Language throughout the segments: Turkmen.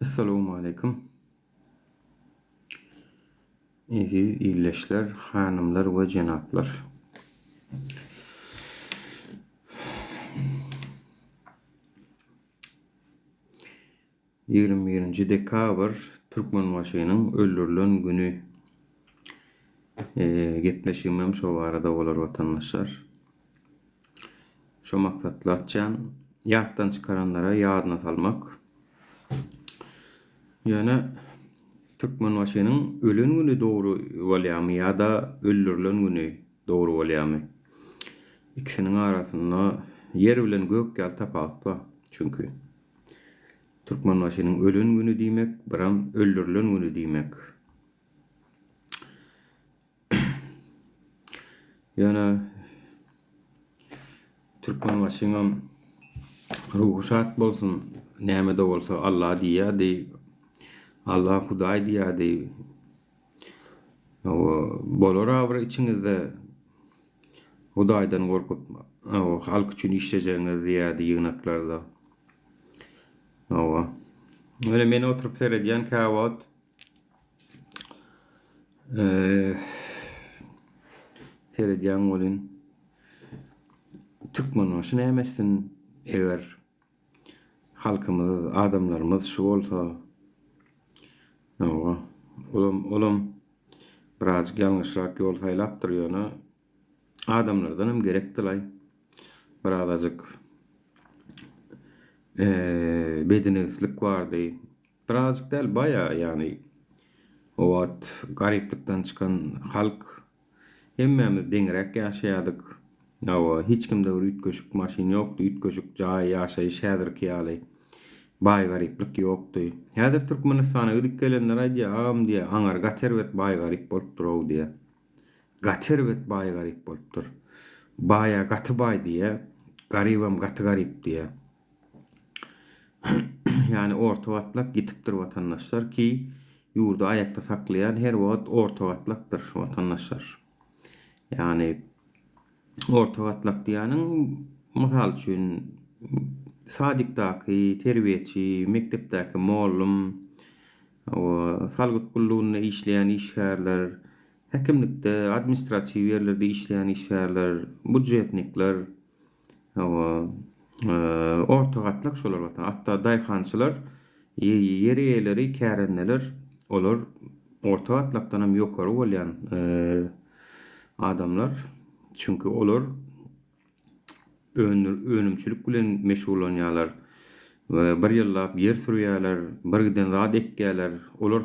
Essalawmaleýkim. Eziz ildeşler, hanymlar we jenaplar. 21-nji dekabr Türkmenbaşynyň öldürilen güni. Gepleşigimem şo barada bolar watandaşlar. Şo maksatly açýan. Ýatdan çykaranlara ýadyna salmak. Ýöne Türkmenbaşynyň ölen güni dogry bolýarmy ýa-da öldürilen güni dogry bolýarmy? Ikisiniň arasynda ýer bilen gök ýaly tapawut bar. Çünki Türkmenbaşynyň ölen güni diýmek, biram öldürilen güni diýmek. Ýöne Türkmenbaşyňam ruhy şat bolsun, näme-de bolsa Alla diýýärdi, Alla Hudaý diýýärdi. Hawa, bolar-a bir içiňizde Hudaýdan gorkup, hawa, halk üçin işlejegiňiz diýýärdi ýygnaklarda. Hawa. Ýöne men oturyp seredýän käwagt Seredýäň welin, Türkmenbaşy näme etsin, eger halkymyz, adamlarymyz şu bolsa, hawa, olam, olam birazjyk ýalňyşrak ýol saýlapdyr, ýöne adamlardanam gerekdilaý, birazajyk bedinebislik bardy. Birazajyk däl baýa ýagny o wagt garyplykdan çykan halk hemmämiz deňräk ýaşaýadyk. Hawa hiç kimde bir üýtgeşik maşyn ýokdy üýtgeşik jaý ýaşaýyş häzirki ýaly baý garyplyk ýokdy. Häzir Türkmenistana gidip gelenler aýdýa agam diýä aňary gaty erbet baý garyp bolupdyrow diýä. Gaty erbet baý garyp bolupdyr. Baýa gaty baý diýä garybam gaty garyp diýä. Ýagny orta gatlak ýitipdir watandaşlar ki ýurdy aýakda saklaýan her wagt orta gatlakdyr watandaşlar. Ýagny orta gatlak diýýäniň mysal üçin sadikdaky terbiýeçi, mekdepdäki mollum, salgyt gullugynda işleýän işgärler, häkimlikde administratiw ýerlerde işleýän işgärler, budjetnikler, Hawa, orta gatlak şolar watan. Hatda daýhançylar, ýer eýeleri, kärendeler, olar orta gatlakdan hem ýokary bolýan adamlar. Çünki olar önümçilik bilen meşgullanýarlar we bir ýyllap ýer sürýärler, bir giden zat ekýärler. Olar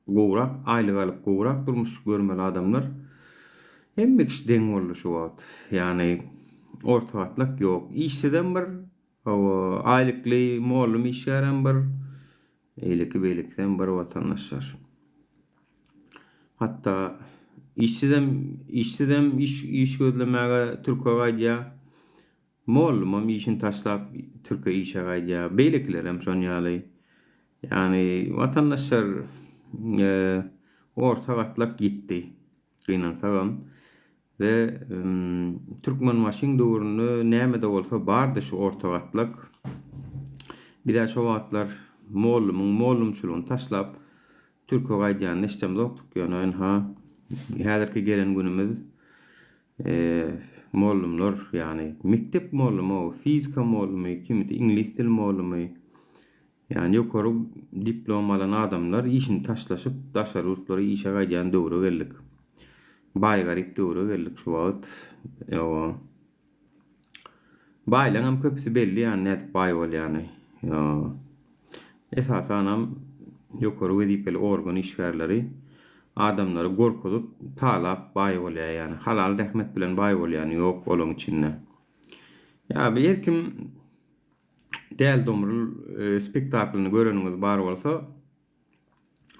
Gowrak aýlyk alyp gowrak durmuş görmeli adamlar hemme kişi deň boldy şu wagt. Ýagny orta gatlak ýok. Işsizem bir, hawa, aýlykly mollum işgärem bir, eýleki beýlekisem bir watandaşlar. Hatda işsizem işsizem iş iş gözlemäge türke gaýdýar. Mollumam işini taşlap türke işe gaýdýar. Beýlekilerem şon ýaly. Ýagny watandaşlar orta gatlak ýitdi. Gynansagam. We Türkmenbaşyň döwründe näme-de bolsa bardy şu orta gatlak. Biz-ä şo wagtlar mollumyň mollumçylygyny taşlap türke gaýdýanyny eşidemzokdyk. Ýöne ynha häzirki gelen günümiz Mollumlar, ýagny mekdep mollumy, fizika mollumy, kimisi iňlis dili mollumy, ýagny ýokary diplom alan adamlar işini taşlaşyp daşary ýurtlara işe gaýdýan döwre geldik. Baý-garyp döwre geldik şu wagt. Ýowa. Baýlaňam köpüsi belli ýany nädip baý bolýany. Esasanam ýokary wezipeli organ işgärleri adamlary gorkuzyp talap baý bolýar ýany halal zähmet bilen baý bolýany ýok olaň içinde. Ýa bir her kim Däli Domrul spektaklyny göreniňiz bar bolsa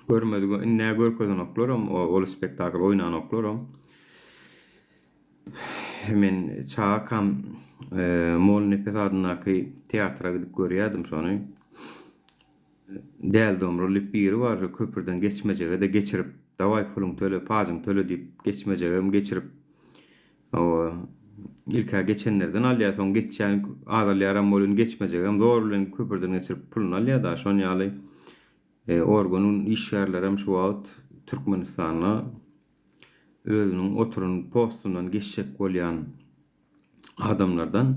Görmedik indi görkezenoklaram ol spektakl oýnanoklaram. Men çagakam Mollanepes adyndaky teatra gidip görýärdim şony. Däli Domrul diýip biri bar, köprüden geçmejege-de geçirip, dawaý puluň töle, pajyňy töle diýip geçmejegem geçirip, Hawa, ilk-ä geçenlerden alýar, soň geçýän azalýaram welin geçmejegem zor bilen köprüden geçirip puluny alýar-da, şon ýaly. Organyň işgärlerem şu wagt Türkmenistanda özüniň oturan postundan geçjek bolýan adamlardan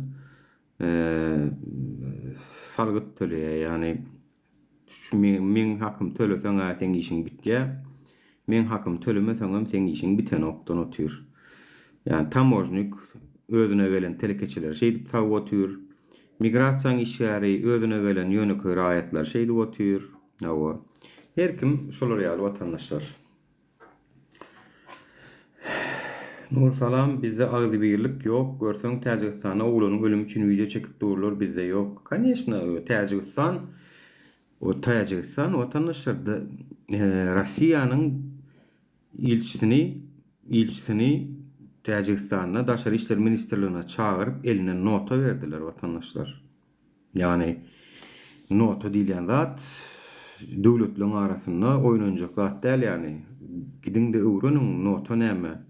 salgyt töleýär. Ýagny şu meň hakymy töleseň-ä seň işiň bitýär. Meň hakymy tölemeseňem seň işiň bitenokdan otyr. Ýagny tamožnik özüne gelen telekeçileri şeýdip sagyp otyr. Migrasiýaň işgäri özüne gelen ýönekeý raýatlar şeýdip otyr. Hawa. Her kim şolar ýaly watandaşlar. Nur salam bizde agzybirlik ýok görseň Täjigistanda oglanyň ölümi üçin wideo çekip durlar bizde ýok. Koneçna Täjigistan o Täjigistan watandaşlar Rossiýanyň ilçisini ilçisini Täjigistanda daşary işler ministrligine çagyryp eline nota berdiler watandaşlar. Ýagny nota diýilýän zat döwletleriň arasynda oýnanjak zat däl ýagny. Gidiňde öwreniň nota näme.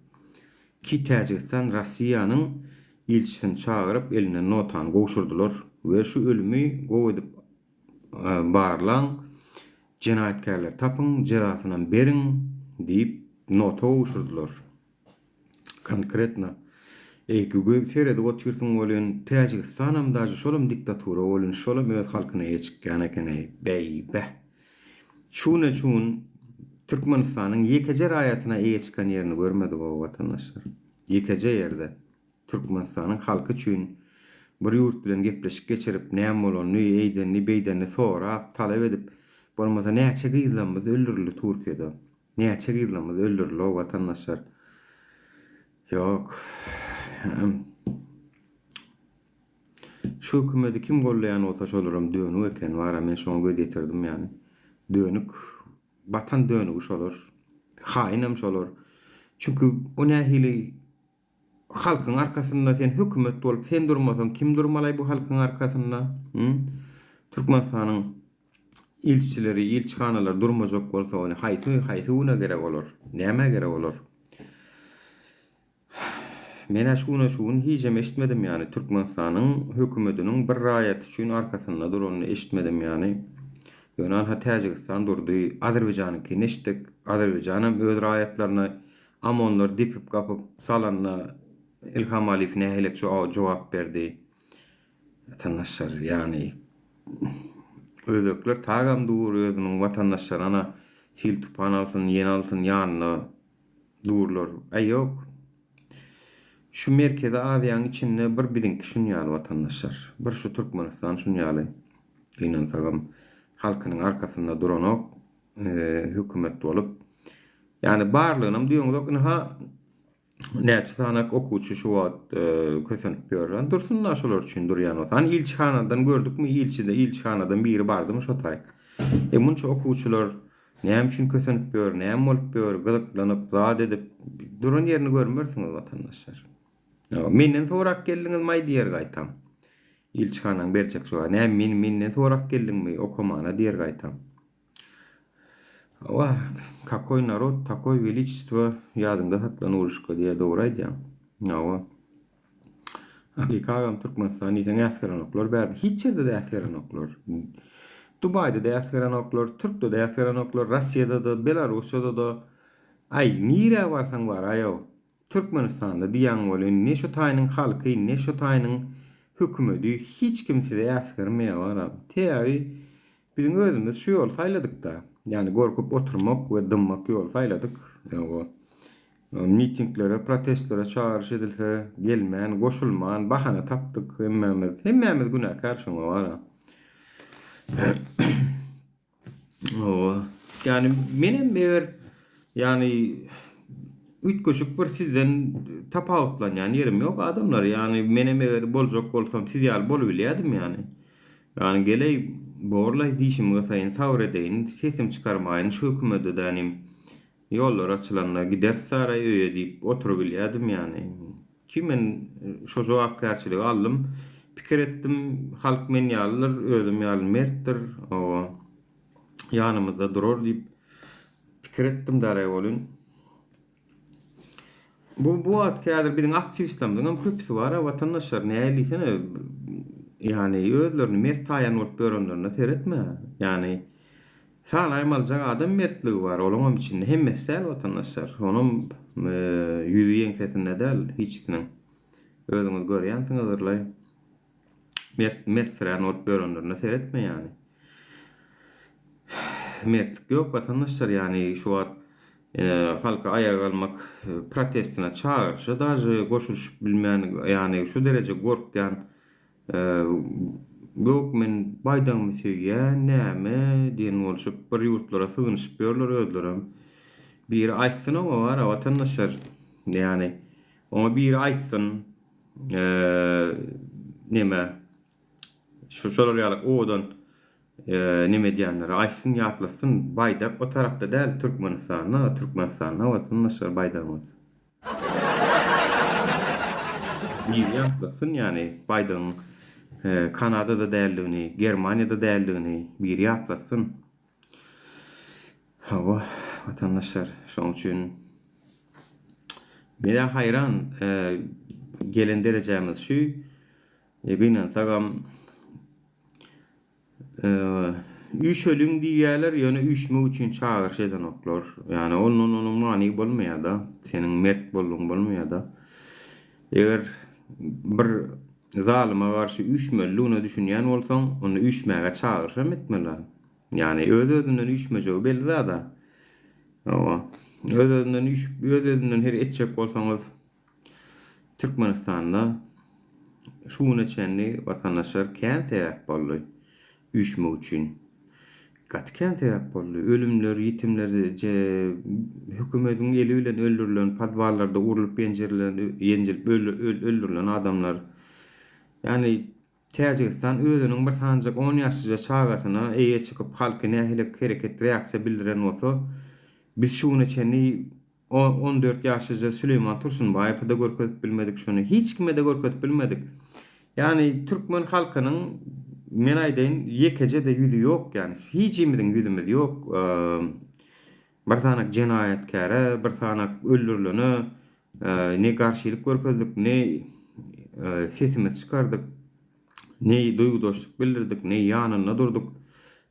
Ki Täjigistan Rossiýanyň ilçisini çagyryp elinden notany gowşurdylar we şu ölümi gowy edip barlaň, jenaýatkärleri tapyň, jezasynam beriň diýip nota gowşurdylar. Konkretno. Eý gügü seredip otyrsyň welin Täjigistanam daže şolam diktatura welin şolam öz halkyna eýe çykýan ekeneý. Beý beh. Şu güne şu gün Türkmenistanyň ýekeje raýatyna eýe çykan ýerini görmedik-ow watandaşlar. Ýekeje ýerde Türkmenistanyň halky üçin bir ýurt bilen gepleşik geçirip näme bolanyny, eýdenini, beýdenini sorap, talap edip, bolmasa näçe gyzlarymyz öldürildi Türkiýede. Näçe gyzlarymyz öldürildi-ow watandaşlar. Ýok. Şu hökümeti kim gollaýan bolsa şolaram dönük eken bara men şoňa göz ýetirdim ýany. Dönük, watan dönügi şolar. Haýynam şolar. Çünki o nähili Halkyň arkasynda sen hökümet bolup sen durmasaň kim durmalaý bu halkyň arkasynda? Hü? Türkmenistanyň ilçileri, ilçihanalary durmajak bolsa ony haýsy haýsy güne gerek olar? Nämä gerek olar? Menä şu güne şu gün hijem eşitmedim ýany Türkmenistanyň hökümediniň bir raýaty üçin arkasynda duranyny eşitmedim ýany. Ýöne anha Täjigistan durdy, Azerbaýjanyňkyny eşitdik. Azerbaýjanam öz raýatlaryna Amonlar depip gapyp salanda Ilham Aliýew nähilek jogap berdi? Watandaşlar ýagny özbekler tagam dur özüniň watandaşlary ana sil tupan alsyn ýel alsyn ýanynda durlar. Äý ýok. Şu Merkezi Aziýanyň içinde bir biziňki şun ýaly watandaşlar. Bir şu Türkmenistan şun ýaly. Gynansagam halkynyň arkasynda duranok hökümet bolup. Ýagny barlygynam duýaňyzok. Ynha näçe sanak okuwçy şu wagt kösenip ýörler. Dursun-da şolar üçin durýan bolsa. Hany ilçihanadan gördükmi ilçide ilçihanadan biri bardymy şo taýyk. E munça okuwçylar näme üçin kösenip ýör, näme bolup ýör, gyzyklanyp, zat edip duran ýerini görmersiňiz watandaşlar. Menden sorap geldiňizmaý diýer gaýtam. Ilçihanaň berjek jogaby. Näme meni menden sorap geldiňmi okamana diýer gaýtam. Hawa, kakoý narod, takoý weliçestwo ýadyňda sakla Nuruşka diýýär, dogry aýdýaň. Hawa. Hakyky agam Türkmenistan diýseň äsgerenoklar bärde. Hiç ýerde-de äsgerenoklar. Dubaýda-da äsgerenoklar, Türkde-de äsgerenoklar, Rossiýada-da, Belarussiýada-da. Aý, nirä barsaň baraý-ow. Türkmenistanda diýýäň welin ne şu taýynyň halky, ne şu taýynyň hökümedi hiç kim sizi äsgermeýär baram. Sebäbi Biziň özümiz şu ýoly saýladykda. Ýagny gorkup oturmak we dymmak ýoly saýladyk. Ýa mitinglere, protestlere çagyryş edilse gelmän, goşulman, bahana tapdyk hemmämiz. Hemmämiz günäkär şoňa bara. Hawa. Ýagny menem eger ýagny üýtgeşik bir sizden tapawutlanýan ýerim ýok adamlar. Ýagny menem eger boljak bolsam siz ýaly bolubilýädim ýagny. Ýagny geleý, borlaý dişimi gysaýyn, sabyr edeýin, sesim çykarmaýyn, şu hökümede dänim, ýollar açylanda gideris saraý öýe diýip oturybilýädim ýagny. Ki men şo jogapkärçiligi aldym, pikir etdim, halk men ýalydyr, özüm ýaly mertdir, oba, ýanymyzda durar diýip pikir etdim daraý welin. Bu bu wagtky häzir biziň aktiwistlerimiziň hem köpüsi bar-a watandaşlar nähili diýsene ýagny özlerini mert saýan bolup ýörenlerine seretme. Ýagny. Sanaýmalyjak adam mertligi bar, olaňam içinde hemmesi däl watandaşlar. Onam ýüzi ýeňsesinde däl hiçisiniň. Özüňiz görýänsiňizdirlaý. Mert mertsirän bolup ýörenlerine seretme ýany. Mertlik ýok watandaşlar ýany şu wagt halky aýaga galmak protestine çagyryşa daže goşulyşyp bilmän ýany şu dereje gorkýan ýok men baýdagymy söýýän näme diýen bolşup bir ýurtlara sygynyşyp ýörler özlerem. Biri aýtsyn oňa bara watandaşlar ýany oňa biri aýtsyn neme şu şolar ýaly owadan neme edýänlere aýtsyn ýatlatsyn baýdak o tarapda däl Türkmenistanda Türkmenistanda watandaşlar baýdagymyz. Biri ýatlatsyn ýany baýdagyň Kanadada däldigini Germaniýada däldigini biri ýatlatsyn. Hawa, watandaşlar, şonuň üçin men-ä haýran, gelen derejämiz şu. Gynansagam, üýşeliň diýýärler, ýöne üýşmek üçin çagyryş edenoklar. Ýagny ondan onuň many bolmaýar-da, seniň mert boldugyň bolmaýar-da. Eger bir zalyma garşy üýşmelidigine düşünýän bolsaň, onda üýşmäge çagyryşam etmeli. Ýagny öz-özünden üýşmejegi belli zada. Hawa. Öz-özünden üýşüp, öz-özünden her etjek bolsaňyz Türkmenistanda şu güne çenli watandaşlar kän sebäp boldy üýşmek üçin. Gaty kän sebäp boldy. Ölümler, ýitimler, hökümediň eli bilen öldürilen, podwallarda urlup ýenjirilen, ýenjilip öldürilen adamlar. Ýagny Täjigistan özüniň bir sanjak on ýaşlyja çagasyna eýe çykyp halky nähili hereket reaksiýa bildiren bolsa, biz şu güne çenli 14 ýaşlyja Süleýman Tursunbaýewe-de görkezip bilmedik şony. Hiç kime-de görkezip bilmedik. Ýagny türkmen halkynyň men aýdaýyn ýekeje-de ýüzi ýok ýagny hijimiziň ýüzümiz ýok. Bir sanak jenaýatkäre, bir sanak öldürilene ne garşylyk görkezdik, ne sesimizi çykardyk, ne duýgudaşlyk bildirdik, ne ýanynda durduk.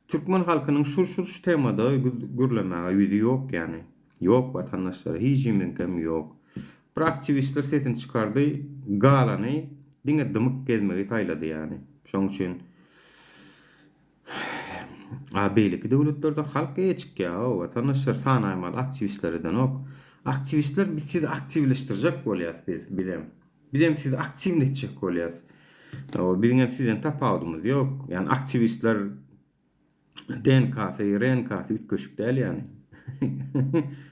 Türkmen halkynyň şu şu şu temada gürlemäge ýüzi ýok ýany. Ýok watandaşlar, hijimiziňkem ýok. Bir aktiwistler sesini çykardy, galany diňe dymyk gezmegi saýlady ýany. Şoň üçin A beýleki döwletlerde halk eýe çykýa-ow, watandaşlar sanaýmaly aktiwistler edenok. Aktiwistler biz sizi aktiwleşdirjek bolýas biz bizem. Bizem sizi aktiwny etjek bolýas. Hawa biziňem sizden tapawudymyz ýok. Ýani aktiwistler DNK-sy, RNK-sy üýtgeşik däl ýani.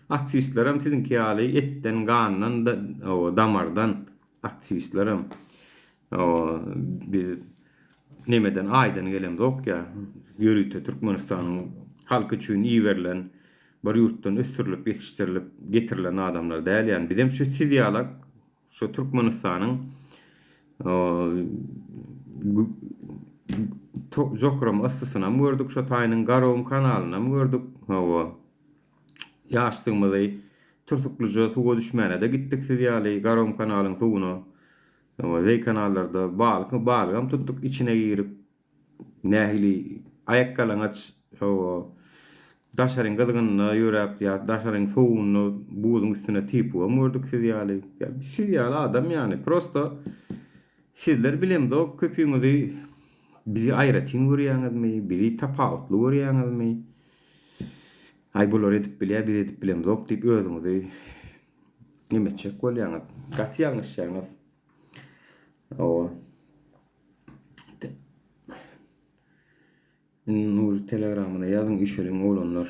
Aktiwistlerem siziňki ýaly etden, gandan, hawa damardan aktiwistlerem. Hawa biz nemeden aýdan gelemzok ýa ýörite Türkmenistanyň halky üçin iberilen bir ýurtdan ösdürilip ýetişdirilip getirilen adamlar däl ýani bizem şu siz ýalak şu Türkmenistanyň jokrama yssysynam gördük şo taýynyň Garagum kanalynam gördük hawa ýaşdygymyzy tursuklyja suwa düşmänede gitdik siz ýaly Garagum kanalyň suwuna Hawa, zeý kanallarda balyk, balygam tutduk içine girip. Nähili aýakýalaňaç, hawa, daşaryň gyzgynynda ýöräp ýa daşaryň sowugynda buzuň üstünde typybam gördük siz ýaly. Ýa biz siz ýaly adam ýaly. Prosta sizler bilemzok köpüňizi bizi aýratyn görýäňizmi, bizi tapawutly görýäňizmi? Aý bular edip bilýär, biz edip bilemzok diýip özüňizi Neme etjek bolýaňyz? Gaty ýalňyşýaňyz. Hawa. Nury telegramyna ýazyň üşeliň oglanlar.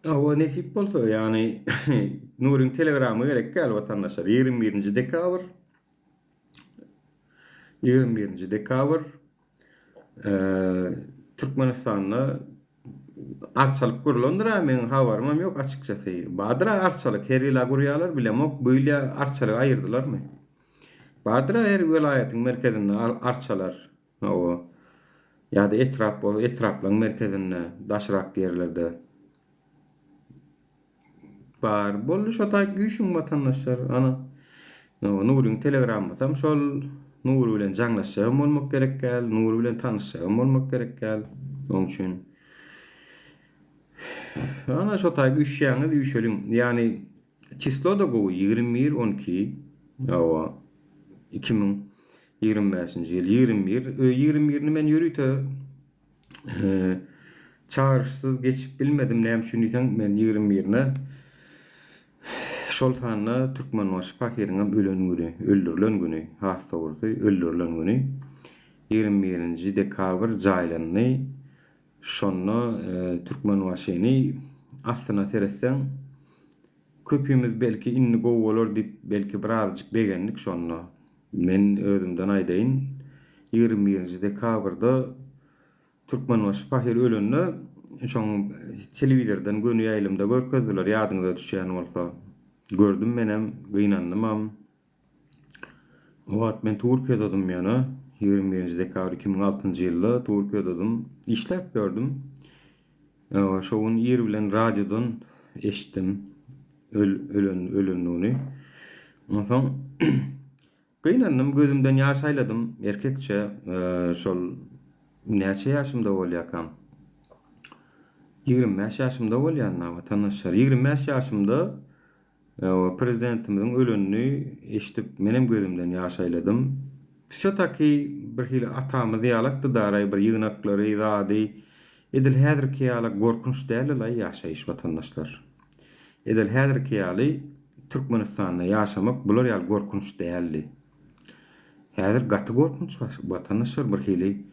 Hawa nesip bolsa ýagny Nuryň telegramy gerek däl watandaşlar. 21-nji dekabr 21-nji dekabr Türkmenistanda arçalyk gurlandyr-a, meň habarymam ýok açykçasy. Bardyr-a arçalyk, her ýyl-a gurýarlar, bilemok, bu ýyl arçalygy aýyrdylarmy? Bardyr-a her welaýatyň merkezinde arçalar, hawa. Ýa-da etrap bolsa, etraplaryň merkezinde, daşrak ýerlerde. Bar boldy şo taý güýşüň watandaşlar ana Nuryň telegrammasam şol Nury bilen jaňlaşjagam bolmak gerek däl Nury bilen tanyşjagam bolmak gerek däl. Oň üçin ana şo taý üýşýäňiz, üýşeliň. Ýagny çislo-da gowy, 21 12 hawa 2025-nji ýyl 21 21-ni men ýörite çagyryşsyz geçip bilmedim. Näme üçin diýseň, men 21-ne şol sanda Türkmenbaşy pahyryňam ölen güni, öldürilen güni, has dogrusy, öldürilen güni 21-nji dekabr jaýlandy. Şonda Türkmenbaşyny aslyna seretseň, köpimiz belki indi gowy bolar diýip, belki birazajyk begendik şonda. Men özümden aýdaýyn, 21-nji dekabrda Türkmenbaşy pahyr ölende, şoň telewizordan göni ýaýlymda görkezdiler, ýadyňyza düşýän bolsa. Gördüm menem, gynandymam. O wagt men Türkiýededym ýöne, 21-nji dekabr 2006-njy ýylda Türkiýededym. Işläp ýördüm. Şo gün ir bilen radiodan eşitdim ölen ölendigini. Onsoň gynandym, gözümden ýaş aýladym erkekçe. Şol näçe ýaşymda bolýarkam? 25 ýaşymda bolýan-da, watandaşlar. 25 ýaşymda Prezidentimiziň ölenini eşidip menem gözümden ýaş aýladym. Wsё taki bir hili atamyz ýalakdy daraý bir ýygnaklary zady edil häzirki ýalak gorkunç däldilaý ýaşaýyş watandaşlar. Edil häzirki ýaly Türkmenistanda ýaşamak bular ýaly gorkunç däldi. Häzir gaty gorkunç watandaşlar bir hili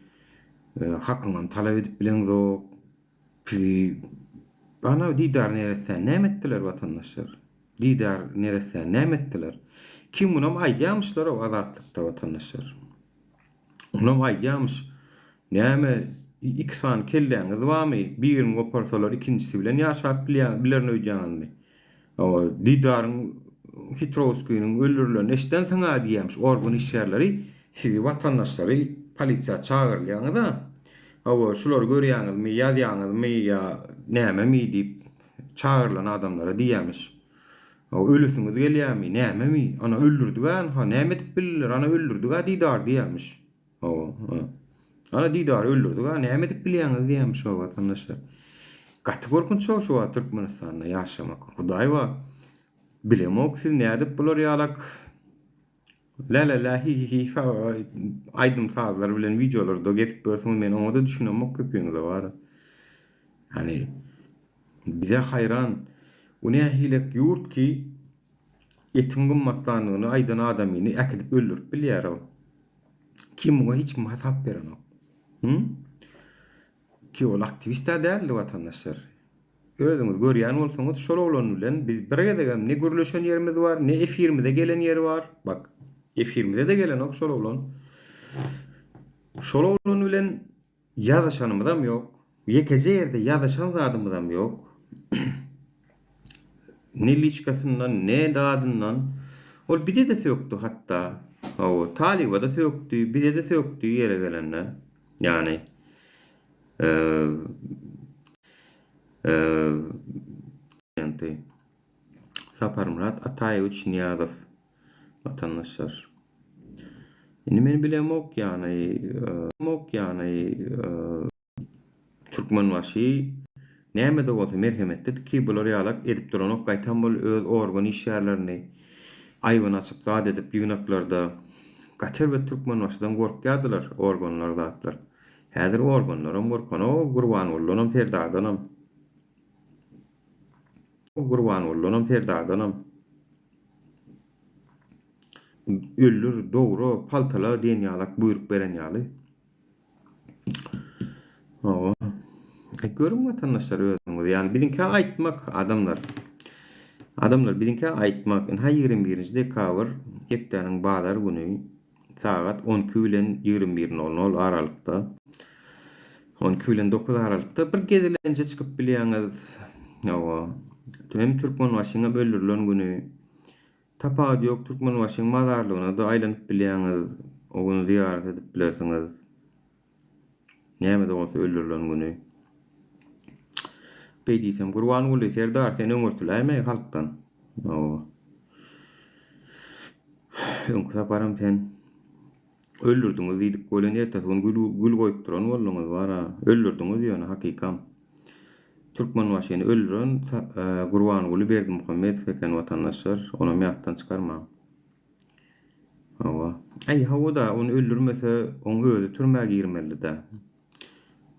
hakyňam talap edip bileňzok. Sizi Ana Didar neressäni näme etdiler watandaşlar? Didar neressäni näme etdiler? Kim munam aýdýamyşlar-ow Azatlykda watandaşlar. Onam aýdýamyş. Näme iki sany kelläňiz barmy? Birini goparsalar ikinjisi bilen ýaşap bilýän bilerin öýdýäňizmi? Hawa, Didaryň Hitrowskiniň öldürilenini eşidensiň-ä diýýämiş organ işgärleri sizi watandaşlary polisiýa çagyrylýaňyz-a. Hawa, şulary görýäňizmi, ýazýaňyzmy ýa nämemi diýip çagyrylan adamlara diýýämiş. Hawa, ölesiňiz gelýämi, nämemi? Ana öldürdik-ä ynha, näme edip bildiler, ana öldürdik-ä Didary diýýämiş. Hawa, ha. Ana Didary öldürdik-ä, näme edip bilýäňiz diýýämiş o watandaşlar. Gaty gorkunç-ow şu wagt Türkmenistanda ýaşamak. Hudaý bar. Bilemok siz nädip bular ýalak lä-lä-lä hi-hi-hi aýdym-sazlar bilen wideolarda gezip ýörsüňiz men oňa-da düşünemok köpüňize bar. Ýani bize haýran bu nähilek ýurt ki etiň gymmatlandygyny aýdan adamyny äkidip öldürip bilýär-ow. Kim muňa hiç kim hasap berenok. Hü? Ki ol aktiwist-ä däldi watandaşlar. Özüňiz görýän bolsaňyz şol oglan bilen biz bir gezegem ne gürleşen ýerimiz bar, ne efirimize gelen ýeri bar. Bak, efirimize-de gelenok şol oglan. Şol oglan bilen Ýazyşanymyzam ýok. Ýekeje ýerde ýazyşan zadymyzam ýok. Ne liçkasyndan, ne zadyndan. Ol bize-de sökdi hatda. Hawa, talyba-da sökdi, bize-de sökdi ýere gelende. Ýagny, Saparmyrat Ataýewiç Nyýazow watandaşlar. Indi men bilemok ýagny mok ýagny Türkmenbaşy nämede bolsa merhemetlidir ki bular ýalak edip duranok gaýtam bul öz organ işgärlerini aýbyny açyp zat edip ýygnaklarda gaty erbet Türkmenbaşydan gorkýardylar organlar zatlar. Häzir organlaram gorkanok Gurbangulydanam Serdardanam. Gurbangulydanam Serdardanam. Öldür, dogra, paltala diýen ýalak buýruk beren ýaly. Hawa. E, görüň watandaşlar özüňiz. Ýani biziňkä aýtmak adamlar. Adamlar biziňkä aýtmak. Ynha 21-nji dekabr hepdäniň bazar güni sagat 12 bilen 21:00 aralykda 12 bilen 9 aralykda bir gezelenje çykyp bilýäňiz. Hawa. Hem Türkmenbaşyňam öldürilen güni. Tapawudy ýok Türkmenbaşyň mazarlygyna-da aýlanyp bilýäňiz, o gün zyýarat edip bilersiňiz. Näme-de bolsa öldürilen güni. Beý diýsem Gurbanguly serdar sen öňürtiläýme halkdan. Hawa. Öňki saparam sen. Öldürdiňiz diýdik welin ertesi gün gül gül goýup duran bolduňyz bara. Öldürdiňiz ýöne hakykam. Türkmenbaşyny öldüren Gurbanguly Berdimuhamedow eken watandaşlar. Onam ýatdan çykarmaň. Hawa. Äý hawa-da ony öldürmese oň özi türmä girmelidi-dä.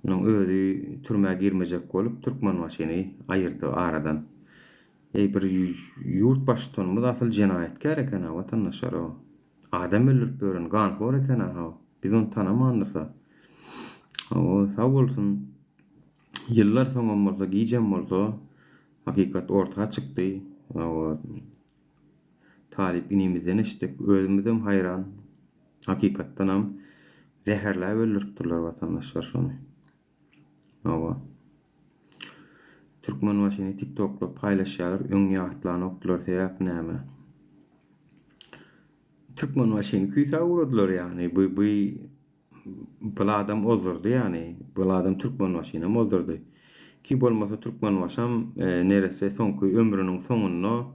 Onuň özi türmä girmejek bolup Türkmenbaşyny aýyrdy aradan. Eý bir ýurt baştutanymyz asyl jenaýatkär eken-a watandaşlar-ow. Adam öldürip ýören ganhor eken-a haw. Biz ony tanamandyrys-a. Hawa, sag bolsun. Ýyllar soňam bolsa, gijem bolsa, hakykat orta çykdy. Hawa, talyp inimizden eşitdik. Özümizem haýran. Hakykatdanam zäherläp öldüripdirler watandaşlar şony. Hawa. Türkmenbaşyny tiktokda paýlaşýarlar öň ýatlanokdylar sebäp näme? Türkmenbaşyny küýsäp ugradylar ýagny bu bu bul adam ozdurdy ýagny bul adam Türkmenbaşynam ozdurdy. Ki bolmasa Türkmenbaşam neresse soňky ömrüniň soňunda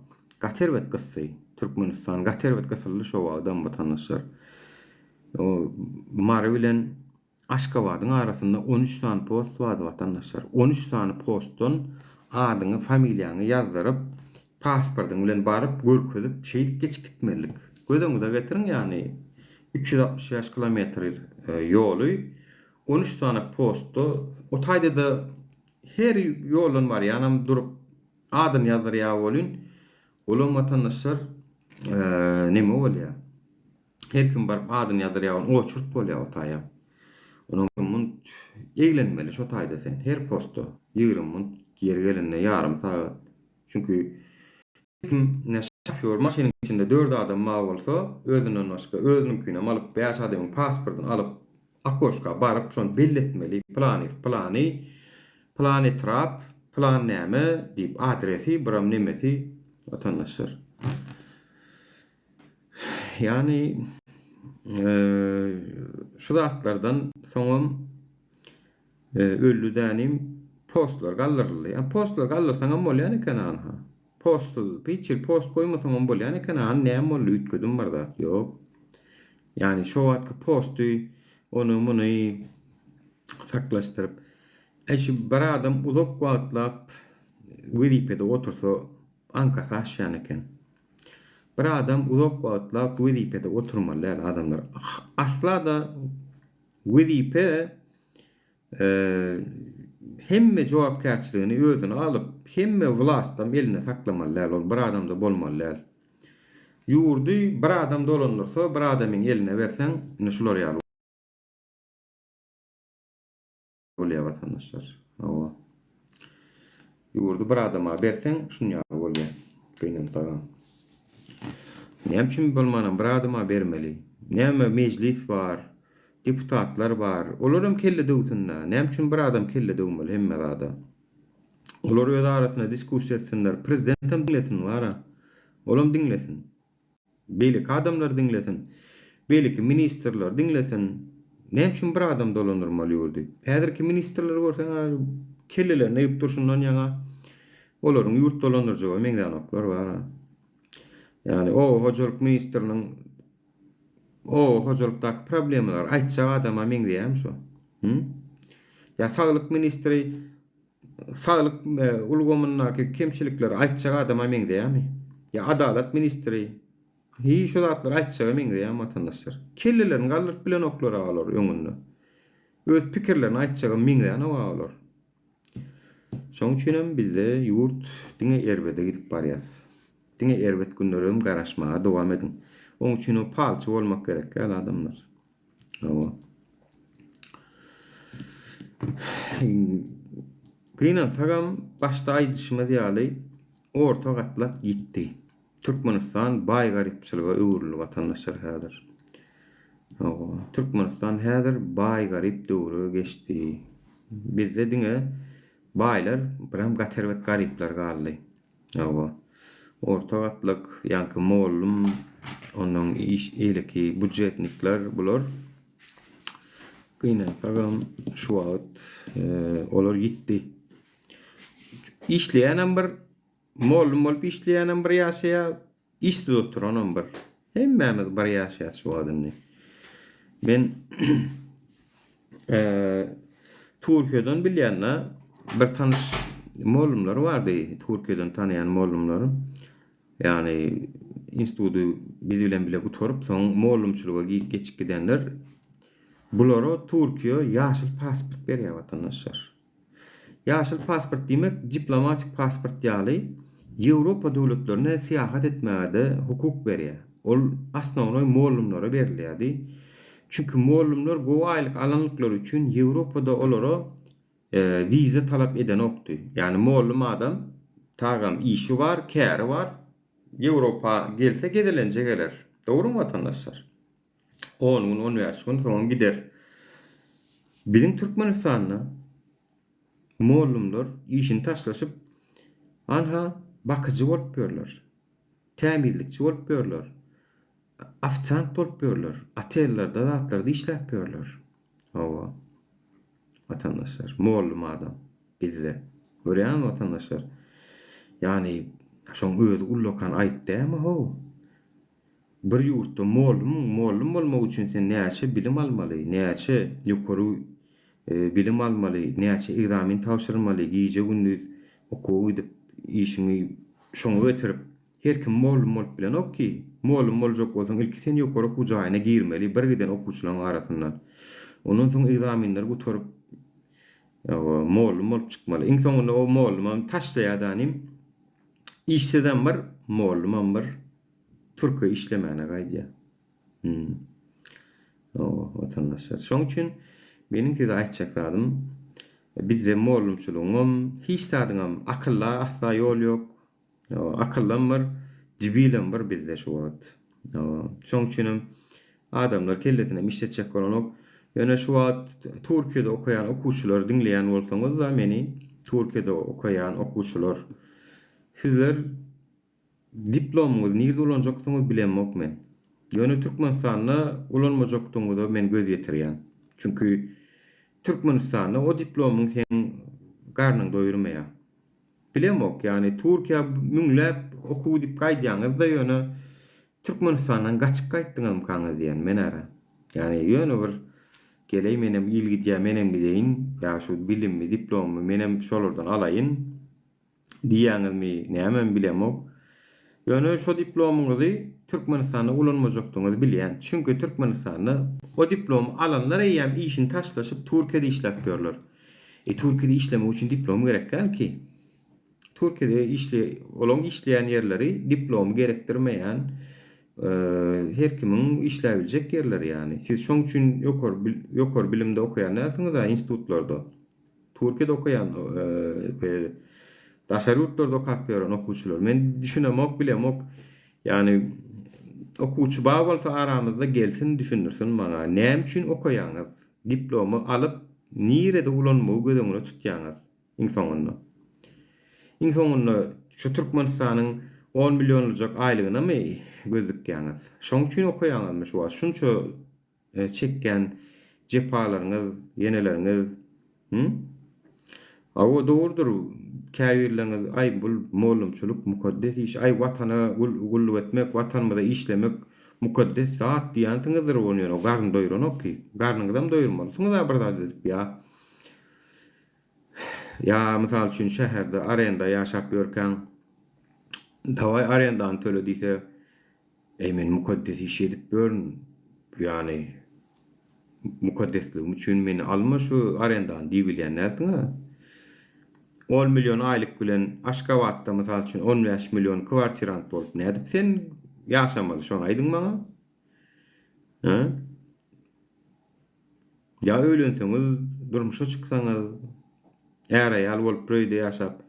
gaty erbet gysdy. Türkmenistan gaty erbet gysyldy şo wagtam watandaşlar. O Mary bilen Aşgabadyň arasynda 13 sany post bardy watandaşlar. 13 sany postdan adyňy, familiýaňy ýazdyryp, pasportyň bilen baryp, görkezip, şeýdip geçip gitmelidik. Göz öňüňize getiriň, ýagny 365 kilometr ýoly 13 sany postda, o taýda-da her ýoldan barýanam durup adyny ýazdyrýar welin, olam watandaşlar neme bolýar? Her kim baryp adyny ýazdyrýar ony oçurt bolýar o taýa. Onuň munt eglenmeli şo taýda sen her postda 20 munt ýeri gelende ýarym sagat. Çünki her kim ine şofýor maşynyň içinde 4 adam bar bolsa özünden başga özüniňkinem alyp 5 adamyň pasportyny alyp okoşka baryp şony belletmeli plany plany plan etrap plan näme diýip adresi biram nemesi watandaşlar. Ýagny şu zatlardan soňam öldi dänim postlar galdyryldy. Ýa postlar galdyrsaňam bolýan eken anha. Postsyz hiç hili post goýmasaňam bolýan eken hany näme boldy üýtgedim bir zat ýok. Ýagny şo wagtky posty ony muny saklaşdyryp. Äý şu bir adam uzak wagtlap wezipede otursa aňkasy aşýan eken. Bir adam uzak wagtlap wezipede oturmaly däl adamlar. Asla-da wezipe hemme jogapkärçiligini özüne alyp, hemme wlastam elinde saklamaly däl, ol bir adamda bolmaly däl. Ýurdy bir adam dolandyrsa, bir adamyň eline berseň, ine şular ýaly. Bolýar watandaşlar. Hawa. Ýurdy bir adama berseň şun ýaly bolýar. Gynansagam. Näme üçin bolmanam bir adama bermeli? Näme mejlis bar, deputatlar bar. Olar hem kelle döwsün-dä. Näme üçin bir adam kelle döwmeli hemme zada? Olar öz arasynda diskussiýa etsinler. Prezident hem diňlesin bara. Olam diňlesin. Beýleki adamlar diňlesin. Beýleki ministrler diňlesin. Näme üçin bir adam dolandyrmaly ýurdy? Häzirki ministrleri görseň-ä kellelerini egip durşundan ýaňa olaryň ýurt dolandyrjaga meňzänoklar bar-a. Ýagny oba hojalyk ministriniň oba hojalykdaky problemalary aýtjak adama meňzeýärmi şo? Hü? Ýa saglyk ministri Saglyk ulgamyndaky kemçilikleri aýtjak adama meňzeýärmi? Ýa adalat ministri hiý şo zatlary aýtjaga meňzeýärmi watandaşlar? Kellelerini galdyryp bilenoklar-a olar öňünde. Öz pikirlerini aýtjaga meňzänok-a olar. Şoň üçinem bizde ýurt diňe erbede gidip barýas. Diňe erbet günlerem garaşmaga dowam ediň. Oň üçin o palçy bolmak gerek däl adamlar. Hawa. Gynansagam, başda aýdyşymyz ýaly, orta gatlak ýitdi. Türkmenistan baý-garypçylyga öwrüldi watandaşlar häzir. Hawa, Türkmenistan häzir baý-garyp döwre geçdi. Bizde diňe baýlar, biram gaty erbet garyplar galdy. Hawa. Orta gatlak, ýaňky mollum, onnoň iş eýleki budjetnikler bular. Gynansagam şu wagt olar ýitdi. Işleýänem bir, mollum bolup işleýänem bir ýaşaýar, Işsiz oturanam bir. Hemmämiz bir ýaşaýas şu wagt indi. Men Türkiýeden bilýän-de bir tanyş mollumlar bardy, Türkiýeden tanaýan mollumlarym. Ýagny instituty biz bilen bile gutaryp, soň mollumçylyga geçip gidenler. Bulara Türkiýe ýaşyl pasport berýär watandaşlar. Ýaşyl pasport diýmek diplomatik pasport ýaly Ýewropa döwletlerine syýahat etmäge-de hukuk berýär. Ol osnownoý mollumlara berilýärdi. Çünki mollumlar gowy aýlyk alanlyklary üçin Ýewropada olara wiza talap edenokdy. Ýagny mollum adam tagam işi bar, käri bar, Ýewropa gelse gezelenje geler. Dogrymy watandaşlar? On gün, on bäş gün soňam gider. Biziň Türkmenistanda mollumlar işini taşlaşyp, anha bakyjy bolup ýörler, tämizlikçi bolup ýörler, ofisiant bolup ýörler, otellerde zatlarda işläp ýörler. Hawa, watandaşlar, mollum adam bizde. Görýäňizmi watandaşlar? Ýagny şoň özi ullakan aýyp dälmi how? Bir ýurtda mollumyň mollum bolmak üçin sen näçe bilim almaly, näçe ýokary bilim almaly, näçe ekzamen tabşyrmaly, gije-gündiz okuwa gidip, işiňi şoňa getirip, her kim mollum bolup bilenok ki. Mollum boljak bolsaň ilki sen ýokary okuw jaýyna girmeli bir giden okuwçylaryň arasyndan. Ondan soň ekzamenleri gutaryp, mollum bolup çykmaly. Iň soňunda o mollumam taşlaýar danym. Işsizem bir, mollumam bir. Türkiýe işlemäne gaýdýar. Hmm. Hawa, watandaşlar. Şoň üçin meniň size aýtjak zadym, bizde mollumçylygyňam, hiç zadyňam akylla asla ýol ýok. Hawa, akyllam bir, jibilem bir bizde şu wagt. Hawa, şoň üçinem adamlar kellesinem işletjek bolanok. Ýöne şu wagt Türkiýede okaýan okuwçylary diňleýän bolsaňyz-da meni, Türkiýede okaýan okuwçylar, sizler Diplomyňyzy nirde ulanjaksyňyz bilemok men. Ýöne Türkmenistanda ulanmajakdygyňyza men göz ýetirýän. Çünki Türkmenistanda o diplomyň seň garnyňy doýurmaýar. Bilemok, ýagny Türkiýä müňläp okuw diýip gaýdýaňyzda ýöne Türkmenistandan gaçyp gaýtdyňyzmykaňyz diýen men ara. Ýagny ýöne bir geleý menem il gidýär menem gideýin, ýa şu bilimimi diplomymy menem şolardan alaýyn. Diýýäňizmi, nämemi bilemok. Ýöne şo diplomyňyzy Türkmenistanda ulanmajakdygyňyzy bilýän. Çünki Türkmenistanda o diplomy alanlar eýýäm işini taşlaşyp Türkiýede işläp ýörler. E Türkiýede işlemek üçin diplom gerek däl ki. Türkiýede işle olaň işleýän ýerleri diplomy gerekdirmeýän her kimiň işläbiljek ýerleri ýany. Siz şoň üçin ýokary ýokary bilimde okaýan dälsiňiz-a institutlarda. Türkiýede okaýan we daşary ýurtlarda okap ýören okuwçylar. Men düşünemok, bilemok. Ýagny okuwçy bar bolsa aramyzda gelsin düşündirsin maňa. Näme üçin okaýaňyz? Diplomy alyp nirede ulanmagy göz öňüne tutýaňyz iň soňunda? Iň soňunda şu Türkmenistanyň on millionlyjak aýlygynamy göz dikýäňiz? Şoň üçin okaýaňyzmy şu wagt? Şunça Çekýän jepalaryňyz, ýeneleriňiz, hü? Hawa, dogrudyr, käbirleriňiz, Aý, bul mollumçylyk mukaddes iş, aý, Watana gulluk etmek, Watanymyza işlemek mukaddes zat diýýänsiňizdir, ony ýöne garyn doýranok ki. Garnyňyzam doýurmalysyňyz-a bir zat edip ýa. Ýa, mysal üçin, şäherde arenda ýaşap ýörkäň, Dawaý arendany töle diýse, Eý, men mukaddes iş edip ýörün, ýagny mukaddesligim üçin meni alma şu arendany diýibilýän dälsiň-ä. On million aýlyk bilen Aşgabatda, mysal üçin, 15 million kwartirant bolup nädip sen ýaşamaly, şony aýdyň maňa? Hä? Ýa öýlenseňiz, durmuşa çyksaňyz, är-aýal bolup bir öýde ýaşap,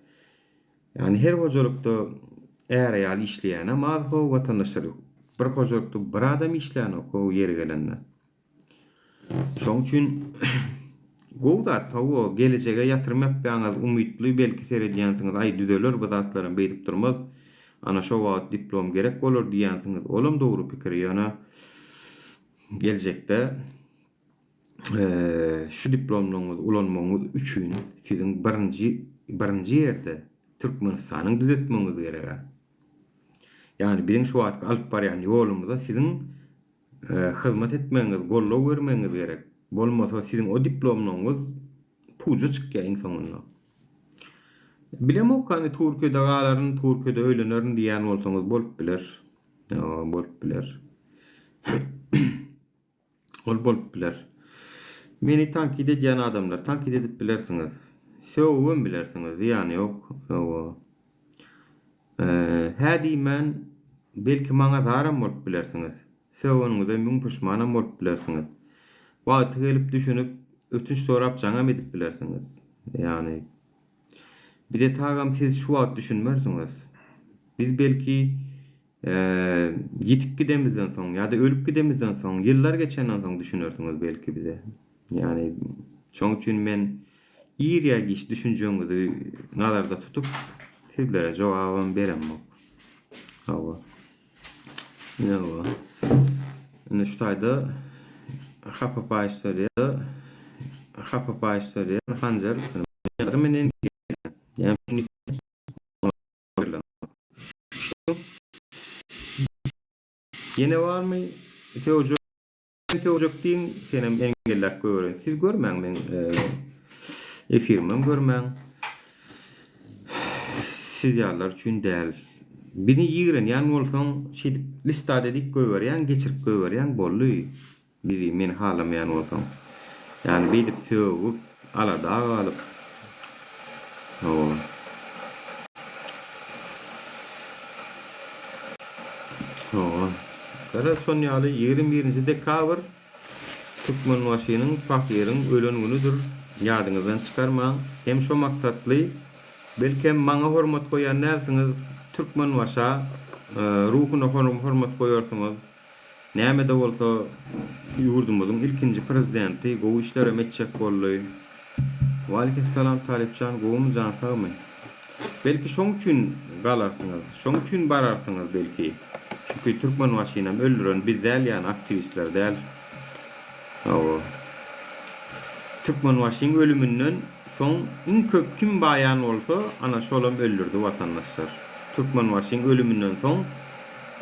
Ýagny her hojalykda är-aýal işleýänem az how watandaşlar. Bir hojalykda bir adam işlänok how ýeri gelende. Şoň üçin gowy zat hawa gelejege ýatyrym ýapýaňyz umytly belki seredýänsiňiz aý düzeler bu zatlaram beýdip durmaz. Ana şo wagt diplom gerek bolar diýýänsiňiz olam dogry pikir ýöne geljekde Şu diplomlaryňyzy ulanmagyňyz üçin siziň birinji birinji ýerde Türkmenistanyň düzetmegiňiz gerek-ä. Ýagny biziň şu wagtky alyp barýan ýolumyza siziň hyzmat etmegiňiz, goldaw bermegiňiz gerek. Bolmasa siziň o diplomlaryňyz puja çykýar iň soňunda. Bilemok hany Türkiýede galaryn, Türkiýede öýlenerin diýýän bolsaňyz bolup biler. Bolup biler. Ol bolup biler. Meni tankyt edýän adamlar, tankyt edip bilersiňiz. Sögübem bilersiňiz, zyýany ýok. Hawa. Hä diýmän, belki maňa zaram bolup bilersiňiz. Sögeniňize müň puşmanam bolup bilersiňiz. Wagty gelip düşünip, ötünç sorap jaňam edip bilersiňiz. Ýagny, bize tagam siz şu wagt düşünmersiňiz. Biz belki Ýitip gidemizden soň ýa-da ölüp gidemizden soň, ýyllar geçenden soň düşünersiňiz belki bize. Ýagny şoň üçin men ir ýa giç düşünjegiňizi nazarda tutup sizlere jogabam beremok. Hawa. Ine bu. Indi şu taýda hapa paýyşdyrýar. Hapa paýyşdyrýar. Hanjar menen Näme Ýene barmy sögjek sögjek diýiň senem engelläp goýbereýin. Siz görmäň meň efirimem görmäň. Siz ýalylar üçin däl. Bizi ýigrenýän bolsaň şeýdip listat edip goýberýäň geçirip goýberýäň boldy. Bizi meni halamaýan bolsaň. Ýagny beýdip sögüp, alada galyp. Hawa. Hawa. Garaz şon ýaly 21-nji dekabr Türkmenbaşynyň pahyryň ölen günüdir. Ýadyňyzdan çykarmaň. Hem şo maksatly belkem maňa hormat goýýan dälsiňiz, Türkmenbaşa ruhuna hormat goýarsyňyz. Näme-de bolsa, ýurdumyzyň ilkinji prezidenti gowy işlerem etjek boldy. Waleýkimsalam Talypjan gowumy jan sagmy? Belki şoň üçin galarsyňyz, şoň üçin bararsyňyz belki. Çünki Türkmenbaşynam öldüren biz däl ýany aktiwistler däl. Hawa. Türkmenbaşyň ölüminden soň iň köp kim baýan bolsa ana şolam öldürdi watandaşlar. Türkmenbaşyň ölüminden soň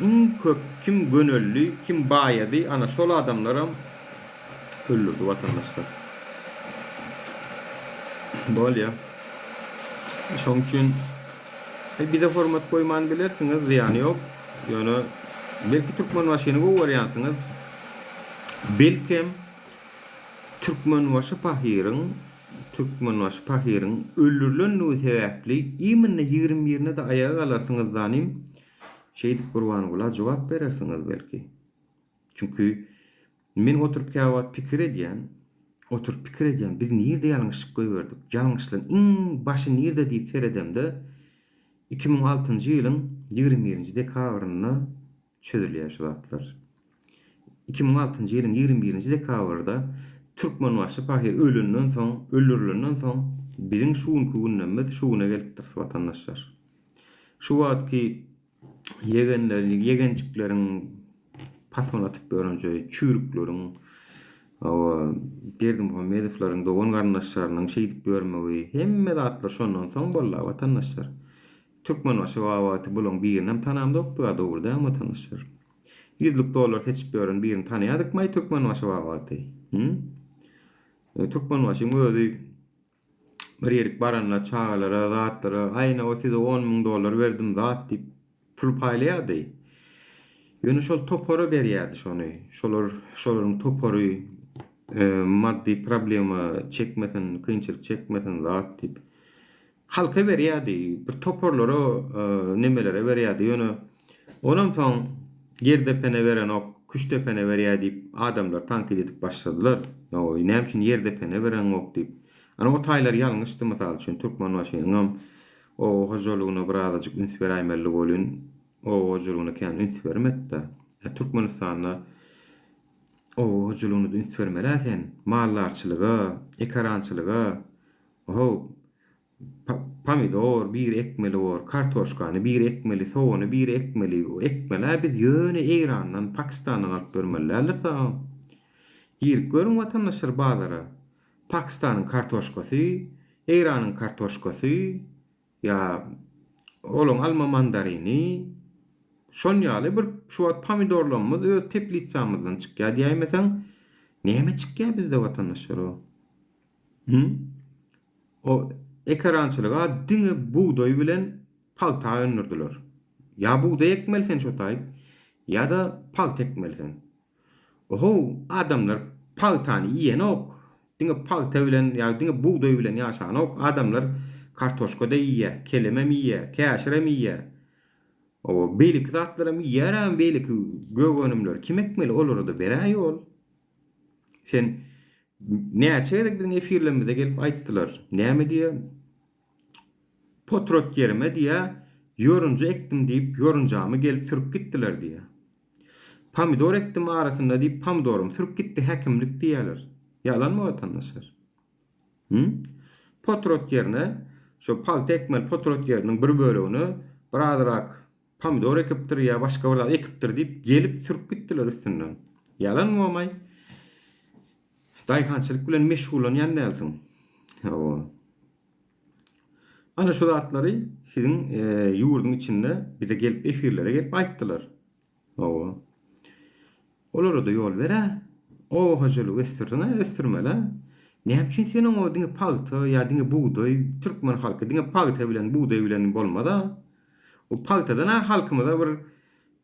Iň köp kim göneldi, kim baýady ana şol adamlaram öldürdi watandaşlar. Bolýa. Şoň üçin bize hormat goýman bilersiňiz zyýany ýok. Ýöne belki Türkmenbaşyny gowy görýänsiňiz. Belkem Türkmenbaşy pahyryň Türkmenbaşy pahyryň öldürilenligi sebäpli imенно 21-ine-de aýaga galarsyňyz zanym. Şeýdip Gurbangula jogap berersiňiz belki. Çünki men oturyp käwagt pikir edýän, oturyp pikir edýän, biz nirde ýalňyşlyk goýberdik, ýalňyşlygyň iň başy nirde diýip seredemde, 2006-njy ýylyň 21-nji dekabrynda çözülýär şu zatlar. 2006-njy ýylyň 21-nji dekabrda Türkmenbaşy pahyr ölenden soň, öldürilenden soň biziň şu günki gündemimiz şu güne gelipdiris watandaşlar. Şu wagtky ýegenleri, ýegenjikleriň pason atyp ýörenje çüýrükleriň, hawa, Berdimuhamedowlaryň dogan-garyndaşlarynyň şeýdip ýörmegi, hemme zatlar şondan soň boldy-a, watandaşlar. Türkmenbaşy wagty bulaň birinem tanamzokdyg-a, dogry dälmi, watandaşlar? Ýüzlük dollar seçip ýören birini tanaýadykmaý Türkmenbaşy wagty? Hü? Türkmenbaşyň özi Bir ýerik baranda çagalara, zatlara, aýna o size 10 müň dollar berdim zat diýip pul paýlaýardy. Ýöne şol topara berýärdi şony. Şolar, şolaryň topary e, maddy problema çekmesin, kynçylyk çekmesin zat diýip. Halka berýärdi, bir toparlara, nemelere berýärdi. Ýöne onam soň Ýerdepene berenok, Küştdepene berýär diýip, adamlar tankyt edip başladylar. Ýoý, näme üçin Ýerdepene bereňok diýip. Ana o taýlar ýalňyşdy, mysal üçin, Türkmenbaşynyňam oba hojalygyna birazajyk üns beräýmelidi welin, oba hojalygyna kän üns bermedi-de. Türkmenistanda oba hojalygyna-da üns bermeli-ä sen, maldarçylyga, ekerançylyga. How, pomidor biri ekmeli bor, kartoşkany biri ekmeli, sogany biri ekmeli. Ekmeli-ä biz ýöne Eýrandan, Pakistandan alyp bermeli däldir saňa. Girip görüň watandaşlar bazara. Pakistanyň kartoşkasy, Eýranyň kartoşkasy ýa olaň alma mandarini. Şon ýaly bir şu wagt pomidorlarymyz öz teplitsamyzdan çykýar diýäýmeseň, näme çykýar bizde watandaşlar o? Hü? O ekerançylyga diňe bugdaý bilen pagta öndürdiler. Ýa bugdaý ekmeli sen şo taýyp, ýa-da pagta ekmeli sen. Ohow, adamlar pagtany iýenok. Diňe pagta bilen ýa diňe bugdaý bilen ýaşanok. Adamlar kartoşka-da iýýär, kelemem iýýär, käşirem iýýär. Oba, beýleki zatlaram iýýär-ä, beýleki gök önümleri kim ekmeli, olara-da beräý ol. Sen näçe gezek biziň efirlerimize gelip aýtdylar. Näme diýýär? Potrat ýerime diýýär, ýorunja ekdim diýip, ýorunjamy gelip sürüp gitdiler diýýär. Pomidor ekdim arasynda diýip, pomidorymy sürüp gitdi häkimlik diýýärler. Ýalanmy watandaşlar? Hü? Potrat ýerine, şo pagta ekmeli potrat ýeriniň bir bölegine birazrak pomidor ekipdir ýa başga bir zat ekipdir diýip, gelip sürüp gitdiler üstünden. Ýalanmy bomaý? Daýhançylyk bilen meşgullanýan dälsiň. Hawa. Ana şu zatlary siziň ýurduň içinde bize gelip efirlere gelip aýtdylar. Hawa. Olara-da ýol ber-ä. Oba hojalygy ösdürdiň-ä, ösdürmeli-ä. Näme üçin sen oňa diňe pagta ýa diňe bugdaý, türkmen halky diňe pagta bilen, bugdaý bilen bolmaz-a. O pagtadan-a halkymyza bir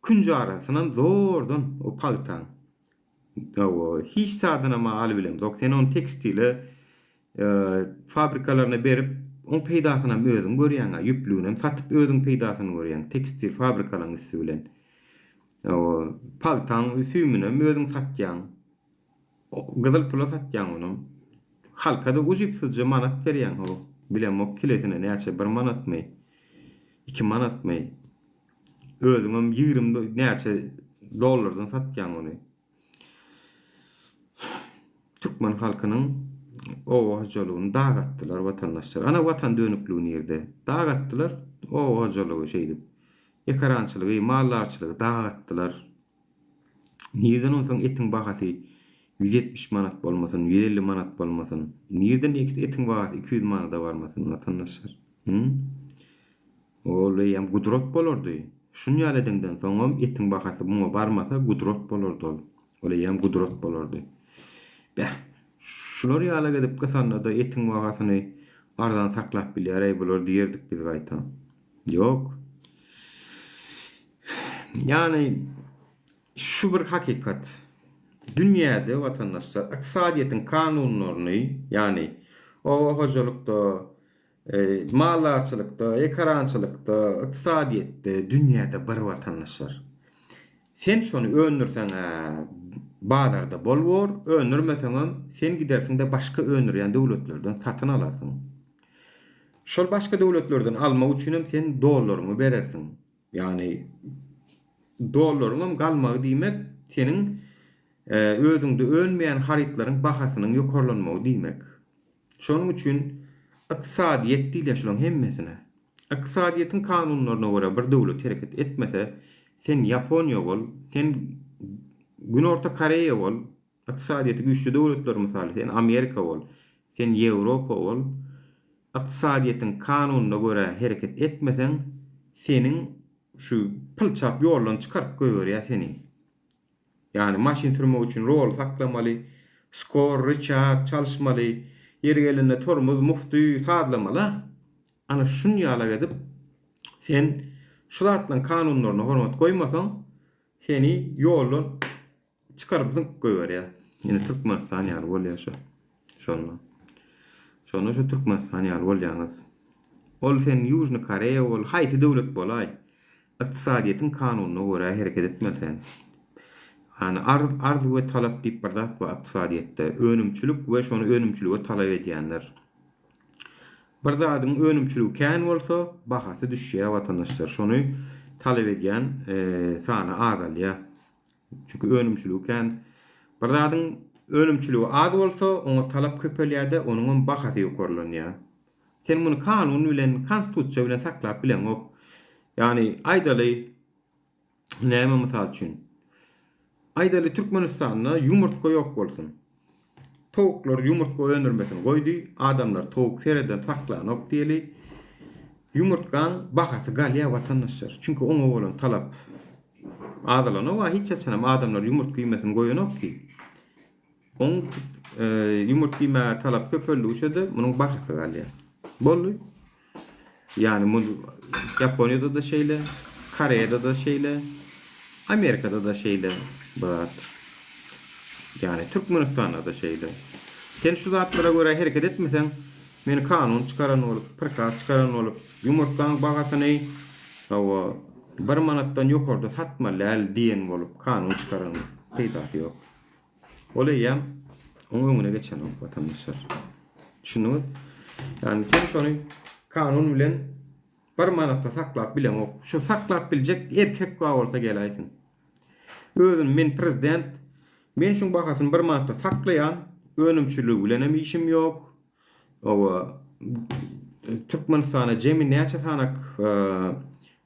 künji arasynam zordan o pagtaň. Hawa, hiç zadynam alybilemzok. Sen ony tekstile fabrikalaryna berip, oň peýdasynam özüň görýäň-ä, ýüplüginem satyp özüň peýdasyny görýäň, tekstil fabrikalaryň üsti bilen. Hawa, pagtaň süýüminem özüň satýaň. Gyzyl pula satýaň onam. Halka-da ujypsyzja manat berýäň, how, bilemok kilesine näçe, bir manatmy, iki manatmy. Özüňem 20 näçe dollardan satýaň ony. Türkmen halkynyň oba hojalygyny dagatdylar watandaşlar. Ana watan dönükligi nirde? Dagatdylar oba hojalygy şeýdip. Ekerançylygy, maldarçylygy dagatdylar. Nirden onsoň etiň bahasy 170 manat bolmasyn, 150 manat bolmasyn? Nirden etiň bahasy 200 manada barmasyn watandaşlar? Hı? Ol eýýäm gudrat bolardy. Şun ýaly edeňden soňam etiň bahasy muňa barmasa gudrat bolardy ol. Ol eýýäm gudrat bolardy. Beh, şular ýalak edip gysanda-da etiň bahasyny arzan saklap bilýär-äý bular diýerdik biz gaýta. Ýok. Ýagny şu bir hakykat. Dünýäde watandaşlar ykdysadyýetiň kanunlaryny, ýagny oba hojalykda, Maldarçylykda, ekerançylykda, ykdysadyýetde dünýäde bir watandaşlar. Sen şony öndürseň-ä bazarda bol bor, öndürmeseňem sen gidersiň-de başga öndürýän döwletlerden satyn alarsyň. Şol başga döwletlerden almak üçinem sen dollaryňy berersiň. Ýagny dollaryňam galmagy diýmek seniň özüňde önmeýän harytlaryň bahasynyň ýokarlanmagy diýmek. Şonuň üçin ykdysadyýet diýilýär şularyň hemmesine. Ykdysadyýetiň kanunlaryna görä bir döwlet hereket etmese, sen Ýaponiýa bol, sen Günorta Koreýa bol, ykdysadyýeti güýçli döwletler mysaly, sen Amerika bol, sen Ýewropa bol, ykdysadyýetiň kanunyna görä hereket etmeseň, seniň şu pylçap ýoldan çykaryp goýberýär seni. Ýagny maşyn sürmek üçin roly saklamaly, skor, ryçag çalyşmaly, ýeri gelende tormoz, mufty sazlamaly-a. Ana şun ýalak edip, sen şu zatlaryň kanunlaryna hormat goýmasaň, seni ýoldan çykaryp zyňyp goýberýär. Ine Türkmenistan ýaly bolýar şo. Şonda. Şonda şu Türkmenistan ýaly bolýaňyz. Ol sen Ýužnyý Koreýa bol, haýsy döwlet bolaý. Ykdysadyýetiň kanunyna görä hereket etmeli sen. Ýagny arz, arz we talap diýip bir zat bar ykdysadyýetde. Önümçilik we şony önümçilige talap edýänler. Bir zadyň önümçiligi kän bolsa, bahasy düşýär watandaşlar. Şony talap edýän sany azalýar. Çünki önümçiligi kän. Bir zadyň önümçiligi az bolsa, oňa talap köpelýär-de, onuňam bahasy ýokarlanýar. Sen muny kanun bilen, konstitusiýa bilen saklap bileňok. Ýagny, aýdaly, näme mysal üçin? Aýdaly, Türkmenistanda ýumurtga ýok bolsun. Towuklar ýumurtga öndürmesini goýdy, adamlar towuk sereden saklanok diýeli. Ýumurtgaň bahasy galýar watandaşlar. Çünki oňa bolan talap. Azalanok-a hiç haçanam adamlar ýumurtga iýmesini goýanok ki. Oň ýumurtga iýmäge talap köpeldigiçe-de munuň bahasy galýar. Boldy. Ýagny muny Ýaponiýada-da şeýle, Koreýada-da şeýle, Amerikada-da şeýle bu zat. Ýagny Türkmenistanda-da şeýle. Sen şu zatlara görä hereket etmeseň, men kanun çykaran bolup, prikaz çykaran bolup, ýumurtgaň bahasyny hawa bir manatdan ýokarda satmaly däl diýen bolup kanun çykaran peýdasy ýok. Ol eýýäm oň öňüne geçenok watandaşlar. Düşündiňiz? Ýagny sen şony kanun bilen bir manatda saklap bileňok. Şu saklap biljek erkek bar bolsa geläýsin. Özüm men prezident, men şuň bahasyny bir manatda saklaýan, önümçiligi bilenem işim ýok. Owa Türkmenistanda jemi näçe sanak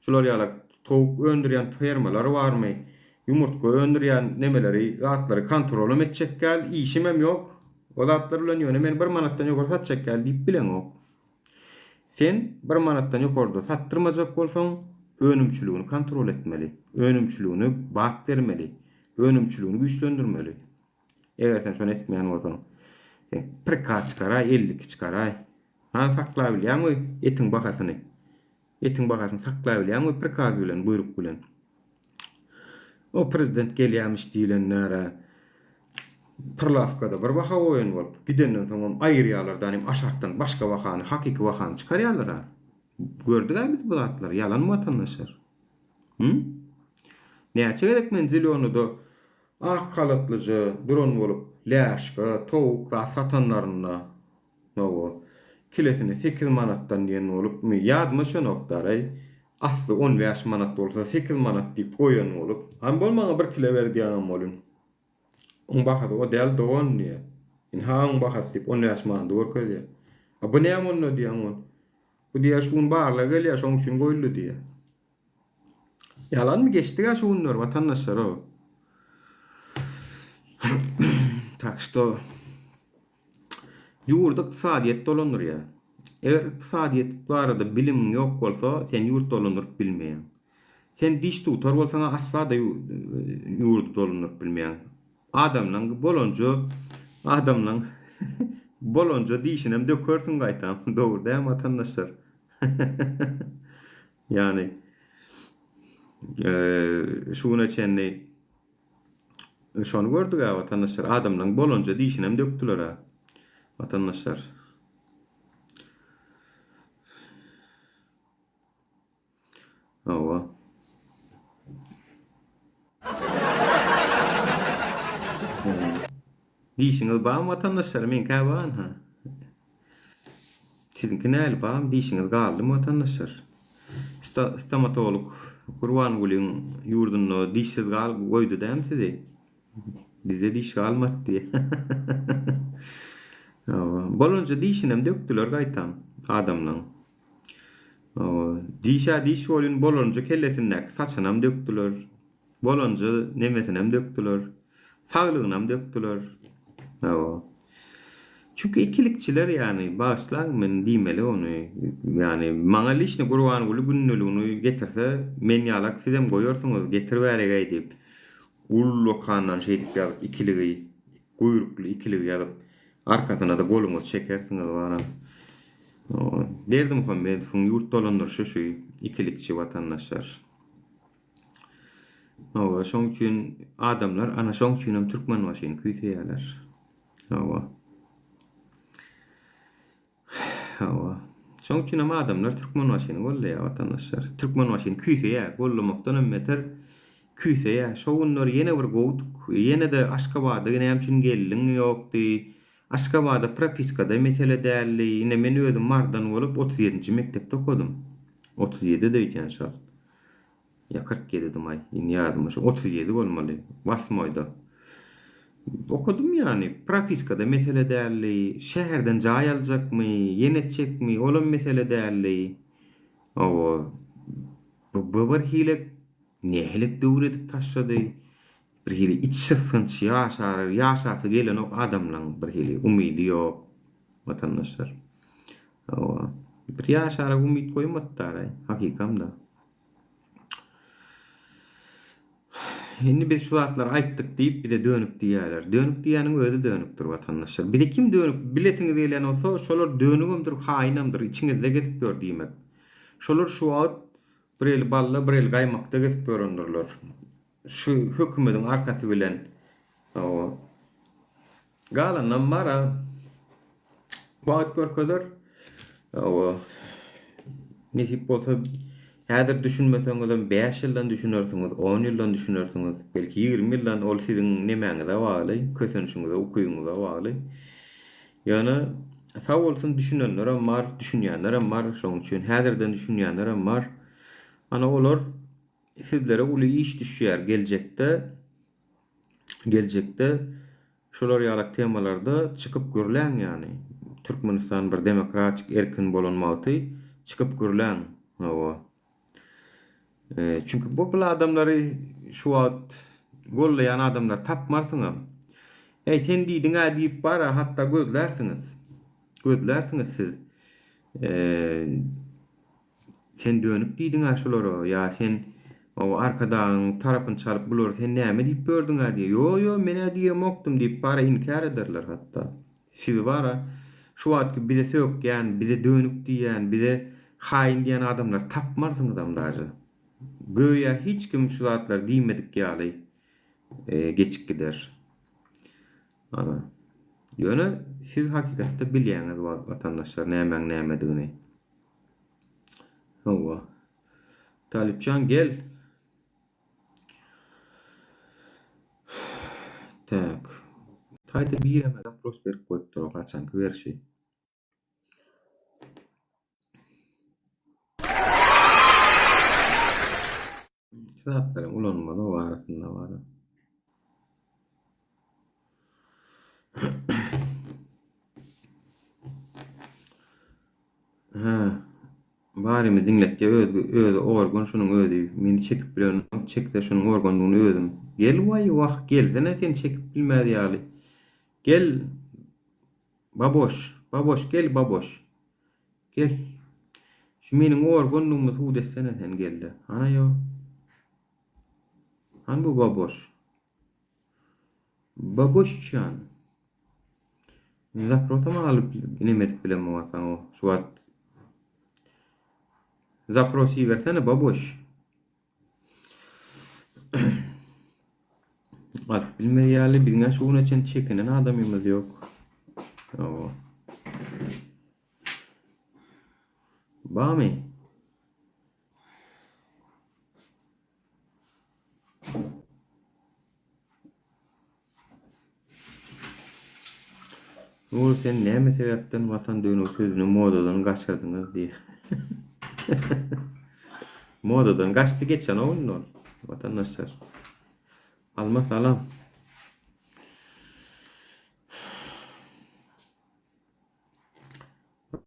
şular ýaly towuk öndürýän fermalar barmy, ýumurtga öndürýän nemeleri, zatlary kontrolam etjek däl, işimem ýok o zatlar bilen ýöne men bir manatdan ýokary satjak däl diýip bileňok. Sen bir manatdan ýokarda satdyrmajak bolsaň önümçiligini kontrol etmeli, önümçiligine bat bermeli, önümçiligini güýçlendirmeli. Eger sen şony etmeýän bolsaň, sen prikaz çykaraý, 52 çykaraý. Hany saklabilýäňmi etiň bahasyny? Etiň bahasyny saklabilýäňmi prikaz bilen, buýruk bilen? O prezident gelýämiş diýlenlere prilawkada bir baha goýan bolup, gidenden soňam aýyrýarlar da, aşakdan başga bahany, hakyky bahany çykarýarlar-a. Gördük-ä biz bu zatlary, ýalanmy watandaşlar? Hü? Näçe gezek men Zelýonyda Ak halatlyja duran bolup, läşga, towuk zat satanlarynda, hawa, kilesini sekiz manatdan diýen bolupmy, ýadyma düşenok-daraý, asly on bäş manat bolsa, sekiz manat diýip goýan bolup, hany bol maňa bir kile ber diýýäňem welin, oň bahasy o däl dogan diýýär. Ynha oň bahasy diýip, on bäş manady görkezýär. A bu näme onda diýýäň ol. Bu diýýär şu gün barlag gelýär, şoň üçin goýuldy diýýär. Ýalanmy geçdiga şu günler watandaşlar-ow. Tak şto ýurdy ykdysadyýet dolandyrýar. Eger ykdysadyýet barada bilimiň ýok bolsa, sen ýurt dolandyryp bilmeýäň. Sen diş dugtor bolsaň asla-da ýurdy dolandyryp bilmeýäň. Adamlaň bolanja adamlaň bolanja dişinem dökersiň gaýtam. Dogry dälmi watandaşlar? Ýagny şu güne çenli şony gördük-ä watandaşlar, adamlaryň bolanja dişinem dökdüler-ä watandaşlar. Hawa. Dişiňiz barmy watandaşlar? Meňkä bar ynha. Siziňki näli barmy? Dişiňiz galdymy watandaşlar? Stomatolog Gurbangulyň ýurdunda dişsiz gal goýdy dämi sizi? Bizde diş galmady diýýä. Hawa. Bolanja dişinem dökdüler gaýtam adamlaň. Hawa. Diş-ä diş welin bolanja kellesindäki saçynam dökdüler. Bolanja nemesinem dökdüler. Saglygynam dökdüler. Hawa. Çünki ikilikçiler ýagny bagyşlaň men diýmeli ony. Ýagny maňa liçni Gurbanguly gündeligini getirse men ýalak sizem goýarsyňyz getir bärigeý diýip. Ullakandan şeýdip ýazyp ikiligi guýrukly ikiligi ýazyp arkasynada goluňyzy çekersiňiz baram. Berdimuhamedowyň ýurt dolandyryşy şu ikilikçi watandaşlar. Hawa, şoň üçin adamlar ana şoň üçinem Türkmenbaşyny küýseýärler. Hawa. Hawa. Şoň üçinem adamlar Türkmenbaşyny goldaýar watandaşlar. Türkmenbaşyny küýseýär, goldamakdan hem beter küýseýär. Şo günler ýene bir gowudyk. Ýene-de Aşgabada näme üçin geldiň ýokdy. Aşgabada propiskada mesele däldi. Ine men özüm Marydan bolup 37-nji mekdepde okadym. 37-de öýdýän şol. Ýa 47 dimaý, indi ýadyma şu 37 bolmaly, wasmoýda. Okadym ýany, propiskada mesele däldi, şäherden jaý aljakmy, ýene etjekmi, olam mesele däldi. Hawa, bu bir hili nähili döwür edip taşlady. Bir hili içgysgynç ýaşar, ýaşasy gelenok adamlaň bir hili umydy ýok watandaşlar. Hawa, bir ýaşara umyt goýmadylar-aý, hakykamda. Indi biz şu zatlary aýtdyk diýip bize dönük diýýärler. Dönük diýýäniň özi dönükdir watandaşlar. Bize kim dönük bilesiňiz gelýän bolsa şolar dönügemdir haýynamdyr içiňizde gezip ýör diýmek. Şolar şu wagt bir eli balla bir eli gaýmakda gezip ýörendirler. Şu hökümediň arkasy bilen hawa. Galanynam bar-a. Wagt görkezer. Hawa. Nesip bolsa häzir düşünmeseňizem bäş ýyldan düşünersiňiz, on ýyldan düşünersiňiz, belki 20 ýyldan ol siziň nemäňize bagly, kösenişiňize, ukybyňyza bagly. Ýöne sag bolsun düşünenlerem bar, düşünýänlerem bar, şonuň üçin häzirden düşünýänlerem bar. Ana olar sizlere uly iş düşýär geljekde. Geljekde şular ýalak temalarda çykyp gürläň ýany. Türkmenistan bir demokratik erkin bolan wagty çykyp gürläň. Hawa. Çünki bu bul adamlary şu wagt gollaýan adamlary tapmarsyňam. Eý sen diýdiň-ä diýip bara hatda gözlärsiňiz. Gözlärsiňiz siz. Sen dönük diýdiň-ä şulara, ýa sen o Arkadagyň tarapyny çalyp bulary sen näme diýip ýördüň-ä diýer. Ýo, ýo, men-ä diýemokdym diýip bara inkär ederler hatda. Sizi bara şu wagtky bize sökýän, bize dönük diýýän, bize haýyn diýen adamlary tapmarsyňyzam daže. Göýä hiç kim şu zatlary diýmedik ýaly geçip gider. Ana. Ýöne siz hakykatda bilýäňiz watandaşlar nämäň nämedigini. Hawa. Talypjan gel. Tak. Taýda bireme zapros berip goýupdyr o haçanky berşi. Şu zatlaryň ulanmaly o arasynda bar. Hä. Barymy diňletýä öz özi organ şunuň özi. Meni çekip bilenok, çekse şunuň organdygyny özüm. Gel waý wah gelsene sen çekip bilmez ýaly. Gel baboş, baboş gel baboş. Gel. Şu meniň organdygymy subut etsene sen gelde. Hana ýok. Hany bu baboş? Baboşjan. Zaprosam alyp neme edip bilemok saňa şu wagt. Zapros ibersene baboş. Alyp bilmez ýaly biziň şu güne çen çekinen adamymyz ýok. Hawa. Bamy? Nury sen näme sebäpden watan dönügi sözüni modadan gaçyrdyňyz diýýär. Modadan gaçdy geçenok indi ol. Watandaşlar. Alma salam.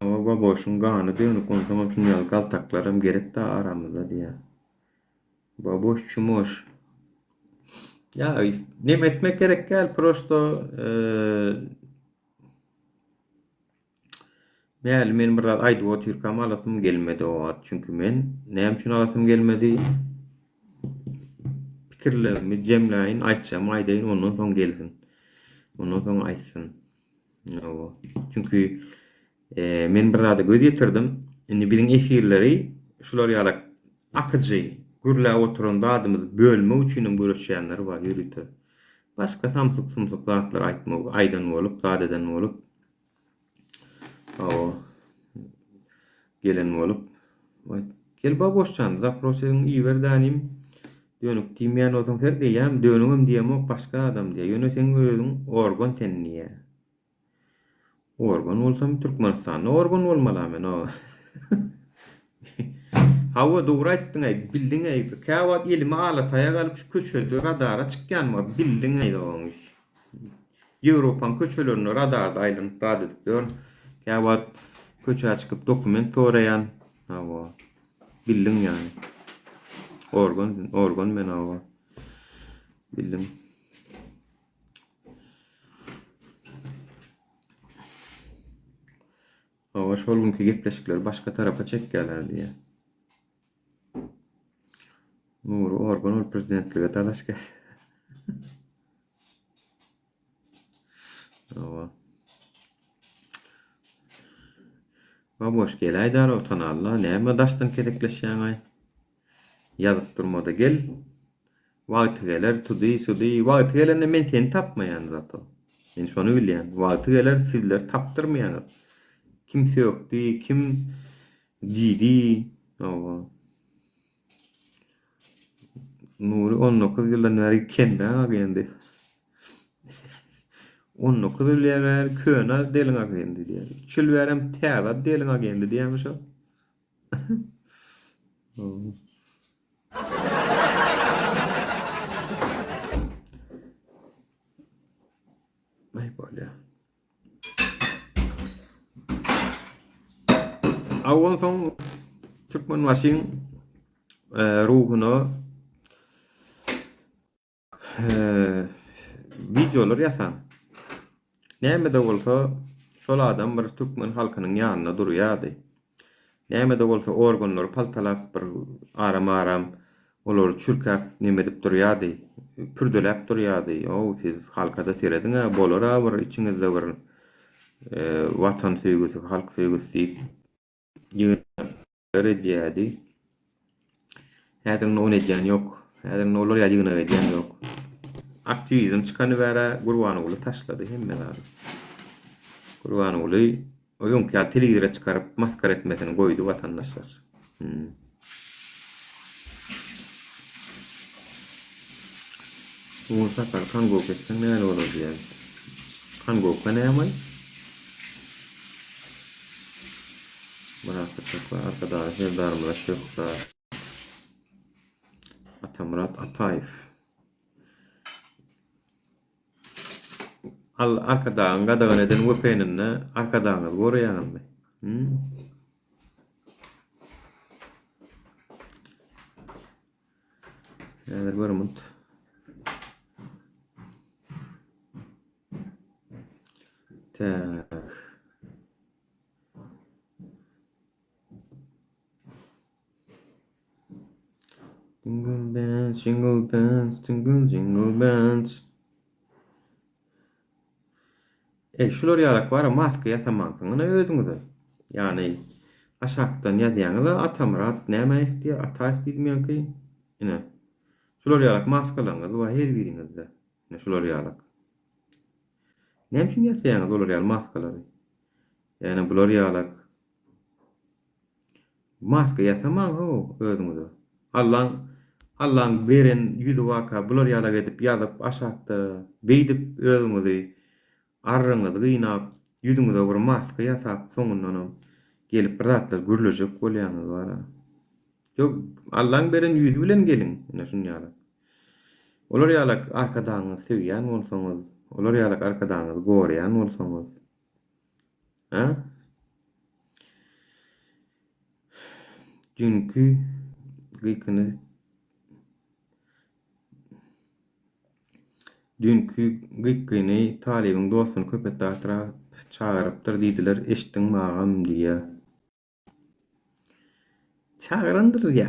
Hawa baboşyň gany dönük onsoňam şuny ýaly galtaklaram gerekda aramyzda diýýär. Baboş çumoş. Ýa neme etmek gerek däl prosto Mäli men bir zat aýdyp otyrkam alasym gelmedi o wagt çünki men näme üçin alasym gelmedi pikirlerimi jemläýin aýtjagymy aýdaýyn ondan soň gelsin ondan soň aýtsyn. Hawa. Çünki men bir zada göz ýetirdim. Indi biziň efirleri şular ýaly akyjy gürläp oturan zadymyzy bölmek üçin hem göreşýänler bar ýörite. Başga samsyk-sumsuk zatlar aýtmak, aýdan bolup, zat eden bolup. Hawa. Gelen bolup. Waý, gel baboşjan, zaprosiňi iber dänim. Dönük diýmeýän bolsaň her diýýän, dönügem diýemok başga adam diýýär. Ýöne seň özüň organ sen diýýär. Organ bolsam Türkmenistanda organ bolmaly-a men o. Hawa dogry aýtdyň-aý, bildiň-äý. Käwagt elime ala taýak alyp şu köçede radara çykýan bar, bildiň-äý dogan. Ýewropaň köçelerinde radarda aýlanyp zat edip ýörün. Käwagt köçä çykyp dokument soraýan. Hawa. Bildiň ýaly. Organ, organ men hawa. Bildim. Hawa, şol günki gepleşikleri başga tarapa çekýärler diýýär. Nury Organ ol prezidentlige dalaşgär. Hawa. Baboş geläý dara utanalla näme daşdan kesekleşýäňaý. Ýazyp durmada gel. Wagty geler tudy sudy wagty gelende men seni tapmaýan zato. Men şony bilýän. Wagty geler sizler tapdyrmaýaňyz. Kim sökdi, kim diýdi. Hawa. Nury 19 ýyldan bäri kendaň agendi. 19 ýyl bäri köne deliň agendi diýýär. 3 ýyl bärem täze deliň agendi diýýärmi şo? Aý bolýa. A onsoň Türkmenbaşyň ruhuna wideolar ýasaň. Näme-de bolsa, şol adam bir türkmen halkynyň ýanynda durýardy. Näme-de bolsa organlary paltalap bir aram-aram olary çürkäp neme edip durýardy, pürdeläp durýardy. Ow, siz halka-da serediň-ä, bolar-a bir içiňizde bir watan söýgüsi, halk söýgüsi diýip ýygnaklar edýärdi. Häzir indi ony edýän ýok. Häzir indi olar ýaly ýygnak edýän ýok. Aktiwizm çykany bäri Gurbanguly taşlady hemme zady. Gurbanguly o öňki ýaly telewizora çykaryp maskara etmesini goýdy watandaşlar. Hmm. Bu sapar kangowka etseň näle bolar diýýän. Kangowka näme? Myrat Gypjak we Arkadagly Serdarymyza şöhrat. Atamyrat Ataýew. Al Arkadagyň gadagan eden VPN-inde Arkadagyňyzy goraýaňyzmy? Hmm? Häzir bir minut. Tak. Jingle bells, jingle bells, jingle jingle bells. Ey şular ýalak bara maska ýasamansyň ine özüňize. Ýagny aşakdan ýazýaňyz-a Atamyrat Nämäýew diýýär, Ataýew diýdim ýaňky. Ine. Şular ýalak maskalaryňyz bar her biriňizde. Ine şular ýalak. Näme üçin ýasaýaňyz olar ýaly maskalary? Ýagny bular ýalak. Maska ýasamaň how özüňize. Allaň Allaň beren ýüzi barka bular ýalak edip ýazyp aşakda beýdip özüňizi arryňyzy gynap ýüzüňize bir maska ýasap soňundanam gelip bir zatlar gürlejek bolýaňyz bara. Ýok Allaň beren ýüzi bilen geliň ine şun ýalak. Olar ýalak arkadagyňyzy söýýän bolsaňyz olar ýalak arkadagyňyzy goraýan bolsaňyz. Hä? Düýnki gykyny Düýnki gykyny talybyň dostuny Köpetdag etrap çagyrypdyr diýdiler, eşitdiňmi agam diýýä. Çagyrandyr ýa.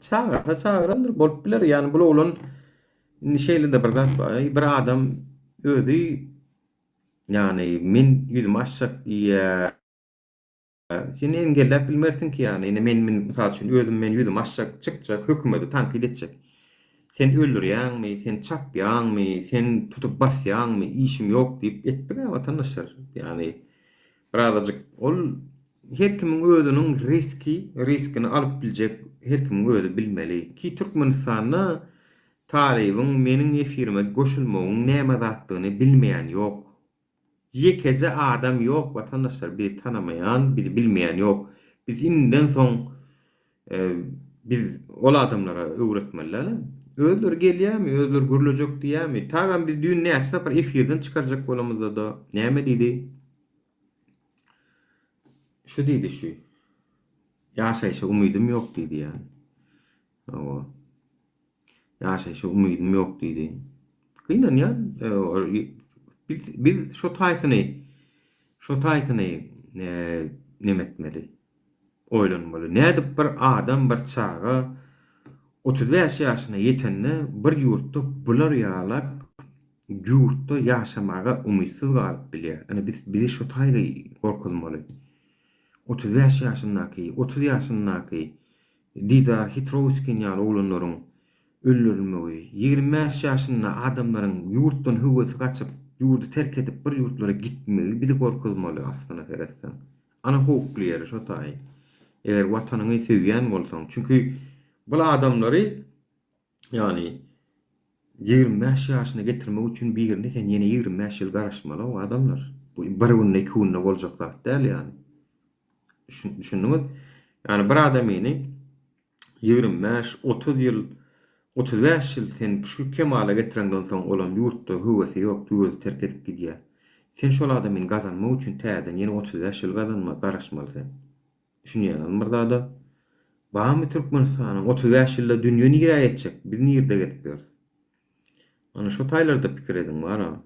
Çagyrsa çagyrandyr bolup biler. Ýani bul oglan indi şeýle-de bir zat bar. Bir adam özi ýani men ýüzümi açjak diýýär. Sen engelläp bilmersiň ki ýani indi men mysal üçin özüm men ýüzümi açjak, çykjak, hökümeti tankyt etjek. Sen öldürýäňmi, sen çapýaňmy, sen tutup basýaňmy, işim ýok diýip etdik-ä watandaşlar. Ýani Birazajyk ol her kimiň özüniň riski, riskini alyp biljek her kimiň özi bilmeli. Ki Türkmenistanda talybyň meniň efirime goşulmagyň näme zatdygyny bilmeýän ýok. Ýekeje adam ýok watandaşlar bizi tanamaýan, bizi bilmeýän ýok. Biz indiden soň Biz ol adamlara öwretmeli däl. Özleri gelýärmi, özleri gürlejek diýýärmi? Tagam biz düýn näçe sapar efirden çykarjak bolamyzda-da näme diýdi? Şu diýdi şu. Ýaşaýşa umydym ýok diýdi ýaly. Hawa. Ýaşaýşa umydym ýok diýdi. Gynanýan. Biz biz şo taýsyny şo taýsyny neme etmeli. Oýlanmaly. Nädip bir adam, bir çaga. 35 ýaşyna ýetende bir ýurtda bular ýalak ýurtda ýaşamaga umytsyz galyp bilýär. Ine biz bizi şo taýly gorkuzmaly. 35 ýaşyndaky, 30 ýaşyndaky Didar Hitrowskin ýaly oglanlaryň öldürilmegi, 25 ýaşynda adamlaryň ýurtdan höwesi gaçyp, ýurdy terk edip bir ýurtlara gitmegi bizi gorkuzmaly aslyna seretseň. Ana howply ýeri şo taýy. Eger watanyňy söýýän bolsaň, çünki bul adamlary ýagny 25 ýaşyna getirmek üçin birini sen ýene 25 ýyl garaşmaly o adamlar. Bu bir günde iki günde boljak zat däl ýagny. Düşündiňiz? Ýagny bir adamyny 25, 30 ýyl, 35 ýyl sen şu kemala getireňden soň olam ýurtda höwesi ýok, ýurdy terk edip gidýär. Sen şol adamyny gazanmak üçin täzeden ýene 35 ýyl gazanma, garaşmaly sen. Düşünýäňizmi bir zada? Barmy Türkmenistanyň 35 ýylda dünýe nirä ýetjek, biz nirde gezip ýörüs? Ana şo taýlarda pikir ediň bar-a.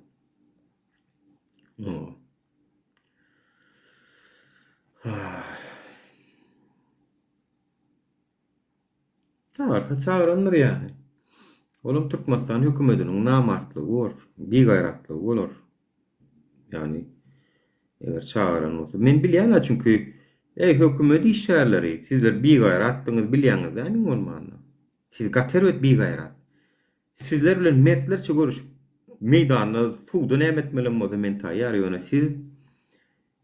Çagyrsa çagyrandyr ýaly. Olam Türkmenistan hökümetiniň namartlygy bor, bigaýratlygy bolar. Ýagny eger çagyran bolsa. Men bilýän-ä çünki eý hökümet işgärleri sizler bigaýratdygyňyzy bilýäňiz däl iň bolmanda. Siz gaty erbet bigaýrat. Sizler bilen mertlerçe görüşip meýdanda suwda näme etmelem bolsa men taýýar ýöne siz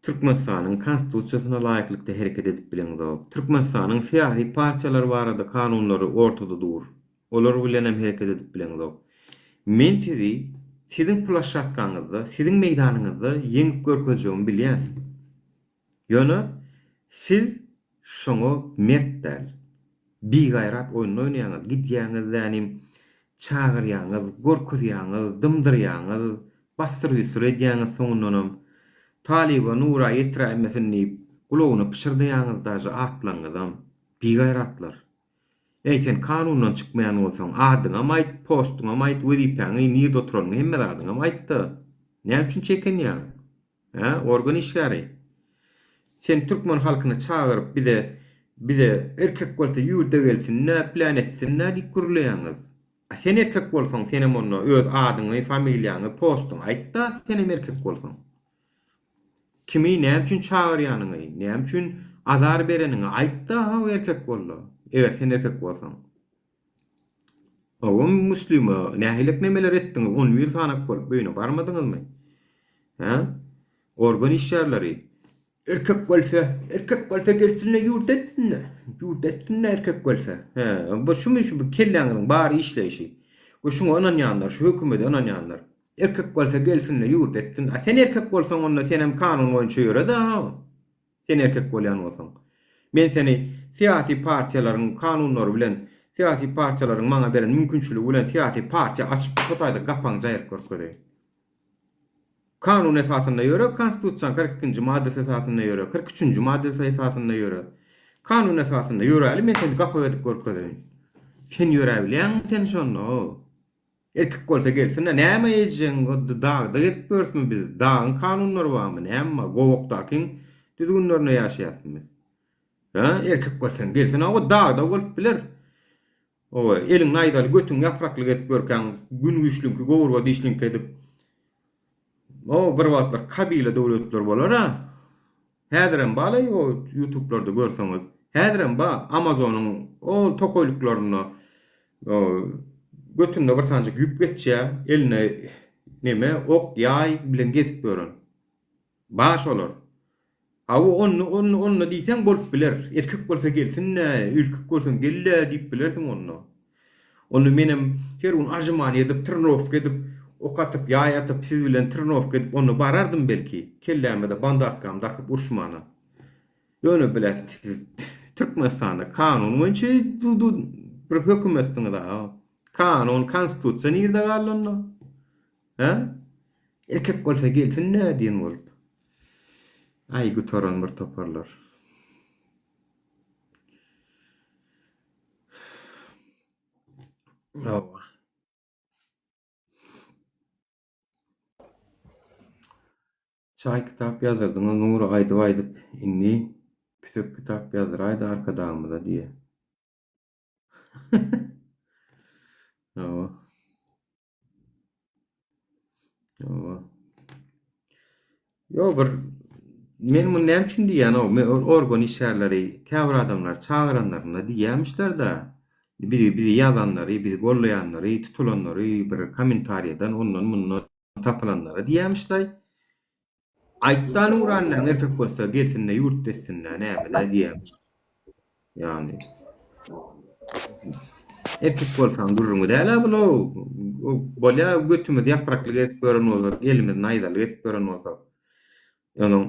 Türkmenistanyň Konstitusiýasyna laýyklykda hereket edip bileňzok. Türkmenistanyň syýasy partiýalary barada kanunlary ortada dur. Olar bilenem hereket edip bileňzok. Men sizi siziň plaşşatkaňyzda, siziň meýdanyňyzda ýeňip görkezjegimi bilýän. Ýöne siz şoňa mert däl. Bigaýrat oýnuny oýnaýaňyz, gidýäňiz dänim, çagyrýaňyz, gorkuzýaňyz, dymdyrýaňyz, bassyr-ýussur edýäňiz soňundanam Talyba Nura ýetiräýmesin diýip gulagyna pyşyrdaýaňyz daže atlaňyzam. Bigaýratlar. Eý sen kanundan çykmaýan bolsaň adyňam aýt, postuňam aýt, wezipäňi, nirde oturanyňy hemme zadyňam aýtda. Näme üçin çekinýäň? Hä, organ işgäri? Sen türkmen halkyny çagyryp bize bize erkek bolsa ýurda gelsin-dä, plan etsin-dä diýip gürleýäňiz. A sen erkek bolsaň senem onda öz adyňy, familiýaňy, postuňy aýt-da senem erkek bolsaň. Kimi näme üçin çagyrýanyňy, näme üçin azar bereniňi aýt-da haw erkek bolda. Eger sen erkek bolsaň. Hawa Müslüme nähilek nemeler etdiňiz on bir sanak bolup öýüne barmadyňyzmy? Hä? Organ işgärleri erkek bolsa erkek bolsa gelsinle ýurt etsinle ýurt etsinle erkek bolsa hä bu şumy şu kelläňiziň bary işleýşi we şuňa ynanýanlar şu hökümede ynanýanlar erkek bolsa gelsinle ýurt etsin a sen erkek bolsaň onda senem kanun boýunça ýöre-de Sen erkek bolýan bolsaň. Men seni syýasy partiýalaryň kanunlary bilen, syýasy partiýalaryň maňa beren mümkinçiligi bilen syýasy partiýa açyp şo taýda gapaňy jaýryp görkezeýin. Kanun esasynda ýöre, konstitusiýanyň 42-nji maddasy esasynda ýöre, 43-nji maddasy esasynda ýöre. Kanun esasynda ýöräli men seni gapak edip görkezeýin. Sen ýöräbilýäňmi sen şonda? Erkek bolsa gelsin-de, näme ejeň dagda gezip ýörüsmi biz, dagyň kanunlary barmy, näme bar, gowakdakyň düzgünlerinde ýaşaýasmy biz? Hä, erkek bolsaň gelsin, hawa dagda bolup biler. Hawa, eliň naýzaly, götüň ýaprakly gezip ýörkäň, gün güýçliňki, gowurga dişliňki edip, O bir wagtlar kabila döwletler bolar-a. Häzirem bar-laý o ýutublarda görseňiz. Häzirem bar Amazonyň ol tokaýlyklarynda götünde bir sanjyk ýüp geçýär, eline neme ok, ýaý bilen gezip ýören. Bar şolar. Hawa onda onda onda diýseň bolup biler. Erkek bolsa gelsin-dä, erkek bolsaň gel-dä diýip bilersiň onda. Onda menem her gün ažymany edip, trenirowka edip, ok atyp, ýaý atyp, siz bilen trenirowka edip onda barardym belki, kelläme-de bandatkamy dakyp uruşmana. Ýöne bilet siz Türkmenistanda kanun boýunça bir hökümetsiňiz-a. Kanun, konstitusiýa nirde galdy onda? Hä? Erkek bolsa gelsin-dä diýen bolup. Aý gutaran bir toparlar. Hawa. Çaý kitap ýazdyrdyňyz Nury aýdyp aýdyp indi püsek kitap ýazdyraýda Arkadagymyza diýe. Hawa. Hawa. Ýok bir men muny näme üçin diýýän o men organ işgärleri käbir adamlar çagyranlarynda diýýämişler-de bizi bizi ýazanlary bizi gollaýanlary tutulanlary bir kommentariýadan ondan mundan tapylanlara diýýämişlaý. Aýtda Nurandan erkek bolsa gelsinde ýurt etsin-dä näme-dä diýýämiş. Ýagny erkek bolsaň gürrüňi däl-ä bul-ow. Bolýa götümiz ýaprakly gezip ýören bolsak, elimiz naýzaly gezip ýören bolsak. Onuň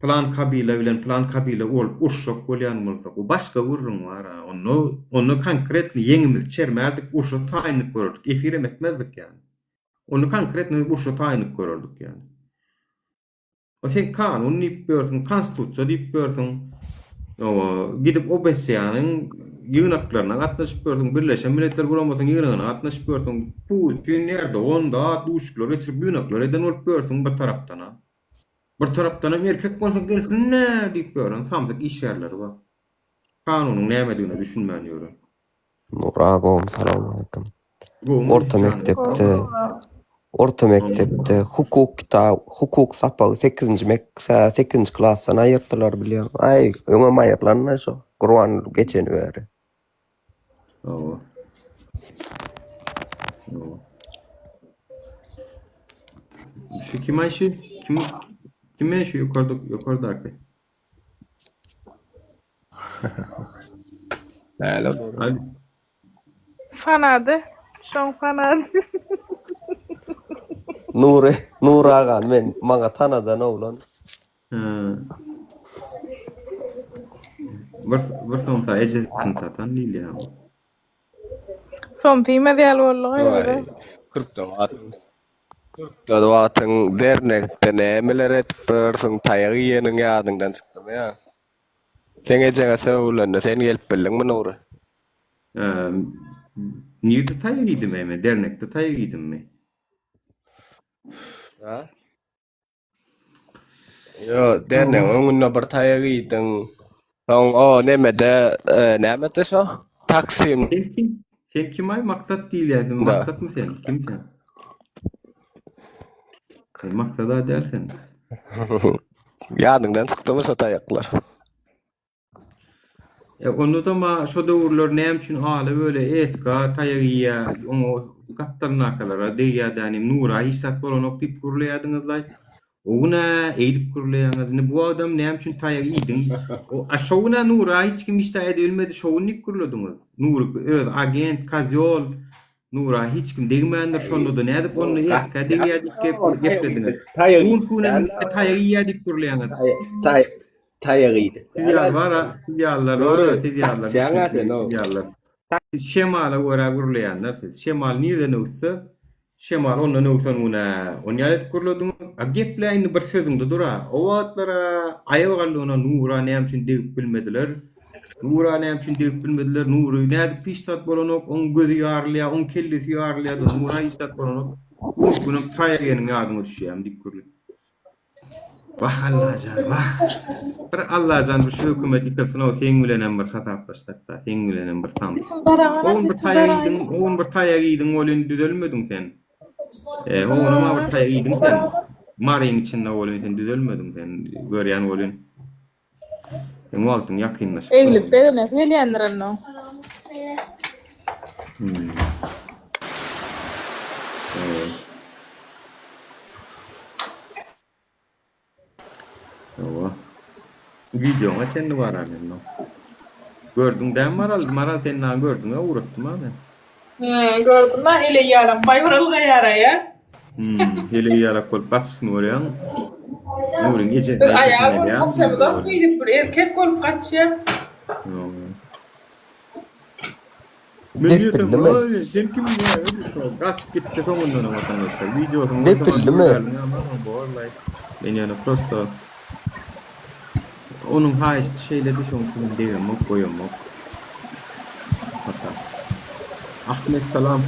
pylan kabila bilen pylan kabila bolup uruşjak bolýan bolsak, o başga gürrüň bar-a. Onda onda konkretny ýeňimizi çermärdik, urşa taýynlyk görerdik, efirem etmezdik ýagny. Onda konkretno urşa taýynlyk görerdik ýagny. O sen kanun diýip ýörsüň, konstitusiýa diýip ýörsüň. Owa, gidip OBSE-niň ýygnaklaryna gatnaşyp ýörsüň, Birleşen Milletler Guramasynyň ýygnagyna gatnaşyp ýörsüň. Putin, Erdogan zat duşuşyklar geçirip, ýygnaklar eden bolup ýörsüň bir tarapdan-a. Bir tarapdanam erkek bolsa gelsin-dä diýip ýören samsyk işgärleri bar. Kanunyň nämedigine düşünmän ýören. Nura gowmy salowmaleýkim. Orta mekdepde orta mekdepde hukuk kitap hukuk sapagy sekizinji mek sekizinji klasdan aýyrdylar bilýäň. Aý öňem aýyrlanda şo Gurban geçeni bäri. Hawa. Hawa. Şu kim aý şu? Kim kim şu ýokarda ýokardaky? Däl o. Hadi. Fanady. Şoň fanady. Nury, Nury agany men maňa tanadan oglan. Ha. Bir bir somsa ejesini satan diýilýär. Somsa iýmez ýaly boldy gaýgy. Waý, kyrkda wagtyň kyrkda wagtyň dernekde nämeler edip ýörsüň, taýak iýeniň ýadyňdan çykdymy ýa? Seň ejeňe sögülende sen gelip bildiňmi Nury? Nirde taýak iýdim eý men? Dernekde taýak iýdimmi? Ha? Ýo, dernegiň öňünde bir taýak iýdiň. Soň o nemede, e, nämedi şo? Taksim. Sen kim? Sen kim aý Maksat diýilýär. Sen Maksatmy sen? Kim sen? Sen Maksada däl sen. Ýadyňdan çykdymy şo taýaklar? E, onda-da ma şo döwürler näme üçin Aly böyle ESK taýak iýýä, oňa gapdalyndakylara degýä dänim, Nura hiç zat bolanok diýip gürleýädiňizlaý. O gün-ä eýdip gürleýäňiz. Indi bu adam näme üçin taýak iýdiň? O, a şo gün-ä Nura hiç kim hiç zat edibilmedi, şo gün diýip gürlediňiz. Nury öz agent, kozýol, Nura hiç kim degmändir şonda-da nädip onda SK degýär diýip gep geplediňiz. Bu günki günem taýak iýýär diýip gürleýäňiz. Taýak iýdik. Siz ýaly bar-a, siz ýalylar bar-a, siz ýalylar siz ýalylar. Siz şemala görä gürleýänler siz. Şemal nirden öwüsse, şemal ondan öwsen günä onýaly edip gürlediňiz. A geplä indi bir sözüňde dur-a. O wagtlar-a aýaga galdygyna Nura näme üçin degip bilmediler. Nura näme üçin degip bilmediler? Nury nädip hiç zat bolanok, oň gözi ýarylýar, oň kellesi ýarylýar-da, Nura hiç zat bolanok. Bu günem taýak iýeniň ýadyňa düşýärmi diýip gürle. Wah Allajan, wah. Bir Allajan bir şu hökümet ýykylsyn-ow, seň bilenem bir hasaplaşsak-da, seň bilenem bir samsyk. O gün bir taýak iýdiň, o gün bir taýak iýdiň welin düzelmediň sen. E, o günem bir taýak iýdiň sen. Maryň içinde welin sen düzelmediň sen, görýän welin. Seň wagtyň ýakynlaşyp Eglip begenesi gelýändir onda. Hmm. Evet. Hawa. Wideoňa çenli bar ha mende. Gördüň dämi Maral? Maral sen naň gördüň-ä ugratdym-a men. Hmm, gördüm ben heleý ýalam baýbir ylgaýar-a. Hmm, heleý ýalak bolup gaçyşyny görýäň. Nuryň ejesine Biz aýal bolup gaçamyzok diýdik, bir erkek bolup gaçýar. Men diýsem, Depildimi? aý, sen kim Gaçyp gitdi soňundan watandaşlar. Wideosyny Depildimi? Men ýöne prosto Onuň haýyşty şeýledi şoň üçin men degemok goýamok. Hata. Ahmet salam.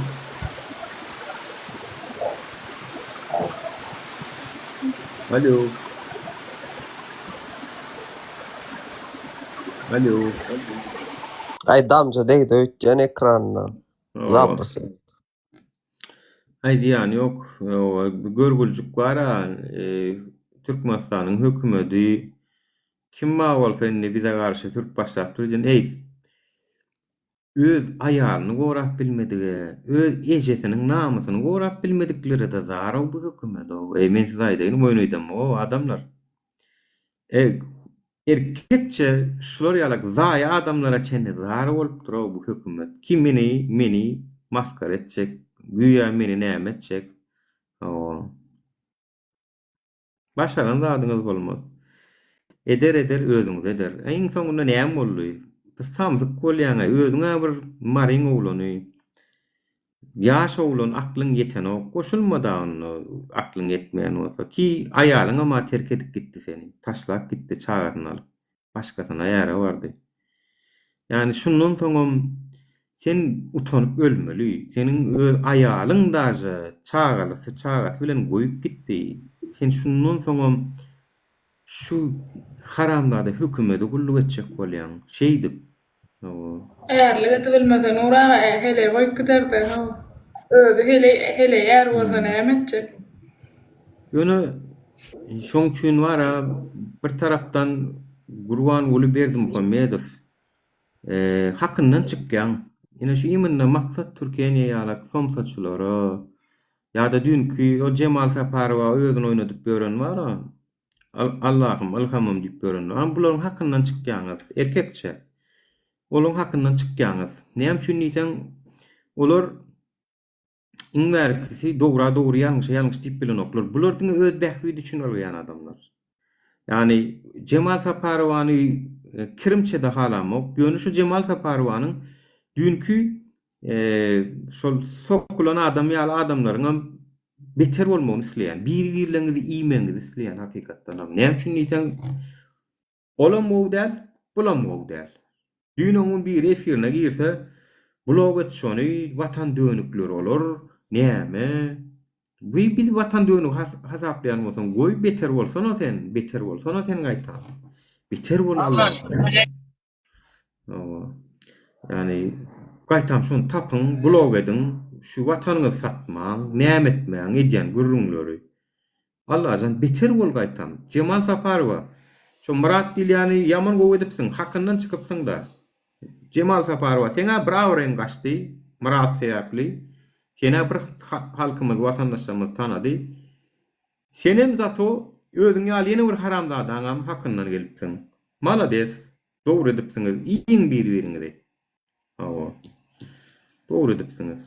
Alo. Alo. Aý damja degdi öýtýän ekranyna. Zapis. Aý zyýany ýok. Görgüljik bar-a, Türkmenistanyň hökümedi kim bar bolsa indi bize garşy sürüp başlapdyr öýdýän. Eý, öz aýalyny gorap bilmedige, öz ejesiniň namysyny gorap bilmediklere-de zar-ow bu hökümet-ow. Eý, men size aýdaýyn, oýun öýdemok-ow, adamlar. Eý, erkekçe şular ýalak zaýa adamlara çenli zar bolupdyr-ow bu hökümet. Kim meni, meni masgara etjek, güýä meni näme etjek. Hawa. Başaran zadyňyz bolmaz. Eder eder özüňize eder. Iň soňunda näme boldy? Bir samsyk bolýaň-a, özüň-ä bir Maryň oglany. Ýaş oglan aklyň ýetenok goşulmada onda aklyň ýetmeýän bolsa ki aýalyňama terk edip gitdi seni taşlap gitdi çagasyny alyp başgasyna äre bardy ýani şundan soňam sen utanyp ölmeli seniň öz aýalyň daže çagalysy çagasy bilen goýup gitdi sen şundan soňam şu haramzada hökümede gulluk etjek bolýaň şeýdip Ärlik edibilmese Nur aga heleý goýup giderdi how. Özi heleý heleý är bolsa näme etjek. Ýöne şoň üçin bara bir tarapdan Gurbanguly Berdimuhamedow hakyndan çykýaň. Ine şu imенно Maksat Türkeniýe ýalak somsaçylara ýa-da düýnki o Jemal Saparowa özüni oýnadyp ýören bara Allahym, ylhamym diýip ýörenler. Ana bularyň hakyndan çykýaňyz, erkekçe. Olaryň hakyndan çykýaňyz. Näme üçin diýseň, olar iň bärkisi dogra dogry, ýalňyşa ýalňyş diýip bilenoklar. Bular diňe öz bähbidi üçin ylgaýan adamlar. Ýagny Jemal Saparowany e, kirimçe-de halamok. Ýöne şu Jemal Saparowanyň düýnki e, şol sokulan adam ýaly adamlaryňam beter bolmagyny isleýän. Biri-birleriňizi iýmegiňizi isleýän hakykatdanam. Näme üçin diýseň, olam gowy däl, bulam gowy däl. Düýn oňun biri efirine girse, blok et şony, watan dönükleri olar, näme? Bi bizi watan dönügi hasaplaýan bolsaň, goý beter bolsana sen, beter bolsana sen gaýtam. Beter bol Allah. Hawa. Ýagny gaýtam şony tapyň, blok ediň, şu watanyňyzy satmaň, näme etmäň edýän gürrüňleri. Allajan beter bol gaýtam. Jemal Saparowa, şo Myrat diýilýäni ýaman gowy edipsiň, hakyndan çykypsyň-da. Jemal Saparowa, seň-ä bir abraýyň gaçdy, Myrat sebäpli. Sen-ä bir halkymyz, watandaşlarymyz tanady. Senem zato özüň ýaly ýene bir haramzadaňam hakyndan gelipsiň. Malades, dogry edipsiňiz, iýiň bir-biriňizi. Hawa. Dogry edipsiňiz.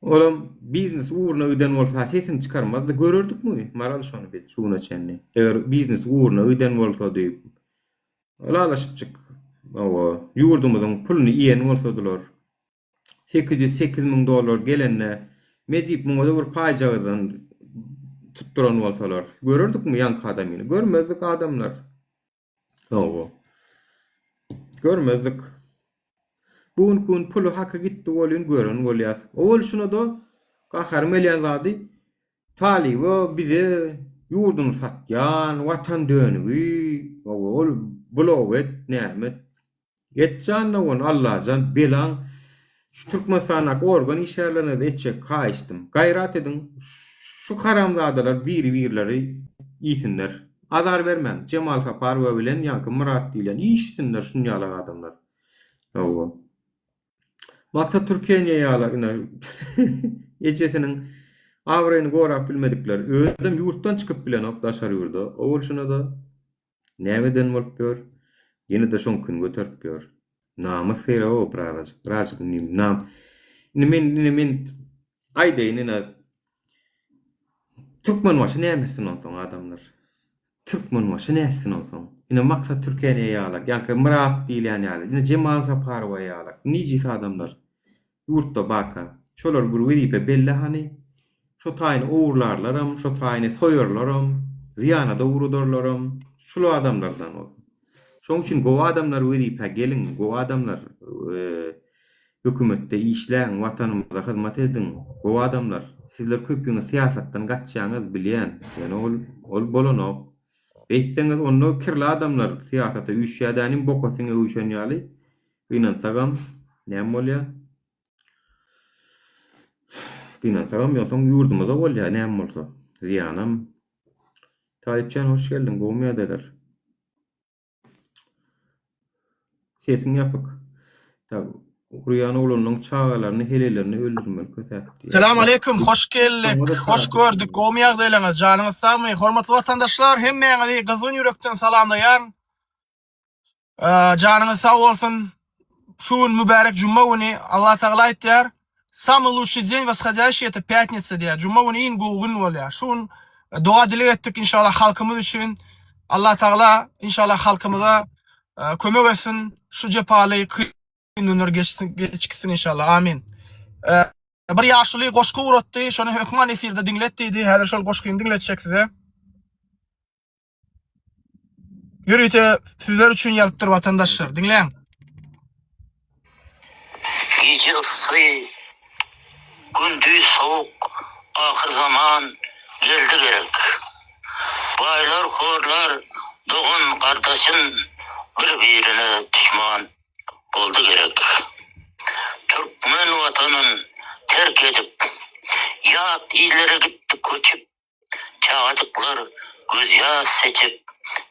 Olam biznes ugruna giden bolsa sesini çykarmazdy, görerdikmi Maral şony biz şu güne çenli. Eger biznes ugruna giden bolsady, ylalaşypjyk, hawa, ýurdumyzyň puluny iýen bolsadylar. 808 müň dollar gelende, me diýip muňa-da bir paýjagazdan tutduran bolsalar, görerdikmi ýaňky adamyny? Görmezdik adamlar. Hawa. Görmezdik. Bu günki gün puly haky gitdi welin gören bolýas. Owal şuna-da gaharym gelýän zady talyba bize ýurduny satýan watan dönügi, hawa ol blog et, näme et. Etjan dogan Allajan belaň şu Türkmenistandaky organ işgärlerine etjek haýyştym gaýrat ediň şu haramzadalar biri birleri iýsinler azar bermäň Jemal Saparowa bilen ýaňky Myrat diýlen iýişsinler şunýalak adamlar hawa Maksat Türkeniýe ýaly ine ejesiniň abraýyny gorap bilmedikler özem ýurtdan çykyp bilenok daşary ýurda owal şunada Näme eden bolup ýör? Ýene-de şoňkyny göterip ýör. Namys gerek-ow birazajyk, birazajyk indi nam Indi men indi men aýdaýyn ine Türkmenbaşy näme etsin onsoň adamlar? Türkmenbaşy nätsin onsoň? Ine Maksat Türkeniýe ýalak, ýaňky Myrat diýilýän ýaly, ine Jemal Saparowa ýalak, nijis adamlar. Ýurtda barka, şolar bir wezipe belle hany, şo taýyny ogurlarlaram, şo taýyny soýarlaram, zyýana-da ugradarlaram, şul adamlardan bolsun. Şoň üçin gowy adamlar wezipä geliň, gowy adamlar hökümetde işläň, watanymyza hyzmat ediň, gowy adamlar. Sizler köpüňiz syýasatdan gaçýaňyz, bilýän, ýöne ol ol bolanok. Beýtseňiz onda kirli adamlar syýasata üýşýär dänim boka siňe üýşen ýaly, Gynansagam, näme bolýar? Gynansagam ýogsam ýurdumyza bolýar näme bolsa zyýanam. Talypjan hoş geldiň gowmy ýagdaýlar. Sesiň ýapyk. Tak urýan oglanlaň çagalaryny heleýlerini öldürmeli kösäp diýýär. Salam aleýkum hoş geldik hoş gördük gowmy ýagdaýlaryňyz janyňyz sagmy hormatly watandaşlar hemmäňizi gyzgyn ýürekden salamlaýan Janyňyz sag bolsun. Şu gün mübärek juma güni. Allah Tagala aýtýar, Samый lучший день восходящий это пятница diýýär. Juma güni iň gowy gün bolýar. Şu gün e, doga dileg etdik inşallah halkymyz üçin. Allah Tagala inşallah halkymyza e, kömek etsin. Şu jepaly kyn günler geçsin, geçsin inşallah. Amin. E, bir ýaşuly goşgy ugratdy. Şony hökman efirde diňlet diýdi. Häzir şol goşgyny diňletjek size. Ýörite sizler üçin ýazypdyr watandaşlar. Diňläň. Gije yssy, gündiz sowuk, ahyrzaman geldi gerek. Baýlar horlar dogan gardaşyn bir birine duşman boldy gerek. Türkmen watanyn terk edip, ýat illere gitdi köçüp, Çagajyklar gözýaş seçip,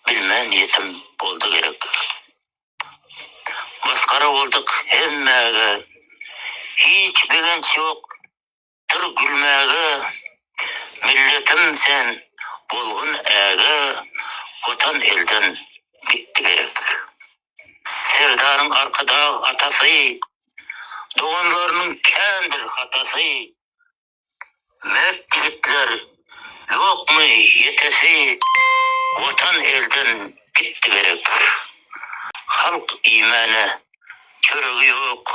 bilmän ýetim boldy gerek. Masgara bolduk hemmäge, Hiç begenç ýokdur gülmäge, Milletim sen bolgun äge, Watan elden gitdi gerek. Serdaryň Arkadag atasy, Doganlarynyň kändir hatasy, Mert ýigitler ýokmy ýetesi Watan elden gitdi gerek. Halk iýmäne çöregi ýok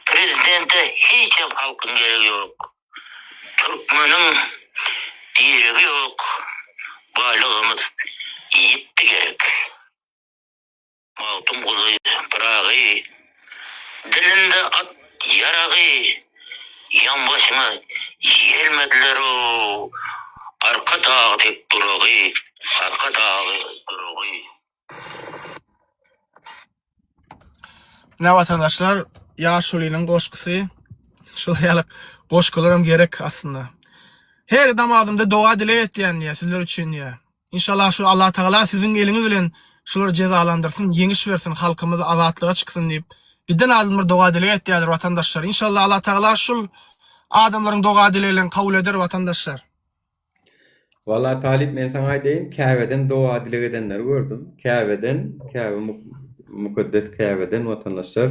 Prezidente hiçem halkyň geregi ýok Türkmeniň diregi ýok Baýlygymyz ýitdi gerek. Magtymguly Pyragy, Dilinde at ýaragy, Ýanbaşyňa ýelmediler-ow, Arka dag dek duragy, Arka dagy duragy. Ine watandaşlar ýaşulynyň goşgusy. Şol ýaly goşgularam gerek aslynda. Her namazymda doga dileg etýän diýýär sizler üçin diýýär. Inşallah şu Allah Tagala siziň eliňiz bilen şulary jezalandyrsyn, ýeňiş bersin, halkymyz azatlyga çyksyn diýip, giden adamlar doga dileg etýärler watandaşlar. Inşallah Allah Tagala şul adamlaryň doga dileglerini kabul eder watandaşlar. Walla Talyp men saňa aýdaýyn Käbeden doga dileg edenleri gördüm. Käbeden, Käbe mukaddes Käbeden watandaşlar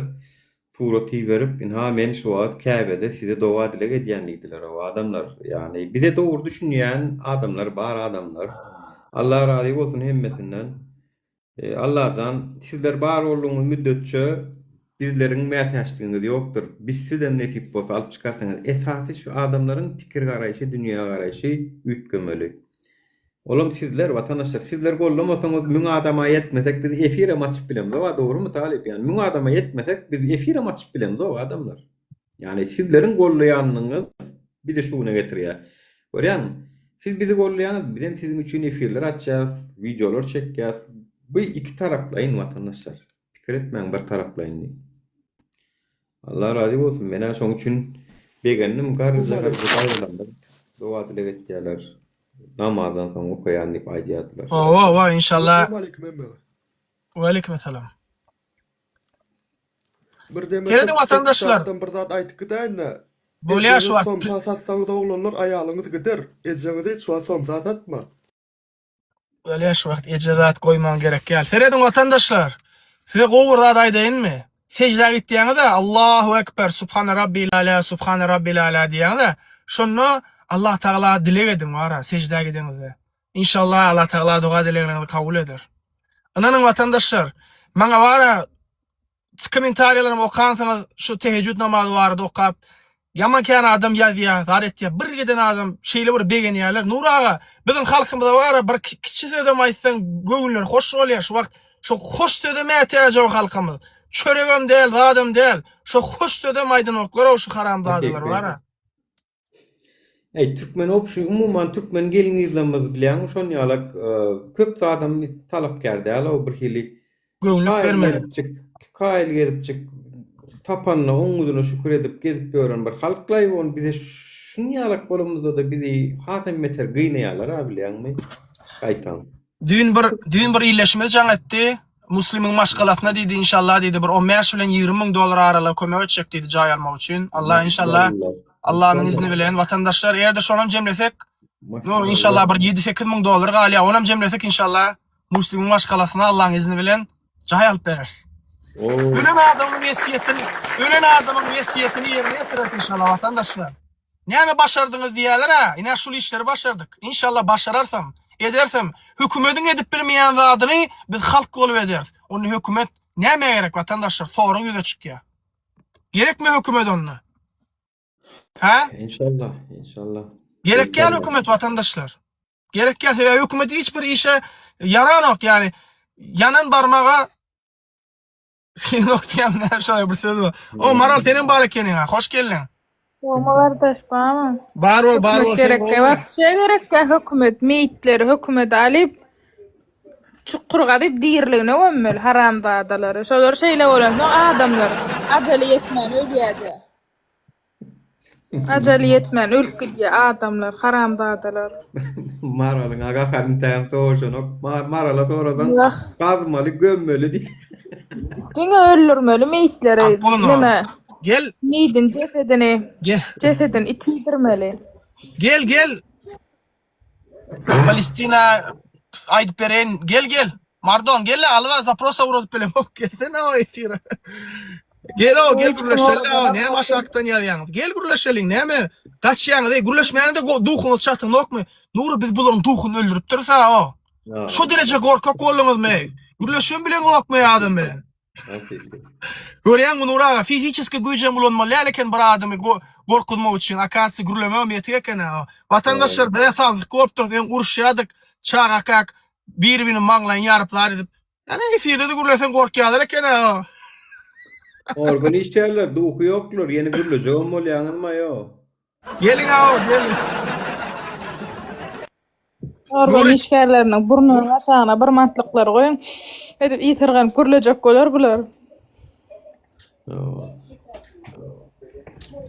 Surat iberip, Ynha, men şu wagt Käbede size doga-dileg edýän diýdiler. O adamlar, ýagny bize dogry düşünýän adamlar bar adamlar. Allah razy bolsun hemmesinden. Allajan, sizler bar boldugyňyz müddetçe bizleriň mätäçligiňiz ýokdur. Bizsizem nesip bolsa alyp çykarsyňyz. Esasy şu adamlaryň pikir-garaýşy, dünýägaraýşy üýtgemeli. Olam sizler watandaşlar sizler gollamasaňyz müň adama ýetmesek biz efirem açyp bilemzok a dogrymy talyp ýani müň adama ýetmesek biz efirem açyp bilemzok adamlar ýani sizleriň gollaýanyňyz bizi şu güne getirýär görýäňmi siz bizi gollaýaňyz bizem siziň üçin efirler açýas wideolar çekýäs bu iki taraplaýyn watandaşlar pikir etmäň bir taraplaýyn diýip. Allah razy bolsun menä şoň üçin begendim garryja garryja daýzalarymyz doga dileg etýäler namazdan soň okaýan diýip aýdýardylar. Hawa hawa inşallah. Salam aleýkum hemmäňe. Waleýkim essalam. Bir deme Serediň watandaşlar. Zatdan bir zat aýdyp gidäýin-de. Bolýar şu Ejeňiz wagt. somsa satsaňyz oglanlar aýalyňyz gider. Ejeňizi hiç wagt somsa satma. Bolýar şu wagt eje zat goýmaň gerek ýaly. Serediň watandaşlar. Size gowy bir zat aýdaýynmy? Seždä gitýäňiz-ä Allahu ekber Subhane Rabbil ala Subhane Rabbil ala diýýäňiz-ä. Şonda Allah Tagala dileg ediň bara seždä gideňizde. Inşallah Allah Tagala doga dilegleriňizi kabul eder. Ynanyň watandaşlar, maňa bara Kommentariýalarymy okansyňyz şu tehejjüd namazy barada okap ýaman kän adam ýazýa zat etýä bir giden adam şeýle bir begenýäler Nury aga biziň halkymyza bara bir kiçi sözem aýtsaň göwünleri hoş bolýa şu wagt şo hoş söze mätäjow halkymyz çöregem däl zadam däl şo hoş sözem aýdanoklarow şu haramzadalar bara. Eý türkmen obşi umuman türkmen gelin gyzlarymyz bilýäňmi şon ýalak köp zadam talapkär däl-ow birhili Göwnlük kaýyl bermeli. gezipjik kaýyl gezipjik tapanyna oňňudyna şükür edip gezip ýören bir halklaý ony bize. Şuny ýalak bolanymyzda-da bizi hasam beter gynaýarlar-a bilýäňmi? Gaýtam. Düýn bir düýn bir ildeşimiz jaň etdi. Muslimiň maşgalasyna diýdi inşallah diýdi bir 15 bilen 20 müň dollar aralygy kömek etjek diýdi jaý almak üçin. Allah inşallah Allanyň izni bilen watandaşlar eger-de şonam jemlesek no inşallah bir 7-8 müň dollar galýar. Onam jemlesek inşallah Muslimiň maşgalasyna Allanyň izni bilen jaý alyp bereris. Ölen adamyň wesýetini, ölen adamyň wesýetini ýerine ýetireris inşallah watandaşlar. Näme başardyňyz diýýäler-ä, ine şul işleri başardyk. Inşallah başararsam, edersem, hökümediň edip bilmeýän zadyny biz halk bolup ederis. Onda hökümet nämä gerek watandaşlar, sorag ýüze çykýar. Gerekmi hökümet onda? Hä? Inşallah, inşallah. Gerek däl hökümet watandaşlar. Gerek däl, sebäbi hökümet hiç bir işe ýaranok, ýani ýanan barmaga Senok diýen näme şoý bir söz bar. O Maral senem bar ekeniň ha. Hoş geldiň. Gowmy gardaş barmy? Bar bol, bar bol. Hökümet gerek wapşe gerekkä hökümet meýitleri hökümet alyp çukur gazyp diriligine gömmeli haramzadalary. Şolar şeýle bolansoň adamlar ajaly ýetmän ölýädä. Ajaly ýetmän ölüp gidýär adamlar, haramzadalar. Maralyň aga hany täm sowaşanok. Marala sorasaň Wah. gazmaly, gömmeli diýýär. Diňe öldürmeli meýitleri, neme, Gel. meýdiň jesedini, Gel. jesedini it iýdirmeli. Gel, gel. Palestina aýdyp bereýin. Gel gel. Mardon gel alga zaprosa ugradyp bilemok. Gelsene o efire. Gel o gel gürleşeli o näme aşakdan ýazýaňyz. Gel gürleşeliň näme gaçýaňyz ey gürleşmäne de duhuňyz çatynokmy? Nury biz bularyň duhuny öldüripdiris ha o. Şu dereje gorkak bolduňyzmy? Gürleşen bileňokmy adam bilen? Görýäňmi Nury aga, fiziçeski güýjem ulanmaly däl eken bir adamy gorkuzmak üçin. Akasiýa gürlemegem ýetik eken ha. Watandaşlar bize samsyk bolup durus, öň uruşýardyk, çagakak bir-biriniň maňlaýyny ýaryp zar edip. Ýani efirde-de gürleseň gorkýarlar eken ha. Organ işgärler duhy ýoklar, ýene gürlejegem bolýaňyzma ýok. Geliň aw, geliň. Organ işgärleriniň burnunyň aşagyna bir mantlyklary goýuň. Edip ysyrganyp gürlejek bolar bular.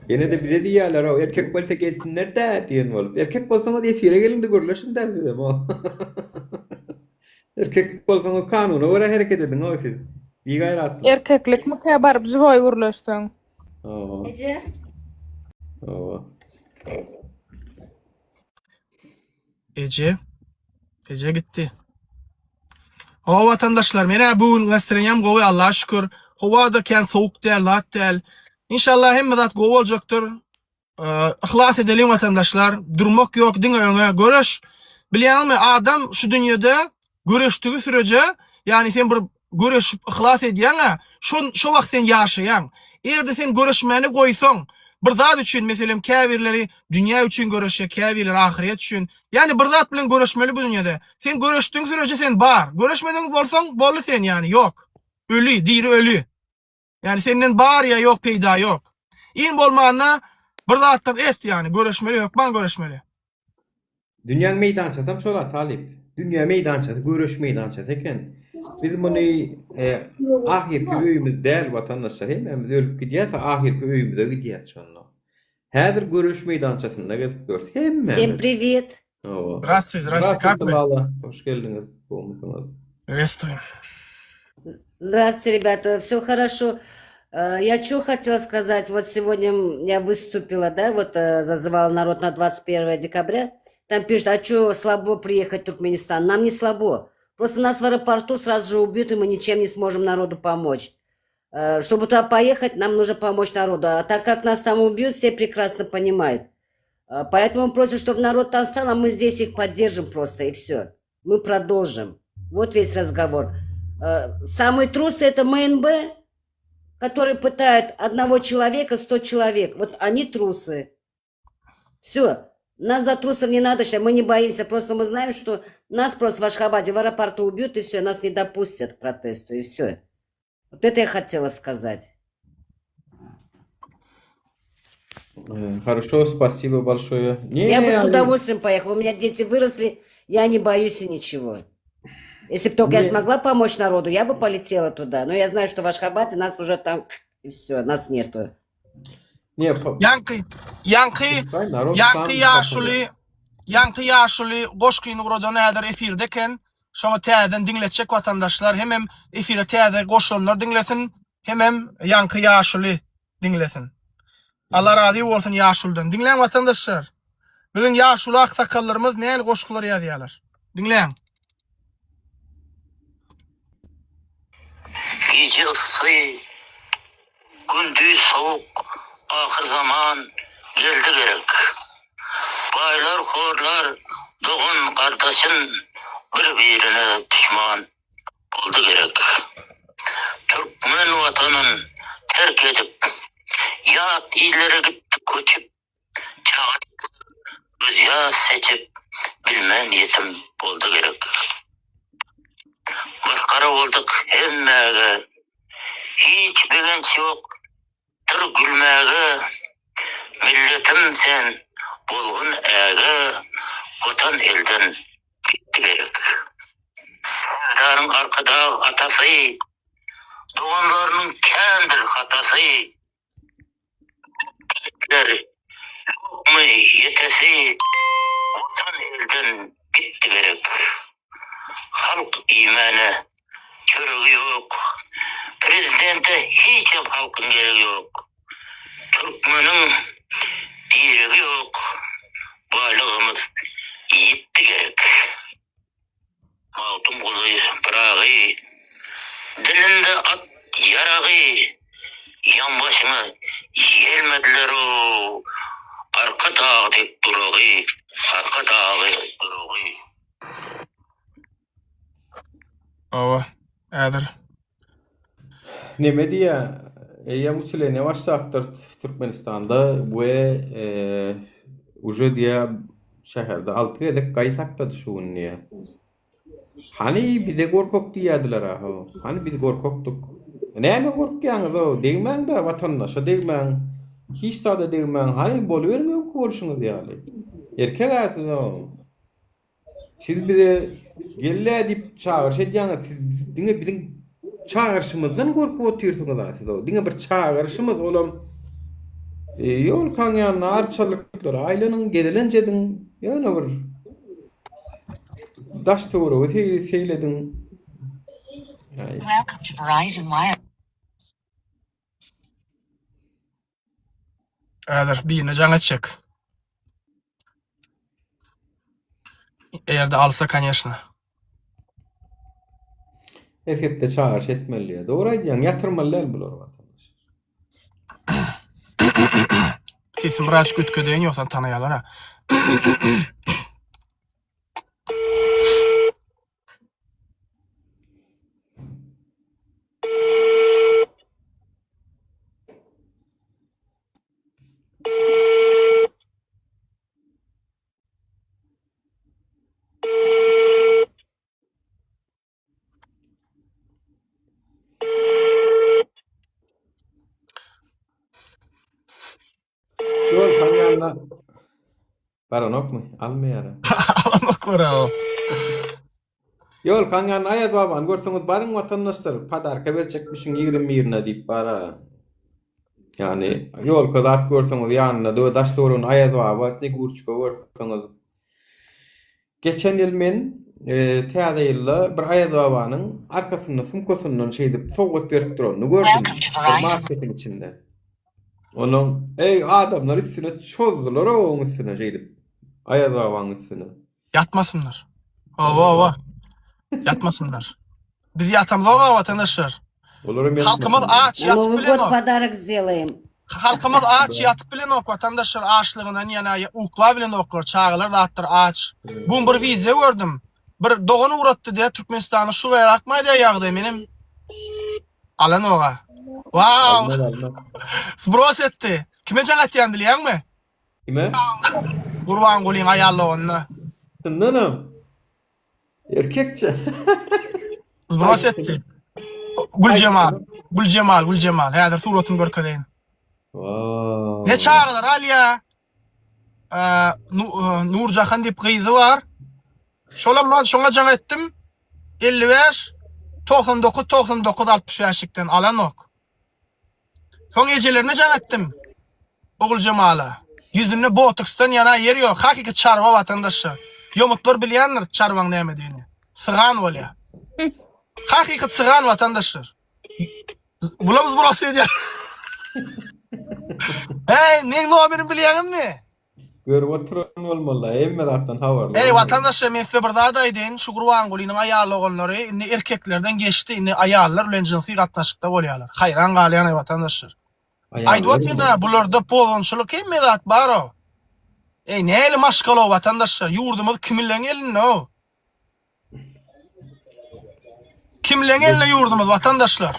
Ýene-de bize diýýärler, erkek bolsa gelsinler-dä diýen bolup. Erkek bolsaňyz efire geliň-de gürleşiň-dä sizem. Erkek bolsaňyz kanuna görä hereket ediň-ow siz. Bigaýratlar. Erkeklikmikä baryp žiwoý gürleşseň. Hawa. Eje. Hawa. Eje. Eje gitdi. Hawa watandaşlar, men-ä bu gün nastreniýam gowy, Allaha şükür. Howa-da kän sowuk däl, zat däl. Inşallah hemme zat gowy boljakdyr. Yhlas edeliň watandaşlar. Durmak ýok, diňe öňe. Göreş. Bilýäňmi, adam şu dünýede göreşdigi süreje, ýagny sen bir göreşip yhlas edýäň-ä, şo şo wagt sen ýaşaýaň. Eger-de sen göreşmäni goýsaň, bir zat üçin, meselem, käbirleri dünýä üçin göreşýär, käbirleri ahyrýet üçin. Ýagny bir zat bilen göreşmeli bu dünýede. Sen göreşdigiň süreje sen bar. Göreşmeseň bolsaň, boldy sen ýagny ýok. Öli, diri öli. Ýagny senden bar ýa ýok peýda ýok. Iň bolmanda bir zatlar et ýagny göreşmeli hökman göreşmeli. Dünýäň meýdançasam şol-a talyp. Dünýä meýdançasy göreş meýdançasy eken. Biz muny ahyrky öýümiz däl watandaşlar hemmämiz ölüp gidýäs ahyrky öýümize gidýäs şonda. Häzir göreş meýdançasynda gezip ýörüs hemmämiz. Всем привет. Hawa. Zdrastwuý, zdrastwuý, как вы? Lala, hoş geldiňiz. Gowumysyňyz? Приветствую. Здравствуйте, ребята. Все хорошо. Э, Я что хотела сказать. Вот сегодня я выступила, да, вот э, зазывала народ на 21 декабря. Там пишут, а что слабо приехать в Туркменистан? Нам не слабо. Просто нас в аэропорту сразу же убьют, и мы ничем не сможем народу помочь. Э, Чтобы туда поехать, нам нужно помочь народу. А так как нас там убьют, все прекрасно понимают. Э, Поэтому просим, чтобы народ там стал, а мы здесь их поддержим просто, и все. Мы продолжим. Вот весь разговор. Э, Самые трусы это МНБ, которые пытают одного человека 100 человек. Вот они трусы. Все. Нас за трусов не надо сейчас, мы не боимся. Просто мы знаем, что нас просто в Ашхабаде в аэропорту убьют, и все, нас не допустят к протесту, и все. Вот это я хотела сказать. Э, Хорошо, спасибо большое. Не, Я бы с они- удовольствием поехала. У меня дети выросли, я не боюсь и ничего. Если бы только я Не. смогла помочь народу, я бы полетела туда. Но я знаю, что в Ашхабаде нас уже там и все, нас нету. Ne Ýaňky, ýaňky, ýaňky ýaşuly, ýaňky ýaşuly goşgyny uradan häzir efirde eken. Şoňa täzeden diňletjek watandaşlar hemem efire täze goşulanlar diňlesin, hemem ýaňky ýaşuly diňlesin. Allah razy bolsun ýaşuludan. Diňläň watandaşlar. Biziň ýaşuly aksakallarymyz nähili goşgular ýazýarlar. Diňläň. Gije yssy, gündiz sowuk, ahyrzaman geldi gerek. Baýlar horlar dogan gardaşyn bir-birine duşman boldy gerek. Türkmen watanyn terk edip, ýat illere gitdi göçüp, Çaga gözýaş seçip bilmän ýetim boldy gerek. Masgara bolduk hemmäge, Hiç begenç ýok dyr gülmäge, Milletim sen bolgun äge, Watan elden gitdi gerek. Serdaryň Arkadag atasy, Doganlarynyň kändir hatasy, Ýigitler ýokmy ýetesi Watan elden gitdi gerek. Halk iýmäne çöregi ýok Prezidente hiçem halkyň geregi ýok. Türkmeniň diregi ýok Baýlygymyz ýitdi gerek. Magtymguly Pyragy, Dilinde at ýaragy, Ýanbaşyňa ýelmediler-ow, Arka dag dek duragy, Arka dagy duragy. Hawa, häzir. Neme diýýä, eýýäm usileniýe başlapdyr Türkmenistanda we uje diýýä şäherde 6 gezek gaý saklady şu gün diýýä. Hany bize gorkak diýýädiler-ä ho. Hany biz gorkakdyk. Näme gorkýaňyz-ow, degmäň-dä watandaşa degmäň, hiç zada degmäň, hany boluberiň öňki bolşuňyz ýaly. Erkek-ä siz-ow. Siz bize gel-le diýip çagyryş edýäňiz, siz diňe biziň çagyryşymyzdan gorkup otyrsyňyz-a siz o. Diňe bir çagyryşymyz olam e, ýolkaň ýanyna arçalyklara aýlanyň, gezelenç ediň, ýöne bir daş töweregi seýil seýil ediň. Häzir birine jaň etjek. Eger-de alsa, koneşno. Her hepde çagyryş etmeli diýýär. Dogry aýdýaň, ýatyrmaly däl bulary watandaş. Sesim birazjyk üýtgedeýin, ýogsam tanaýarlar-a. Ýolkaň ýanyna baranokmy? Almaýar. Alanok görä o. Ýolkaň ýanyna Aýaz babany görseňiz baryň watandaşlar, podarka berjekmişiň 21-ine diýip bara. Ýagny ýolka zat görseňiz ýanynda dö daş töwereginde Aýaz baba, Snegurçka görseňiz. Geçen ýyl men Täze ýylda bir Aýaz babanyň arkasynda sumkasyndan şeýdip sowgat berip duranyny gördüm bir marketiň içinde. Onuň eý adamlar üstüne çozdular oň üstüne şeýdip Aýaz babaň üstüne. Ýatmasynlar. Hawa hawa. Ýatmasynlar. Biz ýatamzok-a watandaşlar. Olar hem Halkymyz ýatmasynlar. aç ýatyp Nowy god bilenok. podarok сделаем. Halkymyz aç ýatyp bilenok watandaşlar açlygyndan ýana ukla bilenoklar çagalar zatlar aç. Bu gün bir wideo gördüm. Bir dogan ugratdy diýä Türkmenistanda şu ýarakmaý diýä ýagdaý menem alanoga. Wow. Almaz almaz. Sbros etdi. Kime jaň atýan bilýäňmi? Kime? Gurbangulyň aýal doganyna. Çyndanam. Erkekçe. Zbros etdi. Güljemal. Güljemal, Güljemal. Häzir suratyny görkezeýin. Wow. Ne çagalar alýa? Ee, e, Nurjahan diýip gyzy bar. Şolam ben şoňa jaň etdim. 55 99 99 65-likden alanok. Soň ejelerine jaň etdim. Oguljemala. Ýüzünde botoksdan ýana ýer ýok. Hakyky çarwa watandaşlar. Ýomutlar bilýändir çarwaň nämedigini. Sygan bolýar. Hakyky çygan watandaşlar. Bulam zbros edýär. Hey, meň nomerimi bilýäňizmi? Görüp oturan bolmaly, hemme zatdan habarly. Ey watandaşlar men size bir zat aýdaýyn, şu Gurbangulynyň aýal oganlary indi erkeklerden geçdi, indi aýallar bilen jynsy gatnaşykda bolýarlar. Haýran galýan ey watandaşlar. Aýdyp otyryn-a, bularda pozgunçylyk hemme zat bar-ow. Eý, näli maşgala-ow watandaşlar, ýurdumyz kimleň elinde-ow? Kimleň elinde ýurdumyz watandaşlar?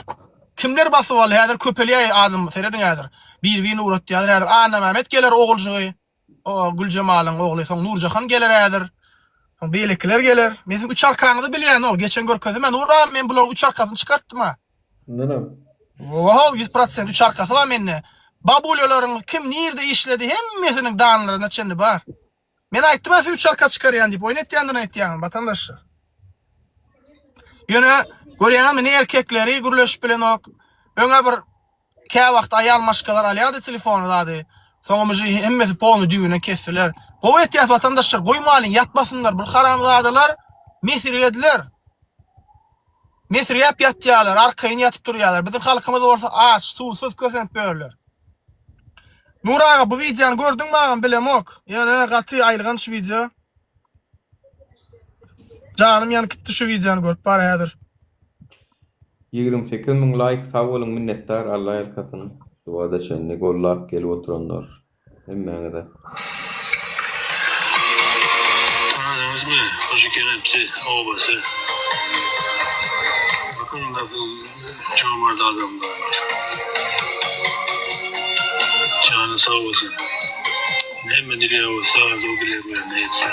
Kimler basyp aldy? Häzir köpelýär adam, serediň häzir. Bir-birini ugratýarlar häzir. Annamämmet geler oguljygy. O Güljemalyň ogly, soň Nurjahan geler häzir. Soň beýlekiler geler. Men siziň üç arkaňyzy bilýän-ow. Geçen görkezdim-ä Nur agam, men bularyň üç arkasyny çykartdym-a. Mundanam. Oho, 100% üç arkasy bar mende. Babulyalaryň kim nirde işledi hemmesiniň danlaryna çenli bar. Men aýtdym-a siz üç arka çykarýan diýip, oýun etýändigini aýtýaňyz, watandaşlar. Ýöne görýäňizmi, ne erkekleri gürleşip bilenok. Öňe bir Käwagt aýal maşgalar alýardy telefony zady. Soňam uje hemmesi polny düýbünden kesdiler. Gowy etýäs watandaşlar goýmalyň ýatmasynlar bul haramzadalar mesirgediler. Mesirgäp ýatýarlar arkaýyn ýatyp durýarlar. Biziň halkymyz bolsa aç suwsuz kösenip ýörler. Nur aga bu wideony gördüňmi agam bilemok. Ýöne gaty aýylganç wideo. Janym ýanyp gitdi şu wideony görüp bar häzir. 28 müň laýk sag boluň minnetdar Alla ýalkasyn şu wagta çenli gollap gelip oturanlar hemmäňize. Tanadyňyzmy Hojakenepsi obasy. Bakın nasıl jomart adamlar var. Jany sag bolsun. Näme dileg bolsa arzuw dileglerine ýetsin.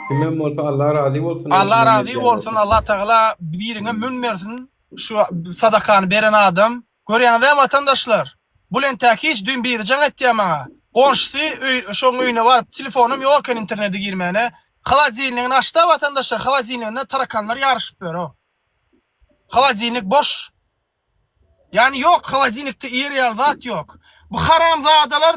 Kimem bolsa Allah razy bolsun. Allah razy bolsun Allah tagala biriňe mün bersin şu sadakany beren adam. Görýäňizä watandaşlar. Bul entäk hiç düýn biri jaň etýä maňa. Goňşusy öý şoň öýüne baryp telefonum ýok eken internete girmäne. Holodilnigini açda watandaşlar holodilniginde tarakanlar ýaryşyp ýör o. Holodilnik boş. Ýani ýok holodilnikde iýer ýaly zat ýok. Bu haramzadalar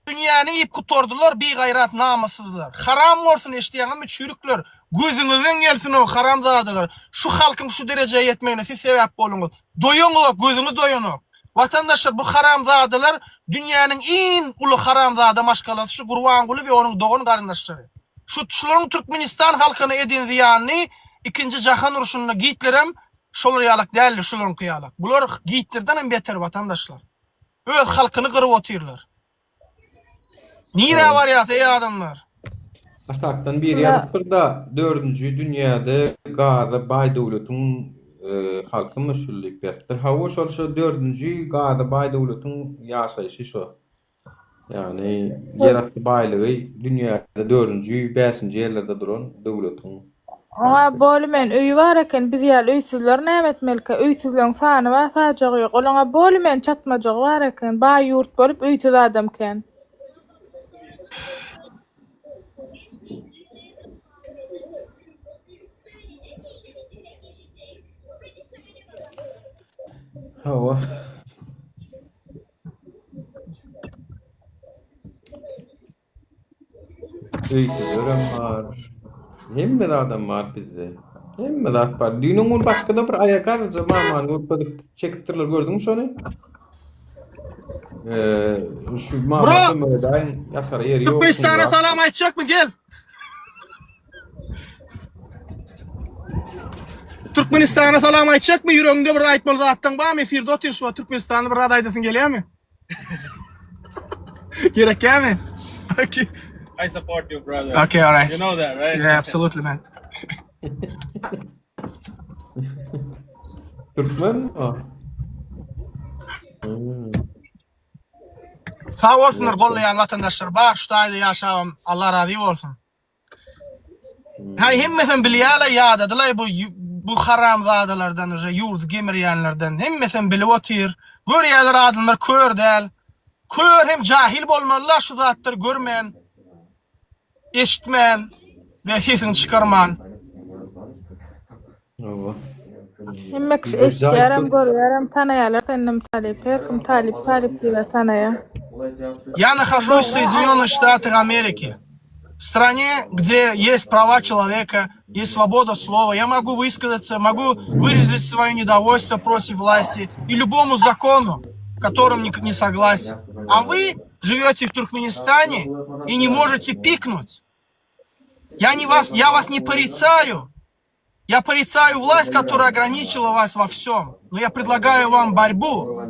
dünýäni iýip gutardylar bigaýrat namyssyzlar. Haram bolsun eşidýäňizmi çüýrükler gözüňizden gelsin o haramzadalar. Şu halkyň şu derejä ýetmegine siz sebäp bolduňyz. Doýaňyzok gözüňiz doýanok. Watandaşlar bu haramzadalar dünýäniň iň uly haramzada maşgalasy şu Gurbanguly we onuň dogan garyndaşlary. Şu şularyň Türkmenistan halkyna eden zyýanyny ikinji jahan urşunda Gitlerem. şolar ýalak däldi şularyňky ýalak. Bular Gitlerden hem beter watandaşlar. Öz halkyny gyryp otyrlar. Nirä barýas eý adamlar? Aşakdan biri ýazypdyr-da, dördünji dünýäde gaza baý döwletiň halkymy şul diýip ýazypdyr. Hawa şol şo dördünji gaza baý döwletiň ýaşaýşy şo. Ýagny ýerasty baýlygy dünýäde dördünji, bäşinji ýerlerde duran döwletiň Oňa halky. boly men öýi bar eken biz ýaly öýsüzler näme etmelikä öýsüzleň sany bar sajagy ýok olaňa boly men çatmajygy bar eken baý ýurt bolup öýsüz adam kän. Hawa. Öýsüzlerem bar. Hemme zadam bar bizde. Hemme zat bar. Düýnüň gün başga-da bir aýagarja mamany görkezip çekipdirler. Gördüňmi şony? Ee, şu mama Bro! kömek edäýiň, ýatara ýeri ýok. Türkmenistana salam aýtjakmy gel. Türkmenistana salam aýtjakmy ýüregiňde bir aýtmaly zatlaň barmy efirde otyr şu wagt Türkmenistana bir zat aýdasyň gelýärmi? Gerekýärmi? Okay. I support you, brother. Okay, all right. You know that, right? Yeah, absolutely man. Türkmen o. Hmm. Sag bolsunlar gollaýan watandaşlar bar şu taýda ýaşabam Allah razy bolsun. Haý hemmesem bilýärler ýadadylaý bu bu haramzadalardan uje ýurdy gemirýänlerden hemmesem bilip otyr. Görýärler adamlar kör däl. Kör hem jahil bolmalylar şu zatlary görmän, eşitmän we sesini çykarman. Hawa. Hemme kişi eşitýärem, görýärem, tanaýarlar sennem talyp. Her kim talyp, talyp diýibä tanaýar. Я нахожусь в Соединенных Штатах Америки, в стране, где есть права человека, есть свобода слова. Я могу высказаться, могу выразить свое недовольство против власти и любому закону, которым не, не согласен. А вы живете в Туркменистане и не можете пикнуть. Я, не вас, я вас не порицаю. Я порицаю власть, которая ограничила вас во всем. Но я предлагаю вам борьбу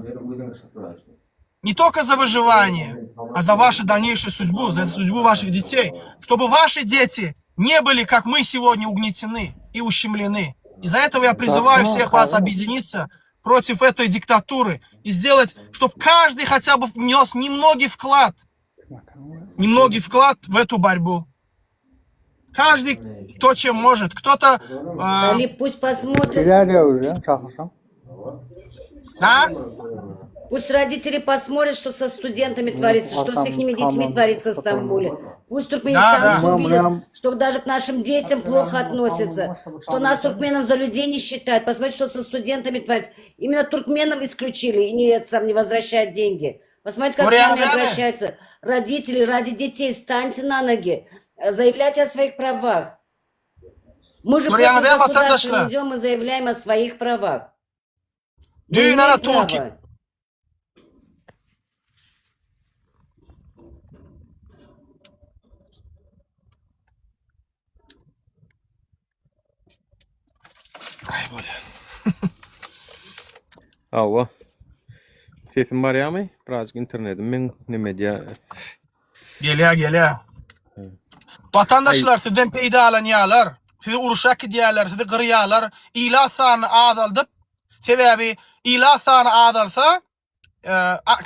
не только за выживание, а за вашу дальнейшую судьбу, за судьбу ваших детей, чтобы ваши дети не были, как мы сегодня, угнетены и ущемлены. Из-за этого я призываю всех вас объединиться против этой диктатуры и сделать, чтобы каждый хотя бы внес немногий вклад, немногий вклад в эту борьбу. Каждый кто чем может. Кто-то... Э, Талиб пусть посмотрит. да? Пусть родители посмотрят, что со студентами творится, что с их детьми творится в Стамбуле. Пусть туркменистанцы Да, да. увидят, что даже к нашим детям плохо относятся, что нас, туркменов, за людей не считают. Посмотрите, что со студентами творится. Именно туркменов исключили и не, сам не возвращают деньги. Посмотрите, как с нами Курьян, обращаются. Родители ради детей, встаньте на ноги, э, заявляйте о своих правах. Мы же Курьян, против да, государства ватандашlar. идем и заявляем о своих правах. Мы Düýn имеем ana Turki. право. Aý bolýar. Hawa. Sesim barýarmy? Birazjyk internetim meň neme edýär. Gelýär, gelýär. Watandaşlar sizden peýdalanýarlar. Sizi uruşa äkidýärler, sizi gyrýarlar. Ilat sanyny azaldyp, sebäbi ilat sany azalsa,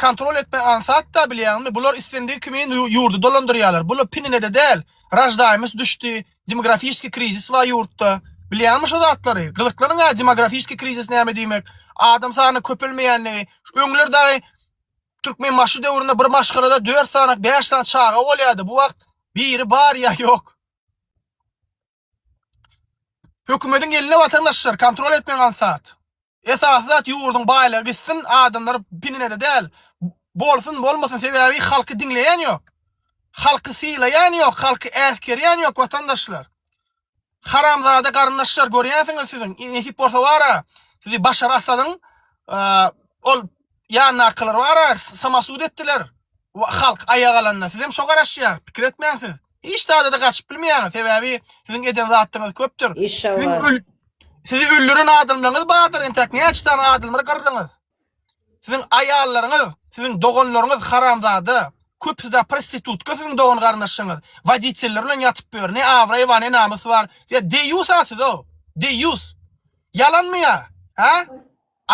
kontrol etmek aňsat-da bilýäňmi? Bular islendik kimin ýurdy dolandyrýarlar. Bular pininede däl. Raždaýmys düşdi, demografiçeskiý krizis bar ýurtda. Bilýäňmi şo zatlary? Gyzyklanyň-a demografiçeskiý krizis näme diýmek? Adam sanynyň köpelmeýänligi. Öňler dagy Türkmenbaşy döwründe bir maşgalada dört sany, bäş sany çaga bolýardy. Bu wagt biri bar ýa ýok. Hökümediň eline watandaşlar kontrol etmek aňsat. Esasy zat ýurduň baýlygy gitsin, adamlar pininede däl. Bolsun, bolmasyn sebäbi halky diňleýän ýok. Halky sylaýan ýok, halky äsgerýän ýok watandaşlar. Haramzada garyndaşlar görýänsiňiz siziň nesip bolsa bara sizi Başar Asadyň ol ýanyndakylar bara samasud etdiler halk aýak alanda sizem şo garaşýar pikir etmäň siz hiç zada-da gaçyp bilmeýäňiz sebäbi siziň eden zatlaryňyz köpdür Inşallah. siziň öl. Sizi öldüren adamlaryňyz bardyr entek näçe sany adamlary gyrdyňyz. Siziň aýallaryňyz, siziň doganlaryňyz haramzada. Köpüsi-de prostitutka siziň dogan garyndaşlaryňyz. Woditeller bilen ýatyp ýör. Ne abraý bar, ne namys bar. Ýa deýýus-a siz-ow. Deýýus. Ýalanmy ýa? Hä?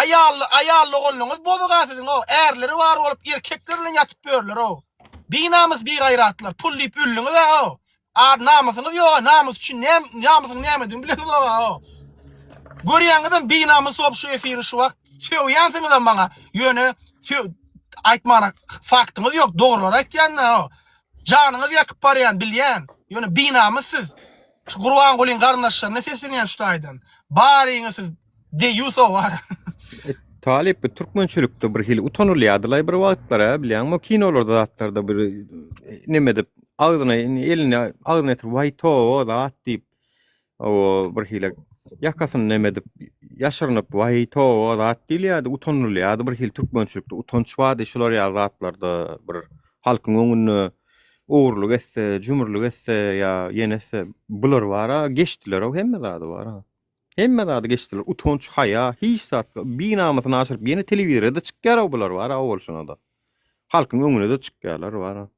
Aýally, aýal doganlaryňyz bozuk-a siziň-ow. Ärleri bar bolup erkekler bilen ýatyp ýörler-ow. Binamys bigaýratlar. Pul diýip öldüňiz-a-ow. Ar namysyňyz ýoga namys üçin näm namysyň nämedigini bileňiz o. Görýäňizem binamys bolup şu efiri şu wagt sögýänsiňizem maňa. Ýöne aýtmana faktyňyz ýok, dogrulary aýtýan-da o. Janyňyz ýakyp barýan bilýän. Ýöne binamys siz. Şu Gurbangulyň garyndaşlaryna seslenýän şu taýdan. Baryňyz siz Deýýus o bar. Talyp bu türkmençilikde bir hili utanylýadylaý bir wagtlar a bilýäňmi kinolarda zatlarda bir neme edip agzyna elini agzyna getirip waý toba zat diýip o bir hili ýakasyny neme edip ýaşyrynyp waý toba zat diýilýärdi utanylýardy bir hili türkmençilikde utanç bardy şular ýaly zatlarda bir halkyň öňünde ogurlyk etse jümürlik etse ýa ýene etse bular bara geçdiler-ow hemme zady bara. Hemme zady geçdiler. Utanç, haýa, hiç zat. Binamysyny aşyryp ýene telewizorda çykýar-ow bular bar-a bolşuna-da. Halkyň öňüne-de çykýarlar bar-a.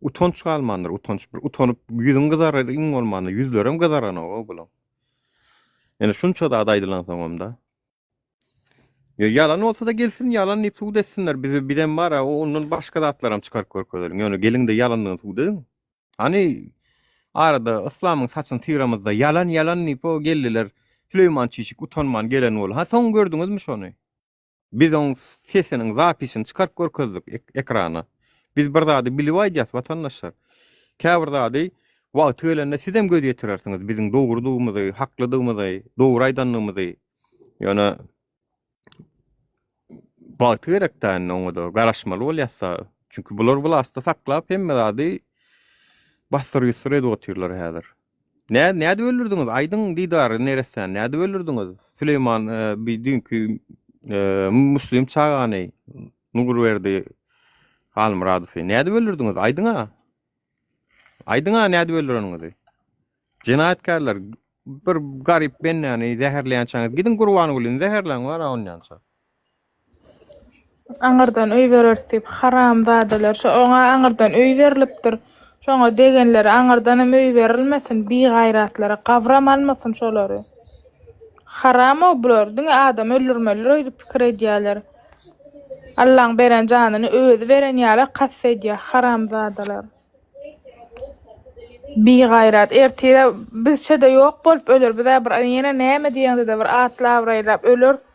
Utanç galmandyr, utanç. Bir utanyp ýüzüň gyzarar iň bolmanda ýüzlerem gyzaranok-ow bulaň. Ýöne şunça zat aýdylansoňam-da. Ýa ýalan bolsa-da gelsin, ýalan diýip subut etsinler. Bizi bizem bar-a, ondan başga zatlaram çykaryp görkezeliň. Ýöne geliň-de ýalandygyny subut ediň. Hany arada yslamyň saçyny syramyzda ýalan ýalan diýip o geldiler Süleýman çişik utanman gelen bol. Ha soň gördüňizmi şony? Biz oň sesiniň zapisini çykaryp görkezdik ekrana. Biz bir zady bilip aýdýas watandaşlar. Käbir zady wagty gelende sizem göz ýetirersiňiz biziň dogrudygymyzy, haklydygymyzy, dogry aýdandygymyzy. Ýöne Wagty gerekdä indi oňada garaşmaly bolýasda. Çünki bular wlastda saklap hemme zady bassyr-ýussur edip otyrlar häzir. Nä nädip öldürdiňiz? Aýdyň Didary neressäni nädip öldürdiňiz? Süleýman bi düýnki Muslim çagany Nurberdi Halmyradowy nädip öldürdiňiz? Aýdyň-a. Aýdyň-a nädip öldüreniňizi. Jenaýatkärler bir garyp bendäni zäherleýänçäňiz gidiň Gurbangulyny zäherläň bar-a onýança. Aňyrdan öý bereris diýip haramzadalar şo oňa aňyrdan öý berlipdir. Şoňa degenlere aňyrdanam öý berilmesin bigaýratlara gabram almasyn şolary. Haramow bular diňe adam öldürmelidir öýdüp pikir edýäler. Allaň beren janyny özi beren ýaly kast edýär haramzadalar. Bigaýrat ertire bizçede ýok bolup öler bizä bir ýene näme diýeňdede bir atly abraýlap öleris.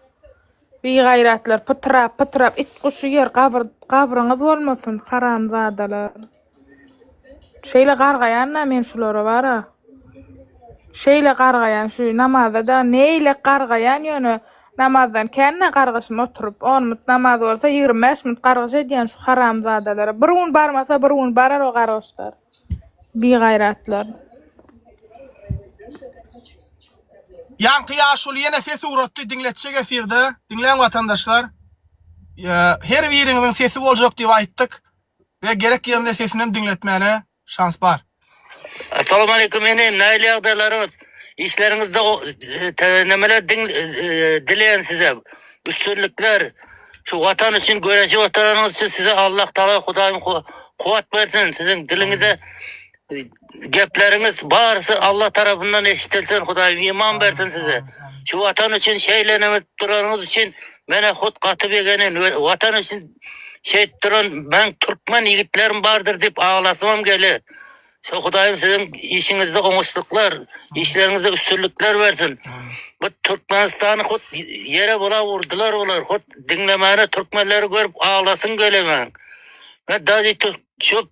Bigaýratlar pytrap pytrap it guşy ýer gabyr gabryňyz bolmasyn haramzadalar. Şeýle gargaýan-da men şulara bar-a. Şeýle gargaýan şu namazda-da neýle gargaýan ýöne namazdan kän-de gargyşym oturyp on minut namaz bolsa 25 minut gargyş edýän şu haramzadalara. Bir gün barmasa bir gün barar o gargyşlar. Bigaýratlar. Ýaňky ýaşuly ýene ses ugratdy diňletjek efirde. Diňläň watandaşlar. Her biriňiziň sesi boljak diýip aýtdyk. We gerek ýerinde sesinem diňletmäne şans bar. Assalamualeýkum inim nähili ýagdaýlaryňyz işleriňizde nemeler dileýän size üstünlikler şu watan üçin göreşip oturanyňyz üçin size Allah Tagala Hudaýym kuwwat bersin siziň diliňize Gepleriňiz barysy Allah tarapyndan eşidilsin Hudaýym iman bersin size. Şu watan üçin şeýle neme edip duranyňyz üçin menä hut gaty begenin we watan üçin şeýdip duran meň türkmen ýigitlerim bardyr diýip aglasymam gelýär. Şu Hudaýym siziň işiňizde oňuşlyklar, işleriňizde üstünlikler bersin. Bu Türkmenistany hut ýere bulap urdular bular. Hut diňlemäne türkmenleri görüp aglasym gelýär meň. Men daži şu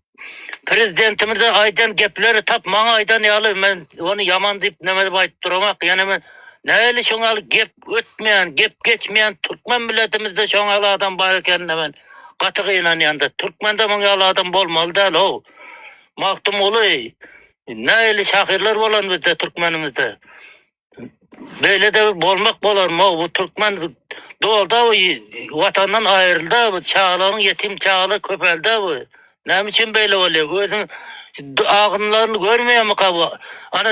Prezidentimize aýdan gepleri tap maňa aýdan ýaly men ony ýaman diýip neme diýip aýdyp duramak ýöne men nähili şoň ýaly gep ötmeýän gep geçmeýän türkmen milletimizde şoň ýaly adam bar ekenine men gaty gynanýanda türkmende muň ýaly adam bolmaly däl how Magtymguly nähili şahyrlar bolan bizde türkmenimizde Beýle-de bolmak bolarmy bu türkmen dolda bu watandan aýrylda bu çagalaryň ýetim çagalar köpeldi bu. Näme üçin beýle bolýar? Özüň agynlaryny görmeýärmika bu? Ana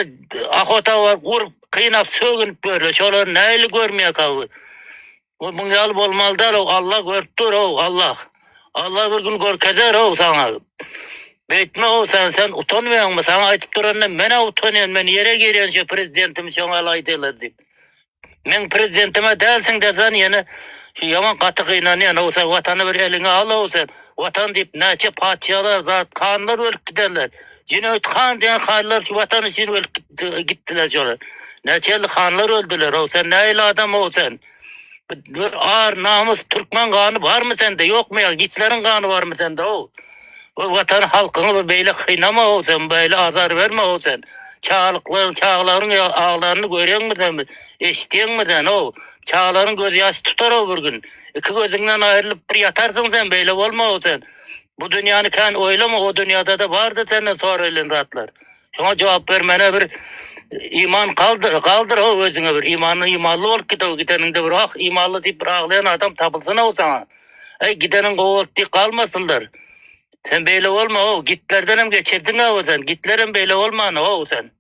ahota baryp urup. Kynap sögünip ýörler. Şolary nähili görmeýärka bu? Bu muň ýaly bolmaly däl-ow. Allah görüp dur-ow, Allah. Allah bir gün görkezer-ow saňa. Beýtme-ow sen, sen utanmaýaňmy? Saňa aýdyp duranda men-ä utanýan, men ýere girýän şu prezidentimi şoňa ýaly aýdýarlar diýip. Meň prezidentim-ä dälsiň-dä sen ýene şu ýaman gaty gynanýan how sen watany bir eliňe al how sen watan diýip näçe patyşalar zat hanlar ölüp gidenler Jüneýit han diýen hanlar şu watan üçin ölüp gitdiler şolar näçe ýyllyk hanlar öldüler how sen nähili adam how sen bir ar namys türkmen gany barmy sende ýokmy ýa Gitleriň gany barmy sende how Bu watan halkyňy bir beýle kynama how sen beýle azar berme how sen. Çagalyklar çagalaryň aglanyny görýäňmi sen eşitýäňmi sen how. Çagalaryň göz ýaşy tutar how bir gün. Iki gözüňden aýrylyp bir ýatarsyň sen beýle bolma how sen. Bu dünýäni kän oýlama o dünýädede bardyr senden soraýlan zatlar. Şoňa jogap bermäne bir iman galdyr galdyr how özüňe bir imanly imanly bolup git how gideniňde bir ah imanly diýip bir aglaýan adam tapylsyn how saňa. Eý gideniň gowy boldy diýip galmasynlar. Sen beýle bolma how gitlerdenem geçirdiň-ow sen gitlerem beýle bolman how sen.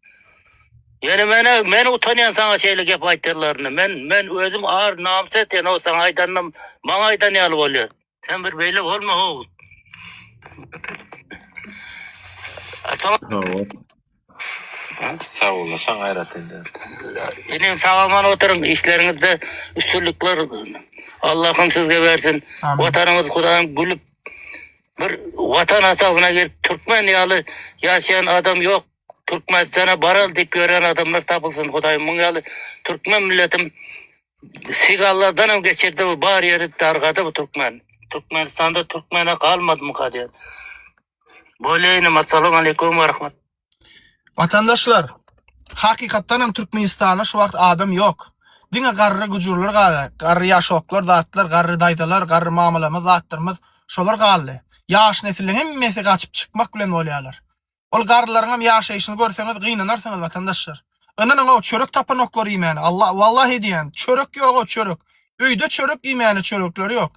Ýöne men men utanýan saňa şeýle gep aýtýanlaryna men men özüm ar namys etýän how saňa aýdanam maňa aýdan ýaly bolýar. Sen bir beýle bolma how. Hawa. Sag bol, saňa gaýrat edýär. Inim sag aman oturyň, işleriňizde üstünlikler Allahym sizge bersin. Watanymyz Hudaýym gülüp bir watan hasabyna gelip türkmen ýaly ýaşaýan adam ýok. Türkmenistana baral diýip ýören adamlar tapylsyn Hudaýym muň ýaly türkmen milletim sigallardan hem geçirdi bu bar ýeri dargady bu türkmen. Türkmenistanda türkmene galmadymyka diýen. Bolýa inim assalamu aleýkum we rahmet. Watandaşlar, hakykatdan hem Türkmenistanda şu wagt adam ýok. Diňe garry güjürler galdy. Garry ýaşoklar, zatlar, garry daýzalar, garry mamalarymyz, zatlarymyz şolar galdy. Ýaş nesiliň hemmesi gaçyp çykmak bilen bolýarlar. Ol garrylaryňam ýaşaýşyny görseňiz gynanarsyňyz watandaşlar. Ynanyň-ow çörek tapanoklar iýmäne. Allah wallahi diýýän, çörek ýog-ow çörek. Öýde çörek iýmäne çörekleri ýok.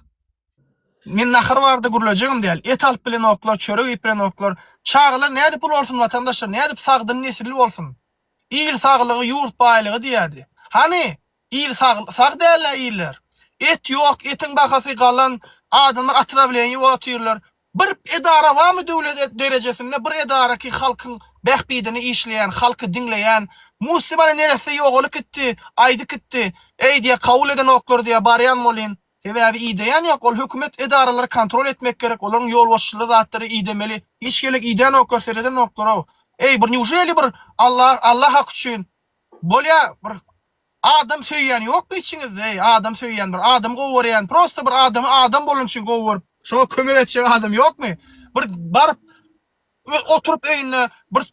Men nahar barada gürlejegim däl. Et alyp bilenoklar, çörek iýip bilenoklar. Çagalar nädip ulalsyn watandaşlar, nädip sagdyn nesilli bolsun? Il saglygy ýurt baýlygy diýýärdi. Hany, il sag, sag däl-ä iller. Et ýok, etiň bahasy galan, adamlar otrawleniýe bolup otyrlar. Bir edara barmy döwlet derejesinde bir edara ki halkyň bähbidine işleýän, halky diňleýän. Mussi bana neresse ýogalyp gitdi, aýdyp gitdi. Eý diýýär, kabul edenoklar diýýär, barýan bolýyn. Sebäbi ideýän ýok, ol hökümet edaralary kontrol etmek gerek, olaryň ýolbaşçylary zatlary idemeli. Hiç gelek idänoklar, seredenoklar-ow. Eý, bir newželi bir Allah, Allah haky üçin bolýa bir adam söýýän ýokmy içiňizde, eý, adam söýýän bir, adamy gowy görýän, prosta bir adamy adam bolany üçin gowy görüp, şoňa kömek etjek adam ýokmy? Bir baryp oturyp öýünde bir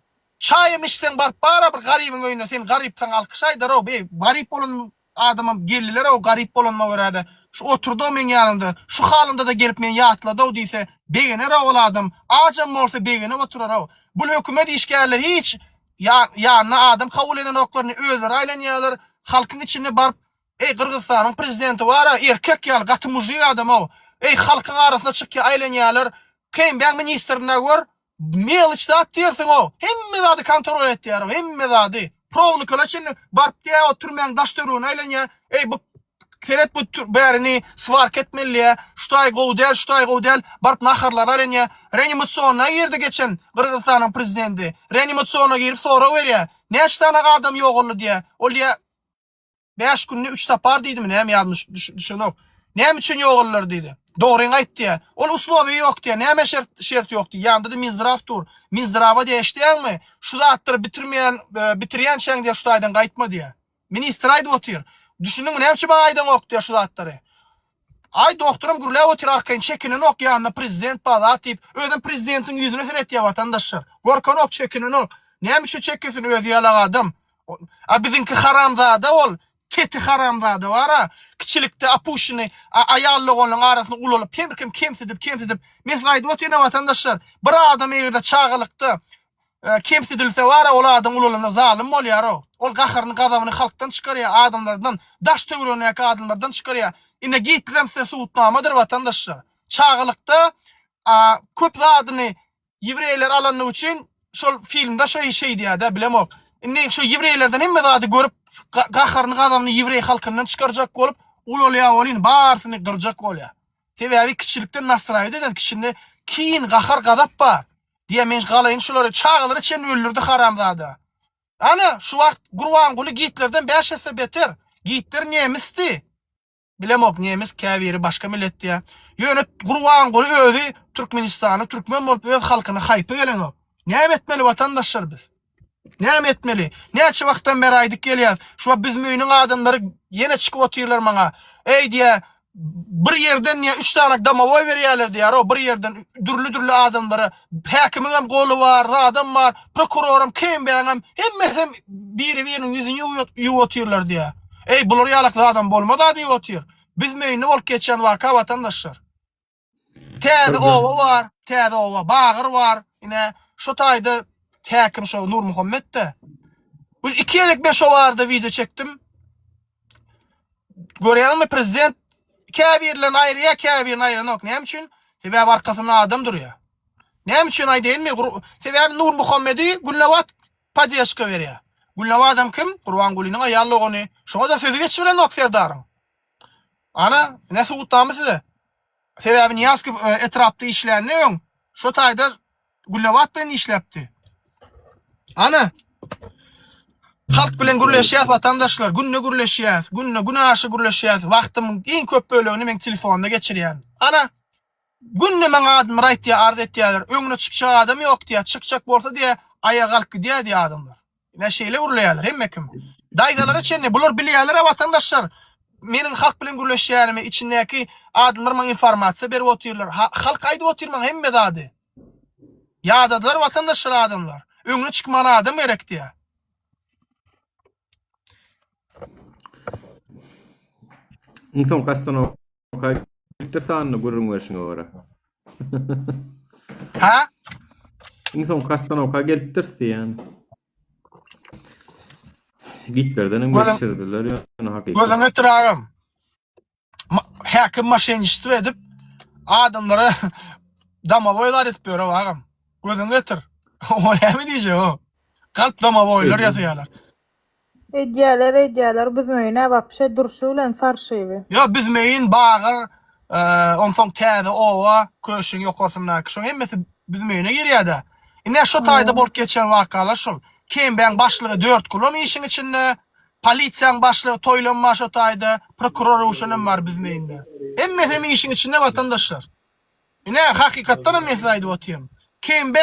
çaýam içseň baryp bara bir garybyň öýüne sen garypsaň alkyş aýdar-ow, beý, garyp bolan Adamam geldiler-ow garyp bolanyma görä-de, şu oturdy-ow meň ýanymda, şu halymda-da gelip meni ýatlady-ow diýse, begener-ow ol adam, ajam bolsa begenip oturar-ow. Bul hökümet işgärleri hiç ýanyna adam kabul edenoklar, ne özleri aýlanýarlar, halkyň içinde baryp, Eý, Gyrgyzystanyň prezidenti bar-a, erkek ýaly, gaty mužik adam-ow, eý, halkyň arasyna çykýar, aýlanýarlar, KMB-niň ministrine gör, Meloç zat diýersiň-ow. Hemme zady kontrol etýär-ow, hemme zady. Prowlukala çenli baryp diýýär, o türmäň daş töweregine aýlanýar. Eý, bu seret bu bärini swarka etmeli diýýär. Şu taý gowy däl, şu taý gowy däl. Baryp naharlara aýlanýar. Reanimasionda girdi geçen Gyrgyzystanyň prezidenti. Reanimasiona girip sorag berýär. Näçe sany adam ýogaldy diýýär. Ol diýýär, Bäş günde üç sapar diýdimi näme ýadyma düşenok. Näme üçin ýogaldylar diýdi. Dogryňy aýt diýýär. Ol uslowiýa ýok diýýär. Näme şert şert ýok diýýär. Ýanynda-da Minzdraw dur. Minzdrawa diýýär eşidýäňmi? Şu zatlary bitirmeýän e, bitirýänçäň diýýär şu taýdan gaýtma diýýär. Ministr aýdyp otyr. Düşündiňmi näme üçin maňa aýdaňok diýýär şu zatlary. Aý dogtoram gürläp otyr arkaýyn çekinenok ýanynda prezident bar zat diýip özem prezidentiň ýüzüne seretýär watandaşlar. Gorkanok çekinenok. Näme üçin çekinsin özi ýalak adam. A biziňki haramzada ol teti haramzada bara kiçilikde opuşyny aýal doganlaryň arasynda ulalyp her kim kemsidip kemsidip men size aýdyp otyryn watandaşlar bir adam egerde çagalykda kemsidilse bara ol adam ulalanda zalym bolýar-ow. Ol gaharyny gazabyny halkdan çykarýar adamlardan daş töweregindäki adamlardan çykarýar. Ine Gitlerem size subutnamadyr watandaşlar. Çagalykda köp zadyny Ýewreýler alanlygy üçin şol filmde şo şeý diýýär-dä, bilemok. Indi şu ýewreýlerden hemme zady görüp, gaharyny, gazabyny ýewreý halkyndan çykarjak bolup, ulalýar welin, barysyny gyrjak bolýar. Sebäbi kiçilikden nastraýat eden kişinde kin, gahar, gazap bar. Diýýär, men galaýyn şulary, çagalara çenli öldürdi haramzada. Ana, şu wagt Gurbanguly Gitlerden bäş esse beter. Gitler nemisdi. Bilemok nemis käbiri başga millet diýýär. Ýöne Gurbanguly özi Türkmenistana türkmen bolup öz halkyna haýpy gelenok. Näme etmeli watandaşlar biz? Näme etmeli? Näçe wagtdan bäri aýdyp gelýäs. Şu wagt Büzmeýiniň adamlary ýene çykyp otyrlar maňa. Eý diýýär, bir ýerden diýýär, üç sany domowoý berýärler diýýär, o bir ýerden dürli-dürli adamlara. Häkimiňem goly bar, zadam bar, prokuroram, KMB-ňem, hemmesem biri-biriniň ýüzüni ýuwup otyrlar diýýär. Eý, bular ýalak zadam bolmaz-a diýip otyr. Büzmeýinde bolup geçýän waka watandaşlar. Täze oba bar, täze oba, Bagyr bar. Ine, şu taýda häkim şo Nurmuhammet-de. Bu iki gezek men şo barada wideo çekdim. Görýäňmi, prezident käbirlerini aýyrýar, käbirini aýyranok. Näme üçin? Sebäbi arkasynda adam durýar. Näme üçin aýdaýynmy? Sebäbi Nurmuhammedi Gülnabat poddežka berýär. Gülnabadam kim? Gurbangulynyň aýal dogany. Şoňa-da sözi geçibilenok Serdaryň. Ana, ine subutnama size. Sebäbi Nyýazkow e, etrapda işlände öň şo taýda Gülnabat bilen işläpdi. Ana. Halk bilen gürleşýäs watandaşlar, günde gürleşýäs, günde gün aşa gürleşýäs. Wagtymyň iň köp bölegini men telefonda geçirýän. Ana. Günde maňa adamlar aýtýar, arz etýärler. Öňüne çykjak adam ýok diýýär. Çykjak bolsa diýýär, aýaga galyp gidýär diýýär adamlar. Ine şeýle gürleýärler hemme kim. Daýzalara çenli bular bilýärler-ä watandaşlar. Meniň halk bilen gürleşýänimi içindäki adamlar maňa informasiýa berip otyrlar. Halk aýdyp otyr maňa hemme zady. Ýadadylar watandaşlar adamlar. Öňüne çykmana adam gerek diýýär. Iň soňky ostanowka gitdir sanyny gürrüň berşiňe görä. Ha? Iň soňky ostanowka gelipdir diýýän. Gitlerden hem geçirdiler ýöne hakykat. Gözüň getir agam. Häkim maşenniçtwo edip adamlara domowoý zat edip ýör agam. Gözüň getir. O näme diýjek o? Galp domowoýlar ýasaýarlar. Edýäler edýäler büzmeýin-ä wapşe durşy bilen farşywy. Ýok büzmeýin bagyr onsoň täze oba köşüň ýokarsyndaky şoň hemmesi büzmeýine girýädä. Ine şo taýda bolup geçen wakalar şol. KMB-niň başlygy Dörtgulam işiň içinde, polisiýaň başlygy Toýlam bar şo taýda, prokuror Röwşenem bar büzmeýinde. Hemmesem işiň içinde watandaşlar. Ine hakykatdanam men size aýdyp otyryn. KMB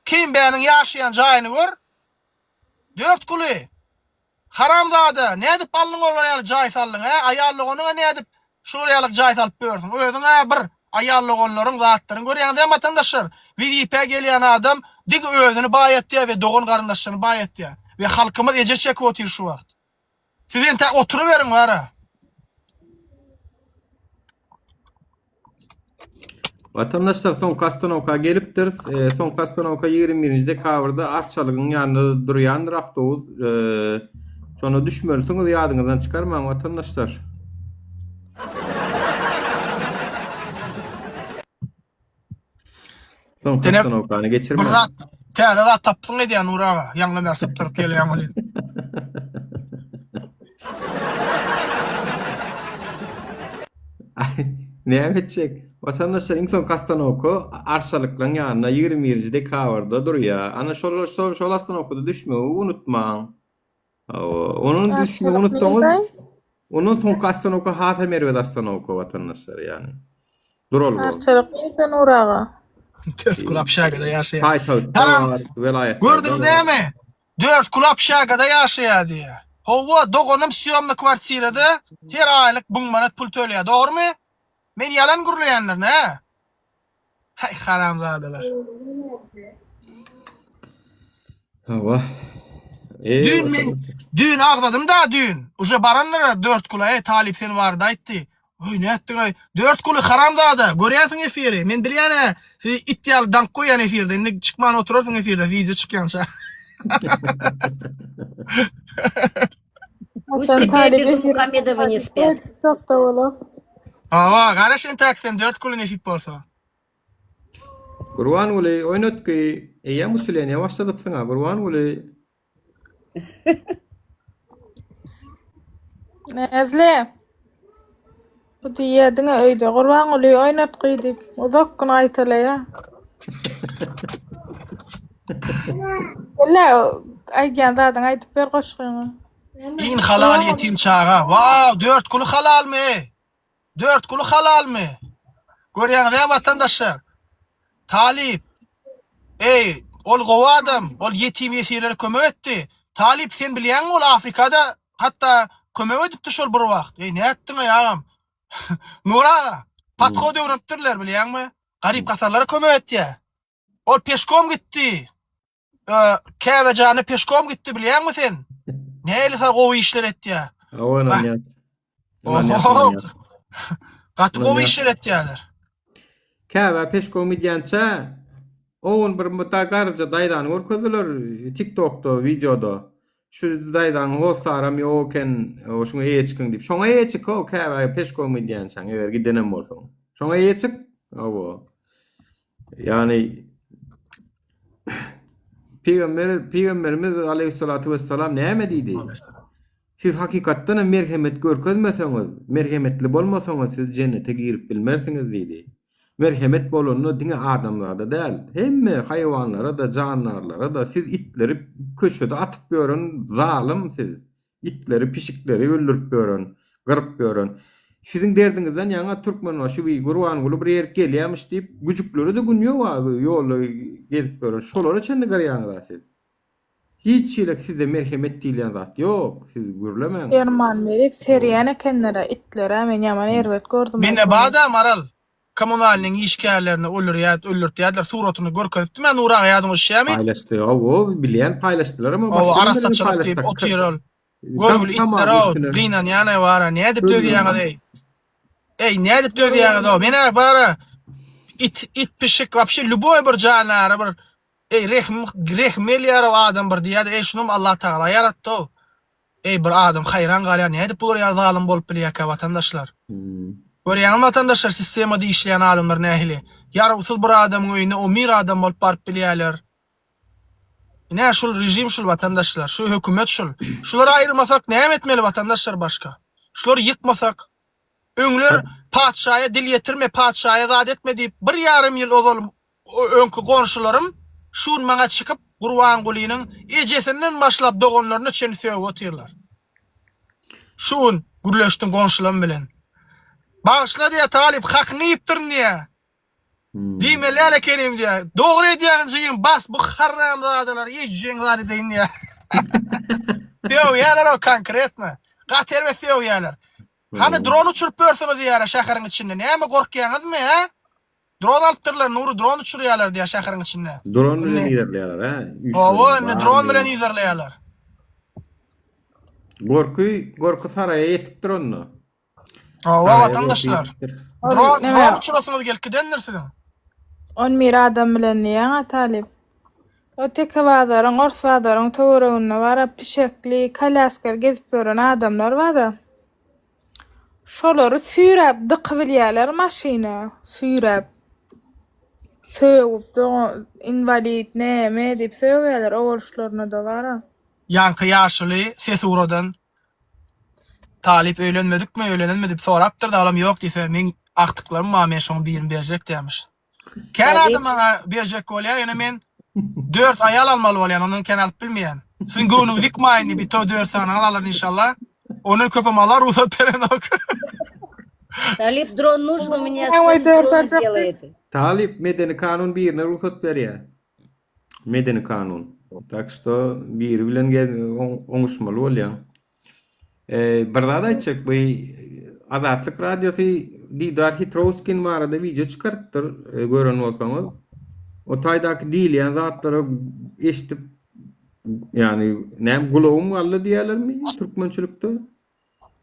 KMB-niň ýaşaýan jaýyny gör. Dörtguly! Haramzada, nädip alnyň olar ýaly jaý saldyň, hä? Aýal doganyňa nädip şular ýaly jaý salyp ýörsüň? Özüň-ä bir aýal doganlaryň, zatlaryň görýäňiz-ä watandaşlar, wezipä gelýän adam diňe özüni baýatýar we dogan-garyndaşlaryny baýatýar. We halkymyz ejir çekip otyr şu wagt. Siz entäk oturyberiň bara. Watandaşlar soňky ostanowka gelipdiris. E, soňky ostanowka 21-nji dekabrda Arçalygyň ýanynda durýandyr awtobus. E, şonda düşmelisiňiz ýadyňyzdan çykarmaň watandaşlar. Soňky Ene, ostanowkany Bir geçirmäň. zat, täze zat tapdyň edýän Nur aga. Ýaňdan bäri sypdyryp gelýän welin. Näme etjek? Watandaşlar iň soňky ostanowka Arçalyklaryň ýanynda 21-nji dekabrda durýar. Ana şol şol şol ostanowkada düşmegi unutmaň. Hawa, onuň düşmegi Arçalyk unutsaňyz, nirde? ondan soňky ostanowka hasam erbet ostanowka watandaşlar ýagny. Duralga. Arçalyk nirde Nur aga? Dörtgül obşagada ýaşaýar. Paýtagtda Salam. bar, welaýatlarda Gördüňiz bar. näme? Dörtgül obşagada ýaşaýar diýýär. Hawa, doganym sýomny kwartirada her aýlyk müň manat pul töleýär. Dogrumy? Men ýalan gürleýändirin, hä? Haý haramzadalar. Hawa. Eý, Düýn men düýn agzadym da düýn. Uje baranlar Dörtgula eý talyp sen barada aýtdy. Oý nätdiň aý. Dörtguly haramzada görýänsiň efiri. Men bilýän hä sizi it ýaly daňyp goýýan efirde. Indi çykman oturarsyň efirde wideo çykýança. Пусть Haçan теперь talyp efirde Бердымухамедовы не спят. TikTokda bolar. Hawa garaş entäk sen Dörtguly nesip bolsa. Gurbanguly oýnatgy eýýäm usileniýa başladypsyň-a Gurbanguly. Näzli. Bu diýýä diňe öýde Gurbanguly oýnatgy diýip uzak gün gaýtalaýa. Walla aýdýan zadyňy aýdyp ber goşgyňy. Iň halal ýetim çaga. Wow, Dörtguly halalmy? Dörtguly halalmy? Görýäňiz-ä watandaşlar. Talyp. Eý, ol gowy adam, ol ýetim ýesirlere kömek etdi. Talyp sen bilýäňmi ol Afrikada hatda kömek edipdi şol bir wagt. Eý, nätdiň-eý agam? Nury aga, podhod öwrenipdirler bilýäňmi? Garyp-gasarlara kömek etýär. Ol peşkom gitdi. Käbejana peşkom gitdi bilýäňmi sen? Näli sa gowy işler etýär. Hawa ynanýan. Oho. Gaty gowy işler etýärler. Käbä peşkom gidýänçä o gün bir muta garryja daýzany görkezdiler TikTokda wideoda. Şu daýzaň hossaram ýok eken, şuňa eýe çykyň diýip. Şoňa eýe çyk ho Käbä peşkom gidýänçäň eger gidenem bolsaň. Şoňa eýe çyk. Hawa. Ýagny Pygamber Pygamberimiz aleýhissalatu wessalam näme diýdi? Siz hakykatdan hem merhemet görkezmeseňiz, merhemetli bolmasaňyz siz jennete girip bilmersiňiz diýdi. Merhemet bolanda diňe adamzada däl, hemme haýwanlara-da, jandarlara-da siz itleri köçede atyp ýören zalym siz. Itleri, pişikleri öldürip ýören, gyryp ýören. Siziň derdiňizden ýaňa Türkmenbaşy we Gurbanguly bir ýerik gelýämiş diýip, güjüklere-de gün ýok a ýolda gezip ýören. Şolara çenli gyrýaňyz-a siz. Hiç hili sizde merhemet diýilýän zat ýok. Siz gürlemäň. Derman berip serýän ekenler-ä itlere, men ýaman erbet gördüm Mende bada Maral. Komunalnyň işgärlerini öldürýär, öldürtýärdiler. Suratyny görkezipdim men Nury aga ýadyňa düşýärmi? Paýlaşdy. Hawa, bilýän paýlaşdylar ama Hawa, arassaçylyk diýip otyr ol. Görgüli itler-ow, gynanýan-aý bara, nädip dözýäňiz eý? Eý, nädip dözýäňiz-ow? Men-ä bara it, it pişik, wapşe lýuboý bir jandara bir eý rehim, rehim gelýär-ow adam bir diýýär-de, eý şunam Allatagala ýaratdy-ow. Eý bir adam haýran galýar nädip bular ýaly zalym bolup bilýärkä watandaşlar. Görýäňizmi watandaşlar sistemada işleýän adamlar nähili. Ýarawsyz bir adamyň öýüne omir adam bolup baryp bilýärler. Ine şul režim şul watandaşlar şu hökümet şul. Şulary aýyrmasak näme etmeli watandaşlar başga. Şulary ýykmasak. Öňler patyşaýa dil ýetirme patyşaýa zat etme diýip bir ýarym ýyl ozal Öňki goňşularym şu gün maňa çykyp Gurbangulynyň ejesinden başlap doganlaryna çenli sögüp otyrlar. Şu gün gürleşdim goňşularym bilen. Bagyşla diýýär Talyp hakyňy iýipdirin diýýär. Diýmeli däl ekenim diýýär. Dogry edýäň jigim bas bu haramzadalary ejeň zat edeýin diýýär. Sögýärler o konkretno. Gaty erbet sögýärler. Hany dron uçuryp ýörsüňiz diýýärler şäheriň içinde. Näme gorkýaňyzmy hä? Dron alypdyrlar Nury dron uçurýarlar diýýär şäheriň içinde. Dron bilen yzarlaýarlar hä? Hawa indi dron bilen yzarlaýarlar. Gorky gorky saraýa ýetipdir onda. Hawa watandaşlar. Dron dron uçurasyňyz gelip gidendir siziň. On bir adam bilen diýýäň-ä Talyp. O Teke bazaryň, Ors bazaryň töwereginde bar-a pişekli, kolýaskaly gezip ýören adamlar bar-a. Şolary süýräp dykybilýäler maşyna, süýräp. Sögüp dogan inwalid näme diýip sögýäler o boluşlarynada bara. Ýaňky ýaşuly ses ugradan talyp öýlenmedikmi, öýlenenmi diýip sorapdyr-da, olam ýok diýse, meň agtyklarym bar, men şoň birini berjek diýýämiş. Kän adam maňa berjek bolýar, ýöne men dört aýal almaly bolýan, ondan kän alyp bilmeýän. Siziň göwnüňizi ýykmaýyn diýip, ito dört sany alaryn inşallah. Ondan köpem Allah rugsat berenok. Talyp dron нужен, у меня сын drony делает. Talyp medeni kanun birine rugsat berýär. Medeni kanun. Tak şto biri bilen oňuşmaly bolýaň. Bir zat aýtjak bu Azatlyk radiosy Didar Hitrowskin barada wideo çykarypdyr gören bolsaňyz. O taýdaky diýilýän zatlary eşidip ýagny näme gulagym galdy diýýärlermi türkmençilikde?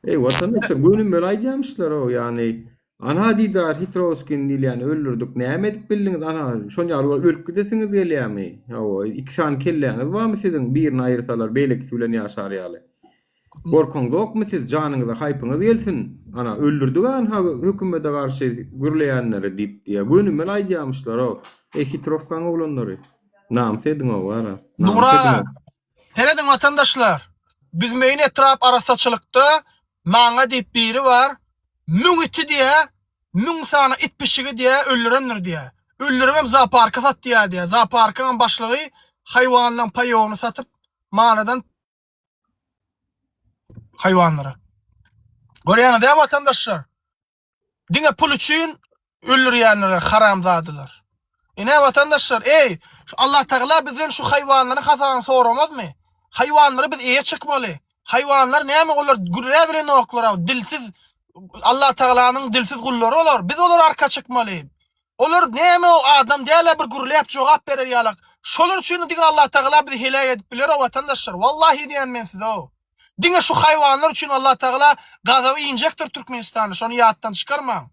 Eý watandaşlar gönümel aýdýamyşlar-ow ýagny Anha Didar Hitrowskini diýilýäni öldürdik näme edip bildiňiz anha şon ýaly bolup ölüp gidesiňiz gelýämi hawa iki sany kelläňiz barmy siziň birini aýyrsalar beýlekisi bilen ýaşar ýaly gorkaňzokmy siz janyňyza haýpyňyz gelsin ana öldürdik anha hökümede garşy gürleýänleri diýip diýýä gönümel aýdýamyşlar-ow eý Hitrowskaň oglanlary namys ediň-ow ara namys Nury aga ediň-ow. Serediň watandaşlar. Büzmeýin etrap arassaçylykda maňa diýip biri bar. 1000 iti diýä, 1000 sany it pişigi diýä öldürendir diýä. Öldüribem zooparka satýar diýä. Zooparkyň başlygy haýwanlaryň paýogyny satyp manadan haýwanlara. Görýäňiz dämi watandaşlar? Diňe pul üçin öldürýänler haramzadalar. Ine watandaşlar, eý, şu Allah Tagala bizden şu haýwanlaryň hasabyny soramazmy? Haýwanlara biz eýe çykmaly. Haýwanlar näme olar gürrä bilenoklar, dilsiz Allah Tagalanyň dilsiz gullary olar. Biz olara arka çykmaly. Olar näme o adam däl-ä bir gürläp jogap berer ýalak. Şolar üçin diňe Allah Tagala bizi heläk edip biler o watandaşlar. Wallahi diýen men size o. Diňe şu haýwanlar üçin Allah Tagala gazaby injekdir Türkmenistanda. Şony ýatdan çykarmaň.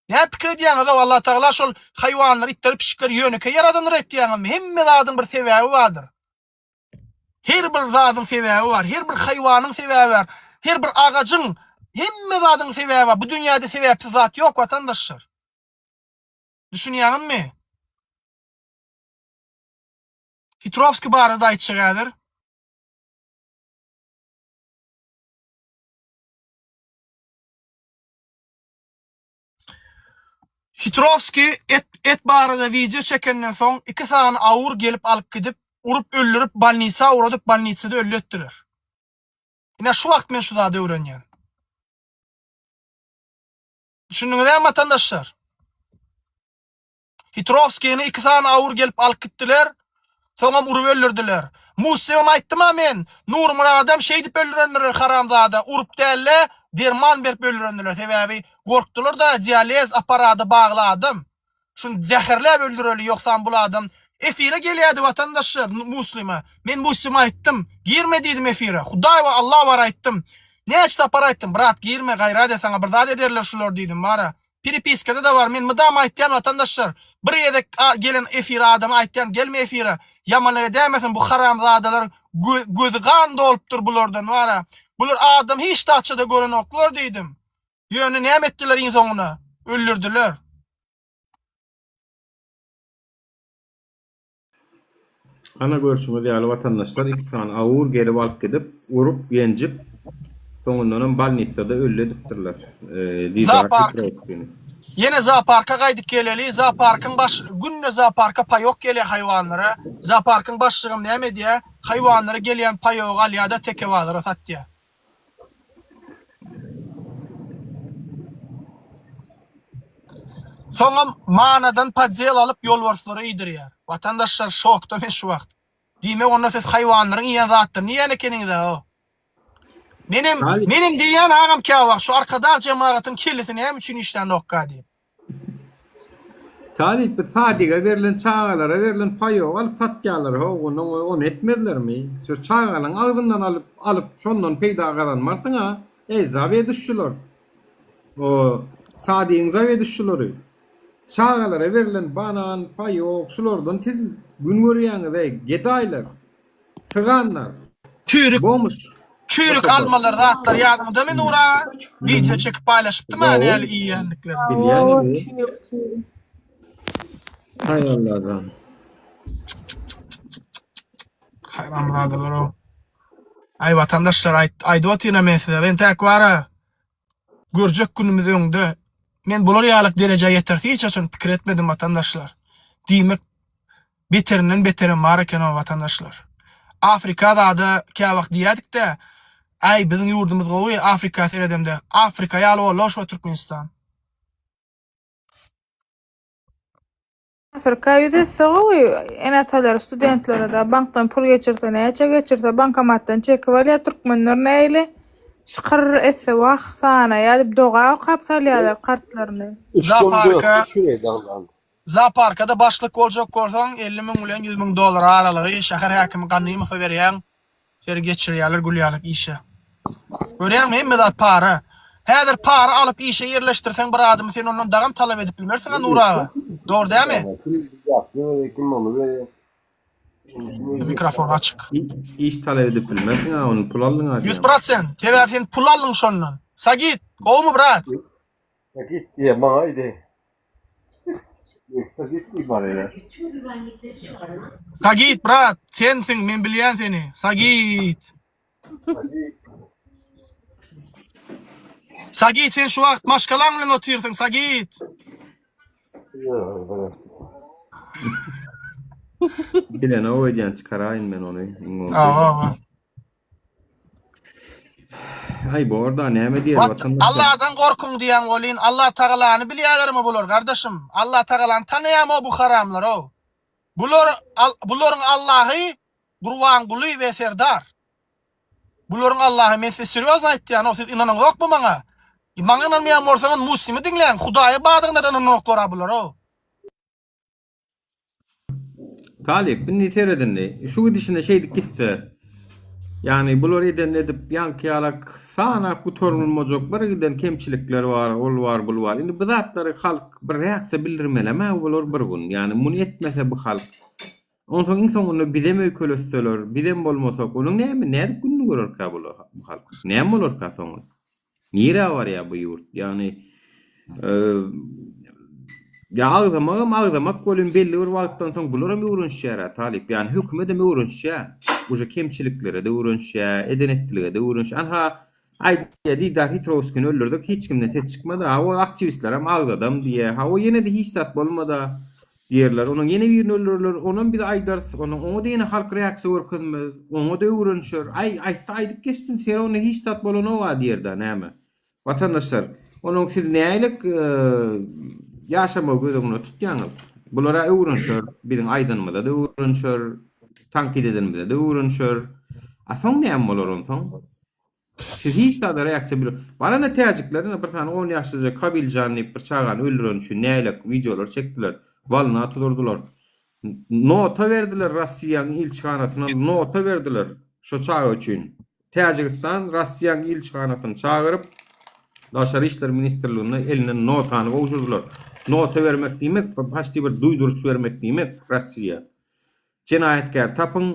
Näme pikir edýäňiz o Allah Tagala şol haýwanlary, itleri, pişikleri ýönekeý ýaradandyr etýäňizmi? Hemme zadyň bir sebäbi bardyr. Her bir zadyň sebäbi bar. Her bir haýwanyň sebäbi bar. Her bir agajyň, hemme zadyň sebäbi bar. Bu dünýäde sebäpsiz zat ýok watandaşlar. Düşünýäňizmi? Hitrowski barada aýtjak häzir. Hitrowski et et barada wideo çekenden soň iki sany awur gelip alyp gidip urup öldürip bolnisa ugradyp bolnisada öldi etdiler. Ine şu wagt men şu zady öwrenýän. Düşündiňizämi watandaşlar? Hitrowskini iki sany awur gelip alyp gitdiler. Soňam urup öldürdiler. Muslimem aýtdym-a men, Nurmyradam şeýdip öldürendirler haramzada, urup däl-de, derman berip öldürendirler. Sebäbi gorkdular-da, dialez apparada bagly adam. Şuny zäherläp öldüreli, ýogsam bul adam efire gelýärdi watandaşlar Muslime. Men Muslime aýtdym, girme diýdim efire. Hudaý we Allah bar aýtdym. Näçe sapar aýtdym, brat girme, gaýrat et, saňa bir zat ederler şular diýdim, bara. Perepiskada-da bar men mydama aýtýan watandaşlar bir gezek gelen efire adama aýtýan gelme efire ýamanlyk edäýmesin bu haramzadalar gözi gan dolupdyr bulardan bara bular adam hiç zatça-da görenoklar diýdim ýöne näme etdiler iň soňunda öldürdiler. Ana görşüňiz ýaly watandaşlar iki sany awur gelip alyp gidip urup ýenjip soňundanam balnissada ölli edipdirler Didar Zoopark. Hitrowskini. Ýene zooparka gaýdyp geleli. Zooparkyň baş günde zooparka paýok gelýär haýwanlara. Zooparkyň başlygam näme edýär? Haýwanlara gelýän paýogy alýar-da teke bazara satýar. Soňam manadan podzel alyp ýolbarslara iýdirýär. Watandaşlar şokda men şu wagt. Diýmek onda siz haýwanlaryň iýen zatlaryny iýen ekeniňiz-ä o. Menem menem diýýän agam käwagt şu arkadag jemagatyň kellesi näme üçin işlänokka diýip. Talyp bu sadige berlen çagalara berlen paýogy alyp satýarlar how onda ony etmezlermi şu çagalaň agzyndan alyp alyp şondan peýda gazanmarsyň a eý zaweduşçylar o sadigiň zaweduşçylary çagalara berlen banan paýok şulardan siz gün görýäňiz eý gedaýlar Syganlar. Çüýrük. Bomž. Çüýrük almalar zatlar ýadyňdamy Nur aga? Wideo çekip paýlaşypdym a näli iýýändiklerini. Bilýän Çüýrük çüýrük. Haý Allajan. Haramzadalar-ow. Aý watandaşlar aýt aýdyp otyryn-a men size. Entäk bar-a. Görjek günümiz öňde. Men bular ýalyk derejä ýetersi hiç haçan pikir etmedim watandaşlar. Diýmek beterinden beterem bar eken o watandaşlar. Afrika zada käwagt diýýädik-dä, Äý biziň ýurdumyz gowy, Afrika seredemde. Afrika ýaly boldy şu Türkmenistan. Afrika ýüz etse gowy, ene-atalary studentlere-de bankdan pul geçirse näçe geçirse bankomatdan çekip alýar, türkmenler nähili şykyr etse wah sanaýar diýip doga okap salýarlar kartlaryny. Zooparka Zooparkada başlyk boljak bolsaň 50 müň bilen 100 müň dollar aralygy şäher häkimi Ganymowa berýäň. Seni geçirýärler gül ýalyk işe. Görýäňmi hemme zat para. Häzir para alyp işe ýerleşdirseň bir adamy sen ondan dagam talap edip bilmersiň a Nury aga. Dogry dämi? Mikrofon açyk. Iş talap edip bilmersiň a ony pul aldyň a diýýän. 100% sebäbi sen pul aldyň şondan. Sagit gowumy brat? Sagit diýýär maňa aýdy. Sagit brat, sensiň, men bilýän seni. Sagit. Sagit sen şu wagt maşgalaň bilen otyrsyň, Sagit. Bilenok öýdýän çykaraýyn men ony iň bolmasa. Awa awa. Aý borda näme diýer Wat watandaşlar. Alladan gorkuň diýýäň welin Allah Tagalany bilýälermi bular gardaşym? Allah Tagalany tanaýamy bu haramlar ow? Bular bularyň Allahy Gurbanguly we Serdar. Bularyň Allahy men size serýozno aýtýan ow siz ynanaňzokmy maňa? Maňa ynanmaýan bolsaňyz Muslimi diňläň Hudaýa bardygyna-da ynananoklar-a bular ow. Talyp, indi seret indi. Şu gidişine şeýdip gitse, ýagny bular edenini edip, ýaňky ýalak sanap gutarylmajak bir giden kemçilikler bar, ol bar, bul bar. Indi bu zatlary halk bir reaksiýa bildirmelem-ä bolar bir gün. Ýagny muny etmese bu halk. Onsoň iň soňunda bizem öýkeletseler, bizem bolmasak, onuň näme, nädip gününi görerkä bular, bu halk? Näme bolarka soňy? Nirä barýar bu ýurt? Ýagny ýa agzamagam agzamak welin belli bir wagtdan soň bularam öwrenişýär-ä talyp. Ýagny hökümetem öwrenişýär. Uje kemçiliklere-de öwrenişýär, eden-etdilige-de öwrenişýär. Anha, aýdýar, Didar Hitrowskini öldürdik, hiç kimden ses çykmady. Ha, o aktiwistlerem agzadam diýýär. Ha, o ýene-de hiç zat bolmad-a. Diýerler. Onuň ýene birini öldürerler. Onam biz aýdarys. Onuň oňa-da ýene halk reaksiýa görkezmez. Oňa-da öwrenişer. Aý, aýtsa aýdyp geçsin, Ferona hiç zat bolanok-a diýer-dä, näme. Watandaşlar, onuň siz nälik ýaşamagy göz öňünde tutýaňyz? Bular-a öwrenişer, biziň aýdanymyza-da öwrenişer, tankyt edenimize-de öwrenişer. A soň näme bolar onsoň? Siz hiç zada reaksiýa bile. Barana täjikler ine bir sany on ýaşlyja Kabiljan diýip bir çagany öldüreni üçin näleik wideolar çekdiler. Walna tuzurdylar. Nota berdiler Rossiýanyň ilçihanasyna nota berdiler şo çaga üçin. Täjigistan Rossiýanyň ilçihanasyny çagyryp Daşary işler ministrligine elinden notany gowşurdylar. Nota bermek diýmek paçti bir duýduryş bermek diýmek Rossiýa. Jenaýatkäri tapyň,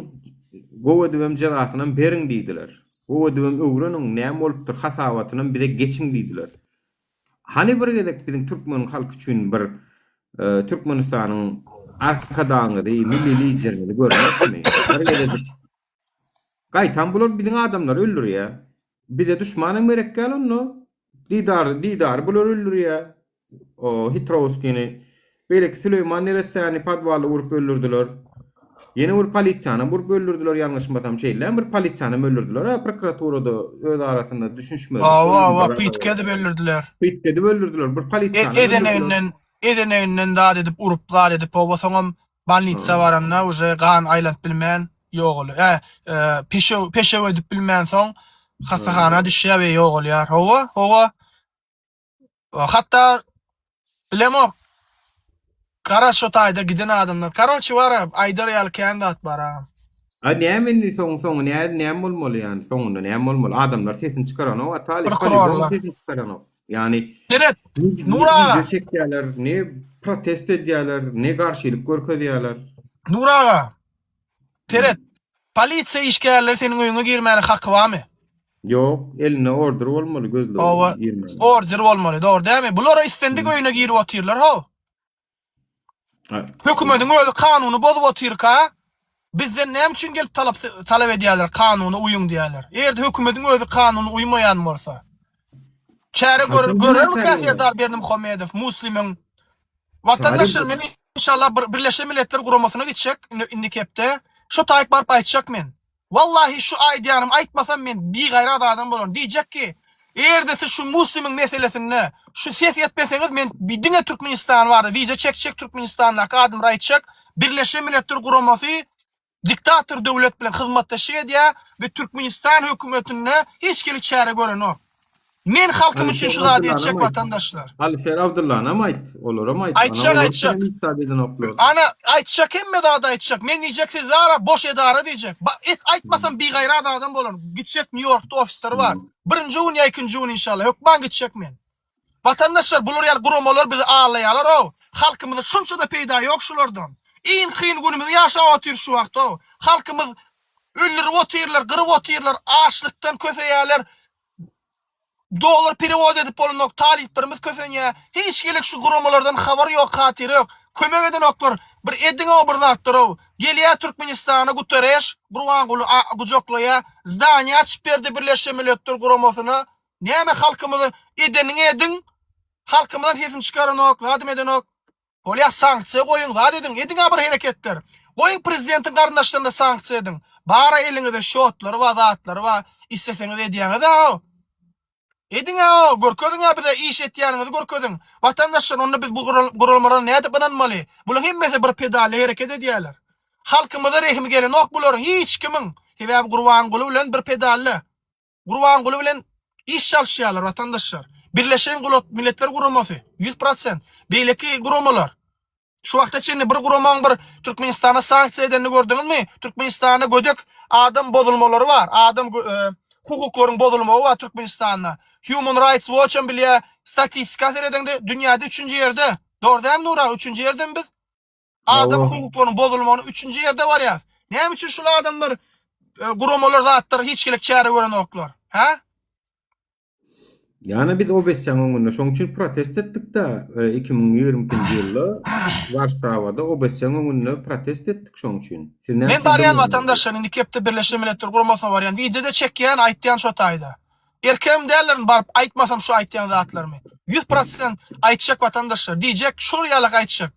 gowy edibem jezasynam beriň diýdiler. Gowy edibem öwreniň, näme bolupdyr, hasabatynam bize geçiň diýdiler. Hany bir gezek biziň türkmeniň halky üçin bir Türkmenistanyň Arkadagyňyzy, Milli Liderimizi görmerismi? Bir gezejik. Gaýtam bular biziň adamlary öldürýär. Bize duşmanam gerek däl onda. Didar, Didary bular öldürýär. O Hitrowskini, beýleki Süleýman neressäni podwalda urup öldürdiler. Ýene bir polisiýanam urup öldürdiler ýalňyşmasam şeýle bir polisiýanam öldürdiler a prokuraturada öz arasynda düşünişmezlik Hawa hawa pytga edip öldürdiler. Pytga edip öldürdiler bir polisiýanam öldürdiler. Ezeneginden ezeneginden zat edip urup zat edip hawa soňam bolnitsa baranda uje gan aýlanyp bilmän ýogalýar. Ä peşew peşew edip bilmänsoň hassahana düşýär we ýogalýar. Hawa hawa Hatda bilemok. Garaz şo taýda giden adamlar. Karoçi bar aýdar ýaly kän zat bar agam. A näme indi soň soňy nä näme bolmaly ýani soňunda näme bolmaly adamlar sesini çykaranok a talyp Prokurorlar. sesini çykaranok ýani Seret Nur aga. Wideo çekýärler ne protest edýärler ne garşylyk görkezýärler. Nur aga. Seret, polisiýa işgärleri seniň öýüňe girmäne haky barmy? Ýok, elinde order bolmaly gözleg Hawa, girmäne. order bolmaly, dogry dälmi? Bulara islendik öýüne girip otyrlar, how. Hökümediň özi kanuny bozup otyrka, bizden näme üçin gelip talap talap edýärler, kanuna uýuň diýýärler. Eger-de hökümediň özi kanuna uýmaýan bolsa, çäre görermikä Serdar Berdimuhamedow, Muslimiň Watandaşlar men inşallah bir Birleşen Milletler Guramasyna gitjek indiki hepde. Şo taýyk baryp aýtjak men. Wallahi şu aýdýanym aýtmasam men bigaýrat adam bolaryn. Diýjek ki, eger-de siz şu Muslimiň meselesinde şu ses etmeseňiz men diňe Türkmenistan barada wideo çekjek Türkmenistandaky adamlara aýtjak Birleşen Milletler Guramasy diktator döwlet bilen hyzmatdaşlyk edýär we Türkmenistan hökümetinde hiç hili çäre görenok. Men halkym üçin şu zady etjek watandaşlar. Alyşer Abdullanam aýt, olaram aýt. Aýtjak aýtjak. Ana aýtjak hemme zady aýtjak. Men diýjek siz zara boş edara diýjek. Et aýtmasam bigaýrat adam bolaryn. Gitjek Nýu Ýorkda ofisleri bar. Birinji gün ýa ikinji gün inşallah hökman gitjek men. Watandaşlar bular ýaly guramalar bizi aldaýalar-ow. Halkymyza şunça-da peýda ýok şulardan. Iň kyn günümizi ýaşap otyrys şu wagt-ow. Halkymyz öldürip otyrlar, gyryp otyrlar, açlykdan köseýärler. Dollar perewod edip bolanok, talyplarymyz kösenýär. Hiç hili şu guramalardan habar ýok, hatyra ýok. Kömek edenoklar. Bir ediň-ow bir zatlar-ow. Gelýär Türkmenistana Guterreş, Gurbanguly gujaklaýar. Zdaniýa açyp berdi Birleşen Milletler Guramasyna. Näme halkymyzy edeniňi ediň. Halkymyzam sesini çykaranok, zadam edenok. Bolýa sanksiýa goýuň zat ediň ediňä bir hereketler. Goýuň prezidentiň garyndaşlaryna sanksiýa ediň. Bara eliňizde şotlary bar zatlary bar isleseňiz edýäňizä o. Ediňä o görkeziňä bize iş etýäniňizi görkeziň. Watandaşlar onda biz bu guralmalara nädip ynanmaly. Bulaň hemmesi bir pedally hereket edýäler. Halkymyza rehimi gelenok bularyň hiç kimiň. Sebäbi Gurbanguly bilen bir pedally. Gurbanguly bilen iş çalyşýarlar watandaşlar. Birleşen Milletler Guramasy 100%. Beýleki guramalar. Şu wagta çenli bir guramaň bir Türkmenistana sanksiýa edenini gördüňizmi? Türkmenistanda gödek adam bozulmalary bar. Adam e, hukuklaryň bozulmagy bar Türkmenistanda. Human Rights Watch hem bilýär. Statistika seredeňde dünýäde 3-nji ýerde. Dogry dälmi Nura? 3-nji ýerdemi biz? Adam hukuklarynyň bozulmagyny üçünji ýerde barýas. Näme üçin şul adamlar e, guramalar zatlar hiç gelek çäre görenoklar? Hä? Ýani biz OBSE-niň öňünde şoň üçin protest etdik-de, 2022-nji e, ýylda Warşawada OBSE-niň öňünde protest etdik şoň üçin. Siz näme Men barýan watandaşlar, indiki hepde Birleşen Milletler Guramasyna barýan. Wideoda çekýän, aýtýan şo taýda. Erkegim däldirin baryp aýtmasam şu aýtýan zatlarymy. 100% aýtjak watandaşlar, diýjek şol ýalak aýtjak.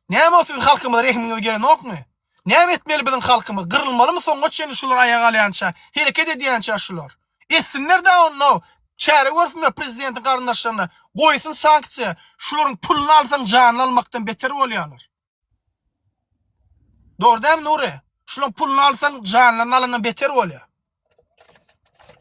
Näme o siziň halkymyza rehimiňiz gelenokmy? Näme etmeli biziň halkymyz? Gyrylmalymy soňa çenli şular aýaga galýança, hereket edýänçä şular? Etsinler da onda çäre görsünler prezidentiň garyndaşlaryna. Goýsun sanksiýa. Şularyň puluny alsaň janyny almakdan beter bolýarlar. Dogry dälmi Nury? Şularyň puluny alsaň janlaryny alandan beter bolýar.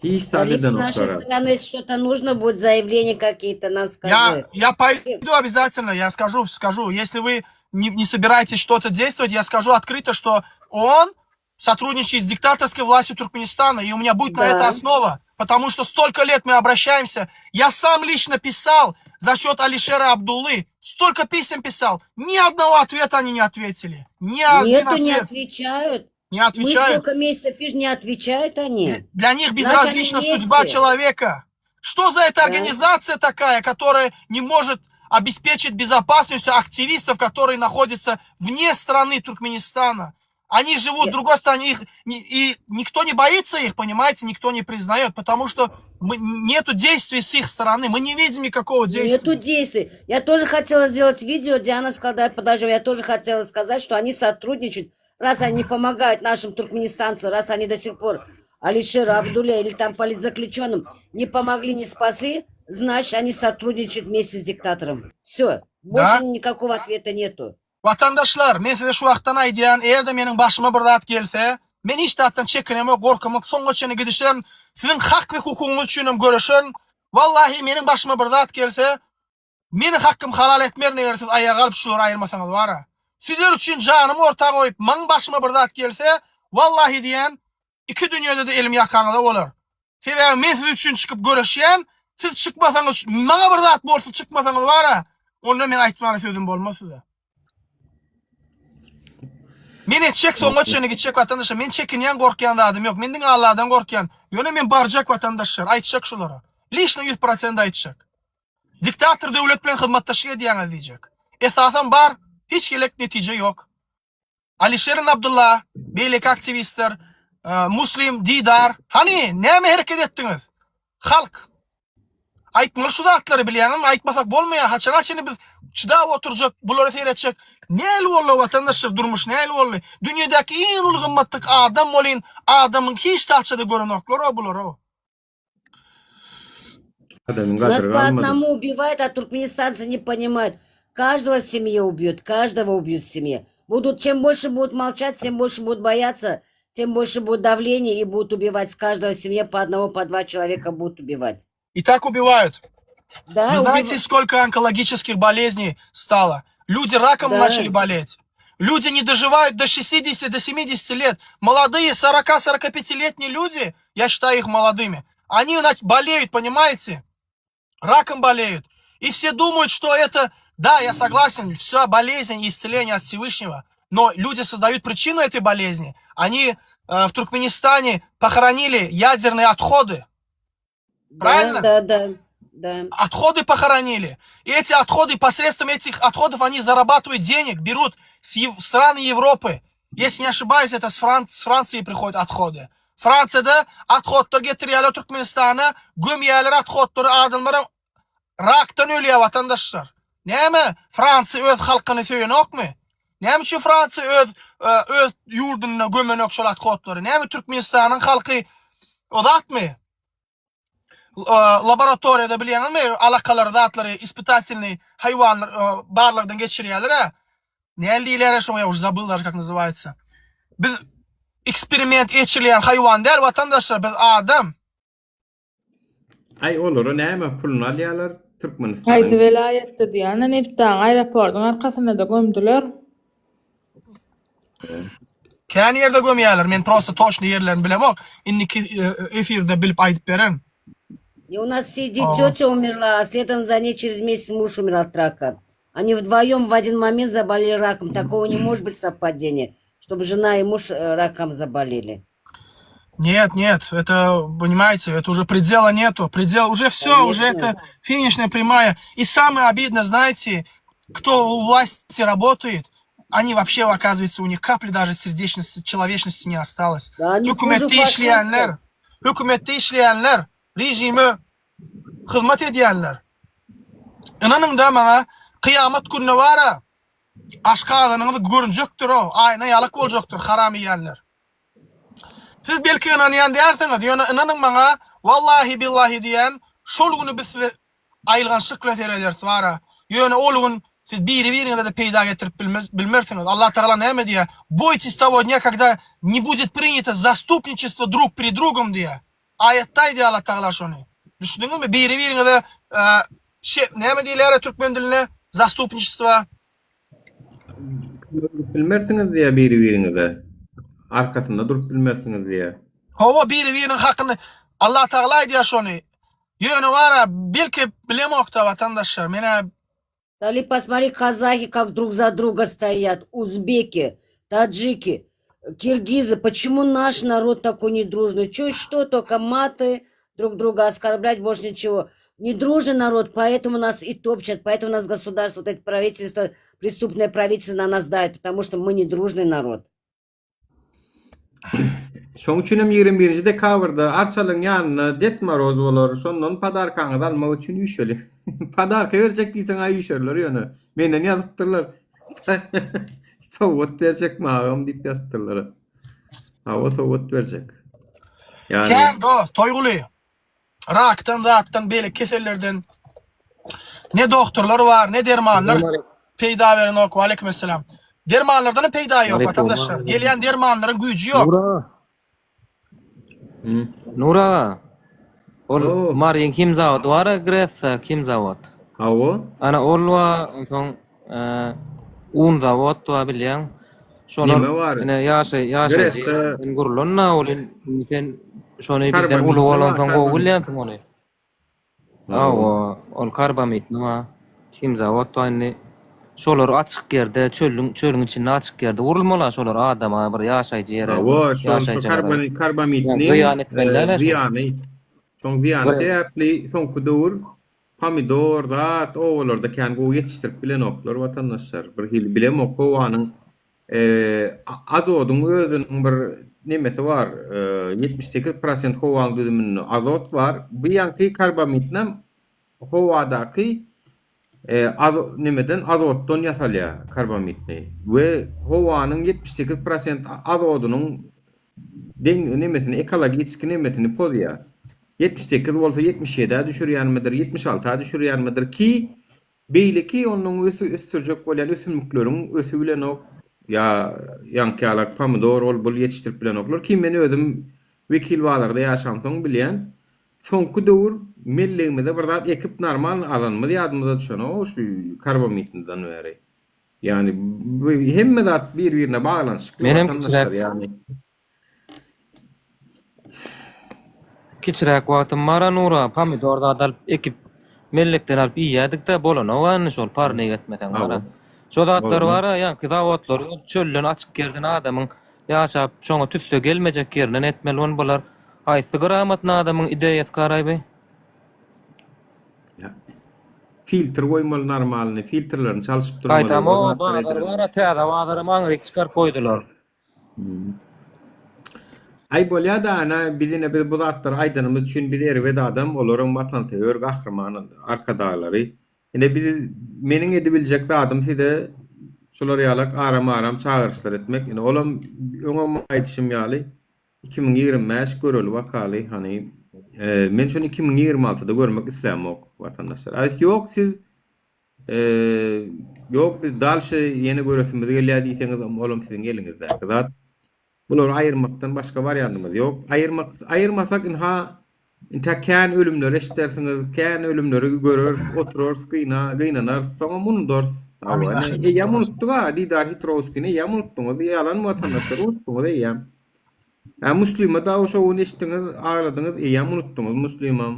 Hiç zat Рик, с нашей edenoklar. стороны, если что-то нужно будет, заявления какие-то нам Я, скажи. я пойду обязательно, я скажу, скажу. Если вы не, не собираетесь что-то действовать, я скажу открыто, что он сотрудничает с диктаторской властью Туркменистана, и у меня будет на это Да. основа, потому что столько лет мы обращаемся. Я сам лично писал за счет Алишера Абдуллы, столько писем писал, ни одного ответа они не ответили. Ни один Нету, не ответ. отвечают. Не Мы отвечают. сколько месяцев пишем, не отвечают они. Для них Значит, они безразлична судьба вместе. человека. Что за эта Да. организация такая, которая не может обеспечить безопасность активистов, которые находятся вне страны Туркменистана? Они живут в Я- другой стране, их, не- и никто не боится их, понимаете, никто не признает, потому что мы, нету действий с их стороны, мы не видим никакого действия. Нету действий. Я тоже хотела сделать видео, Диана сказала, давай подождем. Я тоже хотела сказать, что они сотрудничают. Раз они не помогают нашим туркменистанцам, раз они до сих пор Алишеру Абдуле или там политзаключенным не помогли, не спасли, значит, они сотрудничают вместе с диктатором. Все. Больше Да. никакого ответа нету. Watandaşlar, men size şu wagtdan aýdýan, eger-de meniň başyma bir zat gelse, men hiç zatdan çekinemok, gorkamok, soňuna çenli gidişerin, siziň hak we hukugyňyz üçinem göreşerin. Wallahi, meniň başyma bir zat gelse, meni hakkym halal etmerin eger siz aýaga galyp şulary aýyrmasaňyz bara. Sizler üçin janymy orta goýup, maň başyma bir zat gelse, wallahi diýýän, iki dünýede-de elim ýakaňyza bolar. Sebäbi men siz üçin çykyp göreşýän, siz çykmasaňyz, maňa bir zat bolsa çykmasaňyz bara, onda men aýtmana sözüm bolmaz size. Men etjek soňa çenli gitjek watandaşlar. Men çekinýän, gorkýan zadym ýok. Men diňe Alladan gorkýan. Ýöne men barjak watandaşlar, aýtjak şulara. Liçno 100% aýtjak. Diktator döwlet bilen hyzmatdaşlyk edýäňiz diýjek. Esasam bar, hiç gelek netije ýok. Alişer Abdulla, beýleki aktiwistler, Muslim, Didar, hany, näme hereket etdiňiz? Halk. Aýtmaly şu zatlary bilýäňizmi? Aýtmasak bolmaýar. Haçana çenli biz çydap oturjak, bulara seretjek. Nähili boldy watandaşlar durmuş nähili boldy? Dünýedäki iň uly gymmatlyk adam bolyn, adamyň hiç zatça-da görenoklar-ow bular-ow. Adamyň Нас gadyry по galmady. одному убивают, а туркменистанцы не понимают. Каждого в семье убьют, каждого убьют в семье. Будут, чем больше будут молчать, тем больше будут бояться, тем больше будет давление и будут убивать. С каждого в семье по одному, по два человека будут убивать. И так убивают. Да, Вы знаете, убива- сколько онкологических болезней стало? Люди раком Да. начали болеть. Люди не доживают до 60, до 70 лет. Молодые 40-45-летние люди, я считаю их молодыми, они болеют, понимаете? Раком болеют. И все думают, что это, да, я согласен, все болезнь и исцеление от Всевышнего. Но люди создают причину этой болезни. Они э, в Туркменистане похоронили ядерные отходы. Правильно? Да, да, да. Да. Отходы похоронили. И эти отходы, посредством этих отходов они зарабатывают денег, берут с Ев- стран Европы. Если не ошибаюсь, это с, Фран- с Франции приходят отходы. Fransiýada othodlar getirýärler Türkmenistana, gömýärler othodlary adamlaram rakdan ölýär watandaşlar. Näme Fransiýa öz halkyny söýenokmy? Näme üçin Fransiýa öz öz ýurdunda gömenok şol othodlary? Näme Türkmenistanyň halky o zatmy? Laboratoriýada bilýäňizmi alakalary zatlary ispitatelnyý haýwanlar barlagdan geçirýärler-ä. Näl diýilýär şoňa ýa už zabyl daže kak nazywaýtsa. Biz eksperiment geçirilýän haýwan däl watandaşlar biz adam. Aý olara näme puluny alýarlar Haýsy Türkmenistanyň. welaýatda diýýän-de Nebitdagyň aeroportyň arkasynda-da gömdüler. Kän ýerde gömýärler men prosta toçny ýerlerini bilemok indiki efirde bilip aýdyp bererin. И у нас сидит тетя умерла, а следом за ней через месяц муж умер от рака. Они вдвоем в один момент заболели раком. Такого не может быть совпадения, чтобы жена и муж э, раком заболели. Нет, нет, это, понимаете, это уже предела нету. Предел, уже все, уже это финишная прямая. И самое обидное, знаете, кто у власти работает, они вообще, оказывается, у них капли даже сердечности, человечности не осталось. Да, они хуже Hökümetde işleýänler, фашистов. hökümetde işleýänler, režime hyzmat edýänler. Ynanyň-da maňa, kyýamat gününe bar-a, aşgazanyňyz görünjekdir-ow, aýna ýalak boljakdyr, haram iýenler. Siz belki ynanýan dälsiňiz, ýöne ynanyň maňa, wallahi billahi diýýän, şol güni biz size aýylgançlyk bilen serederis bar-a. Ýöne ol gün siz biri-biriňize-de peýda getirip bilmersiňiz. Allatagala näme diýýär? Boýtесь того dня, когда не будет принято zastupniçestvo drug pred drugom diýýär. Aýatda aýdýar Allatagala şony. Düşündiňizmi? Biri-biriňize şe, näme diýilýär türkmen dilinde? Zastupniçestvo. Kömek edip bilmersiňiz diýýär biri-biriňize. Arkasynda durup bilmersiňiz diýýär. Hawa, biri-biriniň hakyny Allatagala aýdýar şony. Ýöne bar-a, belki bilemok-da watandaşlar, men-ä Dali посмотри, казахи как друг за друга стоят, узбеки, таджики, киргизы. Почему наш народ такой недружный? Чё, что, только маты, друг друга оскорблять, больше ничего. Недружный народ, поэтому нас и топчат, поэтому нас государство, вот это правительство, преступное правительство на нас давит, потому что мы недружный народ. Şoň üçin hem 21-nji dekabrda Arçalygyň ýanynda Det Moroz bolar. Şondan podarkaňyzy almak üçin üýşeliň. Podarka berjek diýseň-ä üýşerler ýöne. Menden ýazypdyrlar. Sowgat berjekmi agam diýip ýazypdyrlar. Hawa sowgat berjek. Ýagny. Kän dost, Toýguly. Rakdan zatdan beýleki kesellerden ne doktorlar bar, ne dermanlar peýda berenok. Waleýkim esselam. Dermanlardan hem peýda ýok watandaşlar. Gelýän dermanlaryň güýji ýok. Nur aga. Nur aga. Ol Maryň himzawody bar-a Gresa himzawod. Hawa. Ana ol bar, onsoň un zawod bar bilýäň. Şolar Neme bar? ine ýaşaý ýaşaýjy Gresda ýerden gurlan-da ol indi sen şony bizden uly karbamidli bar, bolansoň gowy karbamid. bilýänsiň ony. Hawa. Hawa, ol karbamidli bar, himzawod bar indi. Şolar açyk ýerde, çölüň çölüň içinde açyk ýerde gurulmaly-a şolar adama bir ýaşaýjy ýere, Hawa, şol şo ýaşaýjylara. karbamid Ýa karbamidniň zyýan e, etmeli däl-ä şol. zyýany. Şoň zyýany Bir sebäpli soňky döwür Pomidor zat obalarda kän gowy ýetişdirip bilenoklar watandaşlar. Bir hili bilemok howanyň azodyň özüniň bir nemesi bar 78 prosent howaň düzüminde azot bar. Bu ýaňky karbamidnem howadaky nemeden azotdan ýasalýar karbamidni we howanyň 78 prosent azodynyň Deň nemesini ekologiçki nemesini pozýar. 78 bolsa 77-ä düşürýänmidir, 76-a düşürýänmidir ki, beýleki ondan ösü ösdürjek bolýan ösümlikleriň ösü bilenok, ýa ýaňky ýalak pomidor ol bul ýetişdirip bilenoklar ki, men özüm Wekilbazarda ýaşamsoň bilýän. Soňky döwür mellegimize bir zat ekip normalny alanymyz ýadymyza düşenok şu karbamidden bäri. Ýagny bu hemme zat bir-birine baglanyşykly Menem watandaşlar kiçiräk ýagny. Kiçiräk wagtym bar-a Nura, pomidor zat alyp ekip, mellekden alyp iýýädik-de, bolanok-a indi şol parnik etmeseň bar-a. Hawa. Şo zatlar Bolanok. bar-a, ýaňky zawodlary çölden açyk ýerden adamyň ýaşap, şoňa tüsse gelmejek ýerinden etmeli ony bular. Haýsy gramotny adamyň ideýasy karaý bi? Filtr goýmaly normalny, filtrlerini çalşyp durmaly. Gaýtam o bazar bar-a täze bazaram aňryk çykaryp goýdular. Aý bolýa-da ana biz ine biz bu zatlary aýdanymyz üçin biz erbet adam olaram watansöýer gahryman arkadaglary ine biz meniň edibiljek zadym size şular ýalak aram aram çagyryşlar etmek ine olam öňem aýdyşym ýaly 2025 göreli bakaly hany men şony 2026-da görmek islämok watandaşlar aý ýok siz Ýok biz dalşe ýene göresimiz gelýär diýseňiz olam siziň eliňizdäki zat. Bulary aýyrmakdan başga wariantymyz ýok. Aýyrmak aýyrmasak ynha intäk kän ölümleri eşidersiňiz, kän ölümleri göreris, oturarys, gyna gynanarys, soňam unudarys. Hawa, ine eýýäm unutdyk-a Didar Hitrowskini eýýäm unutdyňyz, ýalanmy watandaşlar unutdyňyz eýýäm. Hä Muslima dagy şo gün eşitdiňiz, agladyňyz, eýýäm unutdyňyz Muslimam.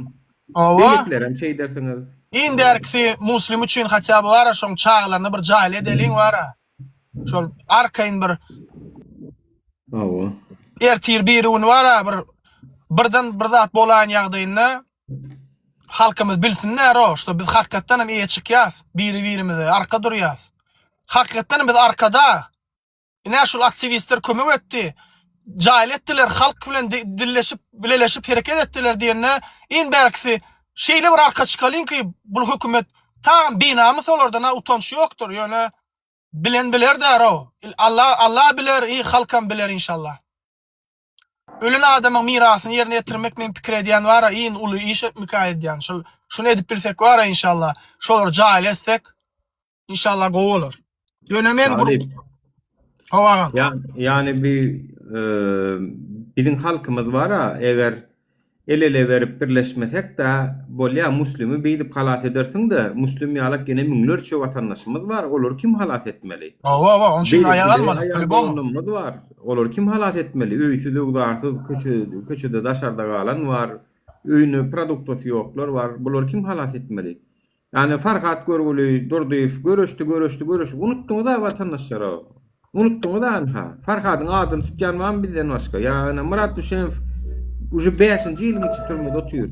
Hawa. Beýlekilerem şeýdersiňiz. Iň bärkisi Muslim üçin haçýa by bara şoň çagalaryny bir jaýly edeliň bara. Şol arkaýyn bir Hawa. Ertir biri gün bara bir birden bir zat bolaýan ýagdaýynda halkymyz bilsinler o, şo biz hakykatdan hem eýe çykýas, biri birimize arka durýas. Hakykatdan hem biz arkada. Ine şul aktiwistler kömek etdi, jaýly etdiler, halk bilen dilleşip, bileleşip hereket etdiler diýende, iň bärkisi şeýle bir arka çykalyň ki, bul hökümet tagam binamys olardan-a utanç ýokdur, ýöne bilen biler därow. Allah Allah biler, i halkam biler inşallah. Ölen adamyň mirasyny ýerine ýetirmek men pikir edýän bara iň uly iş mika edýän. Şul şuny edip bilsek bara inşallah. Şolary jaýly etsek Inşallah gowy bolar. Ýöne men grup Hawa agam. Ýa, ýani bi biziň halkymyz bara eger el ele berip birleşmesek-de bolýa muslimi beýdip halas edersiň-de muslim ýalak ýene müňlerçe watandaşymyz bar olary kim halas etmeli? Hawa hawa onuň üçin aýak almaly aýal doganlarymyz bar olary kim halas etmeli öýsüz öwzarsyz köçe köçede daşarda galan bar öýüne produktasy ýoklar bar bulary kim halas etmeli? Ýani Farhat görgüli Durdyýew göreşdi göreşdi göreşip unutdyňyza watandaşlar-a. Unutdyňyz-a ynha. Farhadyň adyny tutýan barmy bizden başga? Ýa ine Myrat Düşemow uje bäşinji ýylyň içi türmede otyr.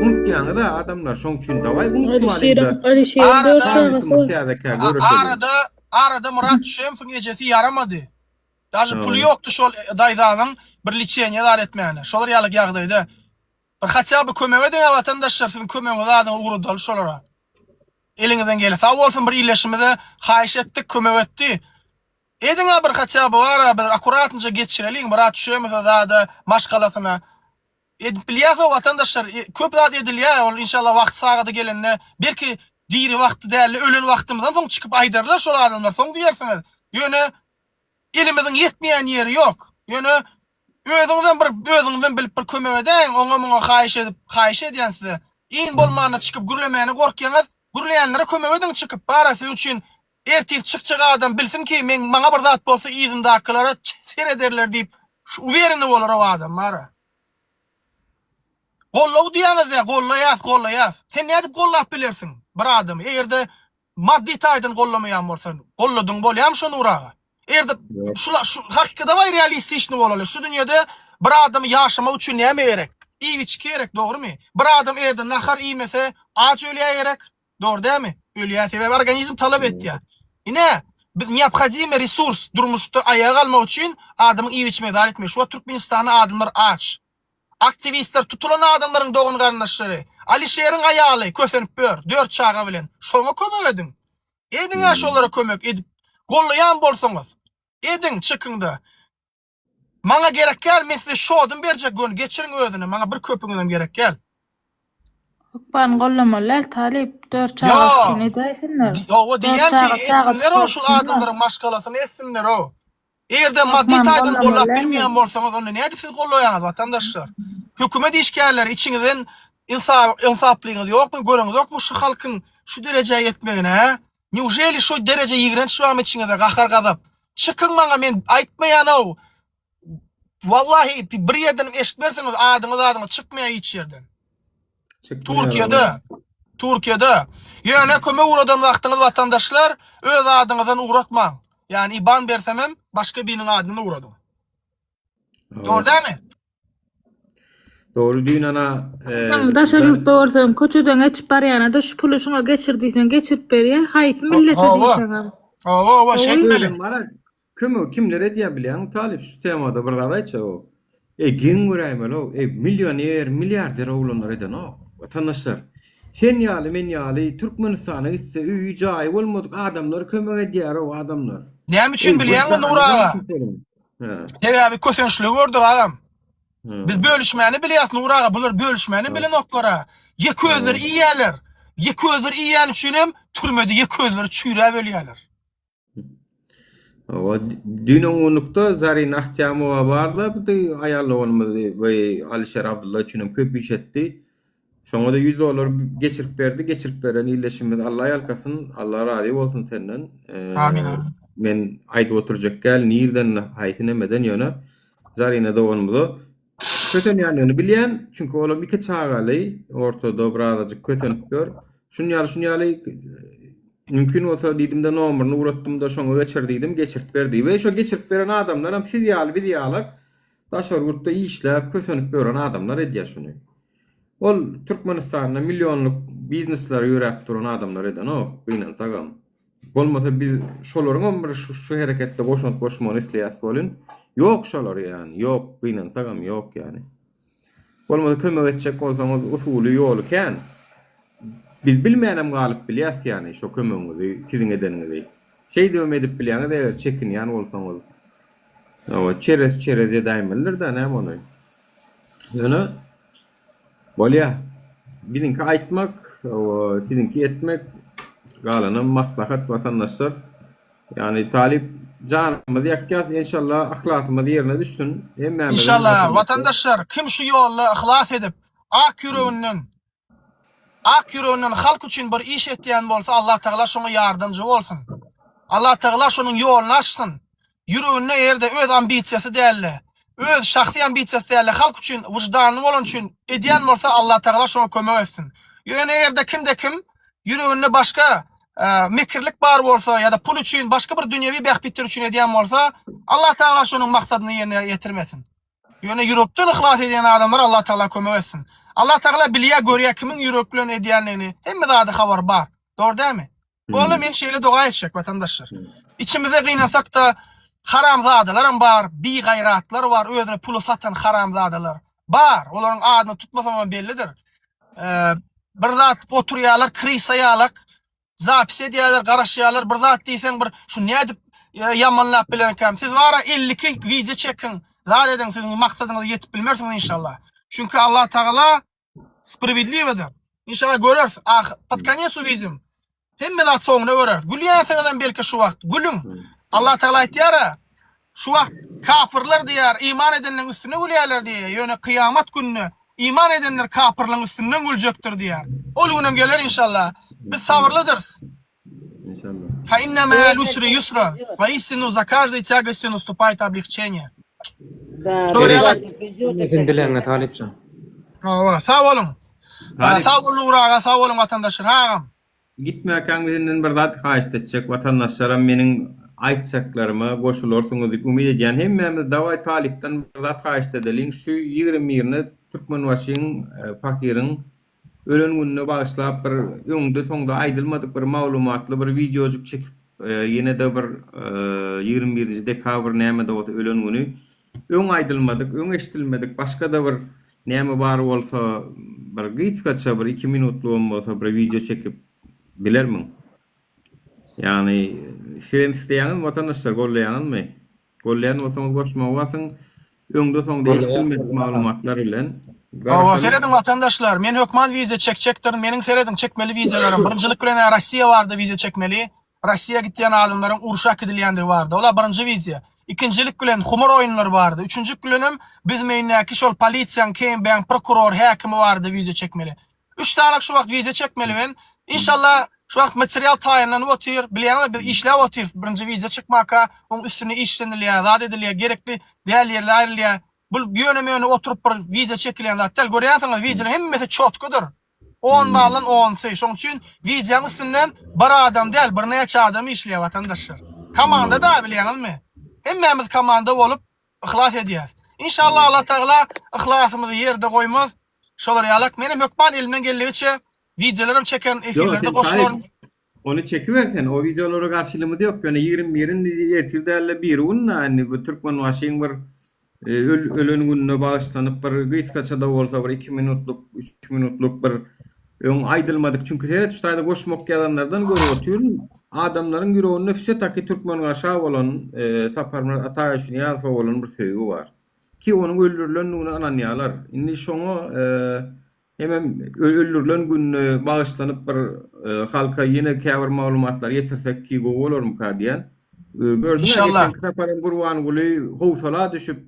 Unutýaňyz-a adamlar şoň üçin dawaý unutmalyň-da. Alişeriň dört çagasy bar. Täzekä göreşeliň. Arada arada Myrat Düşemowyň ejesi ýaramady. Daže puly ýokdy şol daýzanyň bir liçeniýe zat etmäne. Şolar ýalyk ýagdaýda. Bir haçja bir kömek ediňä watandaşlar siziň kömegiňizi adyňa ugradaly şolara. Eliňizden gelse sag bolsun bir illeşimize haýyş etdik kömek etdi. Ediňä bir haçja bir bara bir akuratnja geçireliň Myrat Düşemowa zada maşgalasyna. Edip bilýäs-ow watandaşlar köp zat edilýä ol inşallah wagty sagady gelende belki diri wagty dälde ölen wagtymyzdan soň çykyp aýdarlar şol adamlar soň diýersiňiz. Ýöne Elimiziň ýetmeýän ýeri ýok. Ýöne özüňizem bir özüňizden bilip bir kömek edäýiň, oňa muňa haýyş edip, haýyş edýän size. Iň bolmanda çykyp gürlemäne gorkýaňyz, gürleýänlere kömek ediň çykyp, bara siziň üçin ertir çykjak adam bilsin ki, meň maňa bir zat bolsa yzymdakylara serederler diýip, şu uwereni bolar o adam bara. Gollow diýýäňiz-dä, gollaýas, gollaýas. Sen nädip gollap bilersiň bir adamy, eger-de Maddy taýdan gollamaýan bolsa, golladyň bolýamy şo Nur aga? Eger-de şu şu hakyky dawaý realistiçny bolaly. Şu dünýede bir adamy ýaşamak üçin näme gerek? Iýip-içgi gerek, dogrymy? Bir adam eger-de nahar iýmese, aç ölýär gerek? Dogry dälmi? Ölýär, sebäbi organizm talap etýär. Ine, biz neobhodimy resurs durmuşda aýaga galmak üçin adamyň iýip-içmegi zat etmegi. Şu wagt Türkmenistanda adamlar aç. Aktiwistler tutulan adamlaryň dogan-garyndaşlary, Alişeriň aýaly kösenip ýör, dört çaga bilen. Şoňa kömek ediň. Ediň-ä şolara kömek edip, gollaýan bolsaňyz. Ediň, çykyň-da. Maňa gerek däl, men size şoduny berjek göni geçiriň özüne, maňa bir köpügiňizem gerek däl. Hökman gollamaly däl talyp, dört çagasy üçin edäýsinler. Hawa Dört diýýän ki, çaga çaga etsinler-ow şul adamlaryň maşgalasyny etsinler-ow. Eger-de maddy taýdan gollap bilmeýän bolsaňyz, onda nädip siz gollaýaňyz watandaşlar? Hökümet işgärleri içiňizden ynsaplyňyz ýokmy, göreňizokmy şu halkyň şu derejä ýetmegini, hä? Neujeli şu dereje ýigrenç barmy içiňizde, gahar-gazap? Çykyň maňa men aýtmaýan-ow. Wallahi bir ýerdenem eşitmersiňiz adyňyz adyňyz çykmaýar hiç ýerden. Türkiýede. Türkiýede. Ýöne kömek ugradan wagtyňyz watandaşlar öz adyňyzdan ugratmaň. Ýani IBAN bersemem başga biriniň adyndan ugradyň. Dogry dälmi? Dogry düýn ana Sen daşary ýurtda bolsaň, köçeden geçip barýana-da şu puly şuňa geçir diýseň geçirip berýär. Haýsy millete Hawa. diýseňem. Hawa, hawa, şeýtmeli. Özem bar-a, kömegi kimler edýär bilýäňmi Talyp şu temada bir zat aýtjak-ow. Eý geň göräýmeli-ow, eý millioner, milliarder oglanlar edenok, watandaşlar. Sen ýaly, men ýaly Türkmenistana gitse öýi, jaýy bolmadyk adamlar kömek edýär-ow adamlar. Näme üçin Eý bilýäňmi wyždanyňyz Nury aga? seniň. Hä. Sebäbi kösençligi gördük agam. Biz bölüşmäni bilýäs Nury aga, bular bölüşmäni bilenoklar-a. Ýeke özleri iýýärler. Ýeke özleri iýýäni üçin hem türmede ýeke özleri çüýräp ölýärler. Hawa, düýn oňunlukda Zarina Ahtýamowa barda, bu aýal doganymyz we Alişer Abdylla üçin hem köp iş etdi. Şoňa-da 100 dollar geçirip berdi. Geçirip beren ildeşimiz Alla ýalkasyn, Alla razy bolsun senden. Amin. Men aýdyp oturjak däl, nirden, haýsy nemeden ýöne Zarina doganymyza kösenýändigini bilýän, çünki olam iki çagaly, ortada birazajyk kösenip ýör. Şun ýaly, şun ýaly mümkin bolsa diýdim-de nomerini ugratdym-da şoňa geçir diýdim, geçirip berdi. We şo geçirip beren adamlaram siz ýaly, biz ýalak daşary ýurtda işläp, kösenip ýören adamlar edýär şuny. Ol Türkmenistanda millionlyk biznesleri ýöräp duran adamlar edenok, gynansagam. Bolmasa biz şolaryňam bir şu hereketde goşant goşmagyny isleýäs welin, ýok şolar ýany, ýok, gynansagam ýok ýany. Bolmasa kömek etjek bolsaňyz usuly, ýoly kän. Biz bilmänem galyp bilýäs ýany şo kömegiňizi, siziň edeniňizi. Şeýdibem edip bilýäňiz eger çekinýän bolsaňyz. Hawa, çerez çerez edäýmelidir-dä näme ony. Ýöne Bolýa. Biziňki aýtmak, siziňki etmek, galanam maslahat watandaşlar. Ýagny talyp janymyzy ýakýas, enşalla yhlasymyz ýerine düşsün. Hemmämiziň Enşalla watandaşlar kim şu ýolda yhlas edip, ak ýüreginden ak ýüreginden halk üçin bir iş etýän bolsa Allah Tagala şoňa ýardamjy bolsun. Allah Tagala şonuň ýoluny açsyn. Ýüreginde eger-de öz ambisiýasy däl-de, öz şahsy ambisiýasy däl-de, halk üçin, wyždanly bolany üçin edýän bolsa, Allatagala şoňa kömek etsin. Ýöne eger-de kimde-kim ýüreginde başga mekirlik bar bolsa ýa-da pul üçin, başga bir dünýewi bähbitler üçin edýän bolsa, Allatagala şonuň maksadyny ýerine ýetirmesin. Ýöne ýürekden yhlas edýän adamlara Allatagala kömek etsin. Allatagala bilýär, görýär kimiň ýürek bilen edýändigini, hemme zady habary bar. Dogry dälmi? Boldy men şeýle doga etjek watandaşlar. Içimizde gynansakda haramzadalaram bar, bigaýratlar bar, özüne puly satan haramzadalar bar. Olaryň adyny tutmasam hem bellidir. Bir zat oturýarlar krisa ýalak, zapis edýärler, garaşýarlar. Bir zat diýseň bir şu nädip ýamanlap bilerkäm. Siz bara 52 wideo çekiň, zat ediň, siziň maksadyňyza ýetip bilmersiňiz inşallah. Çünki Allah Tagala Spravedliwadyr. Inşallah göreris. Ah, pod konec uwidim. Hemme zat soňuna göreris. Gülýänsiňizem belki şu wagt. Gülüň. Allah Tagala aýtýar-a, şu wagt kafirler diýýär, iman edenleriň üstüne gülýärler diýýär. Ýöne kyýamat gününe iman edenler kapyrlaryň üstünden güljekdir diýýär. Ol günem geler inşallah. Biz sabyrlydyrys. İnşallah. Fa inne ma'al usri yusra. Waistinu za każdej tягостью наступает облегчение. Da, Şolar ýaly. обязательно придет Sen этот dileňe день. talypjan. Hawa, sag boluň. Talyp. Sag bol Nury aga, sag boluň watandaşlar. Ha agam. Gitmäkäň senden bir zat haýyşt etjek watandaşlaram meniň aýtjaklaryma goşularsyňyz diýip umyt edýän hemmämiz dawaý talypdan bir zat haýyşt edeliň şu 21-ine Türkmenbaşyň pahyryň Ölen gününe bagyşlap bir öňde soňda aýdylmadyk bir maglumatly bir wideojyk çekip ýene-de bir 21 nji dekabr näme-de bolsa ölen güni öň aýdylmadyk, öň eşidilmedik başga-da bir näme bar bolsa bir gysgaça bir iki minutlygam bolsa bir wideo çekip bilermiň? Ýagny sizem isleýäňizmi watandaşlar goldaýaňyzmy? Goldaýan bolsaňyz goşmagy basyň. Öňde soňda eşidilmedik maglumatlar bilen. Hawa serediň watandaşlar men hökman wideo çekjekdirin meniň serediň çekmeli wideolarym birinjilik bilen Rossiýa barada wideo çekmeli Rossiýa gitýän adamlaryň urşa äkidilýändigi barada ola birinji wideo ikinjilik bilen humar oýunlary barada üçünjik bilenem bizmeýindäki şol polisiýaň KMB-iň prokuror häkimi barada wideo çekmeli Üç sanyk şu wagt wideo çekmeli men. Inşallah şu wagt material taýynlanyp otyr. Bilýäňizmi biz işläp otyrys. Birinji wideo çykmaka oň üstünde işlenilýär, zat edilýär, gerekli däl ýerler aýrylýar. Bu ýöne-möne oturyp bir wideo çekilýän zat däl. Görýänsiňiz wideolaryň hemmesi çotkadyr. On baldan onsy. Şoň üçin wideoň üstünden bir adam däl, birnäçe adam işleýär watandaşlar. Komanda da bilýäňizmi? Hemmämiz komanda bolup yhlas edýäs. Inşallah Allah Tagala yhlasymyzy ýerde goýmaz. Şolar ýalak menem hökman elimden geldigiçe wideolaram çekerin, Ýok, efirlerde sen goşularyn. Talyp, ony çekiber sen, o wideolara garşylygymyz ýok, ýöne 21-ni ertir däl-de birigün-dä indi bu Türkmenbaşyň bir öl ölen gününe bagyşlanyp bir gysgaça-da bolsa bir iki minutlyk, üç minutlyk bir öň aýdylmadyk, çünki seret şu taýda goşmak ýazanlardan görüp otyryn, adamlaryň ýüreginde wse-taki Türkmenbaşa bolan, Saparmyrat Ataýewiç Nyýazowa bolan bir söýgi bar. Ki onuň öldürilendigine ynanýarlar. Indi şoňa hemem öldürilen gününe bagyşlanyp bir halka ýene käbir maglumatlary ýetirsek ki gowy bolarmyka diýýän. Gördüň-ä Inşallah. geçenki sapar hem Gurbanguly howsala düşüp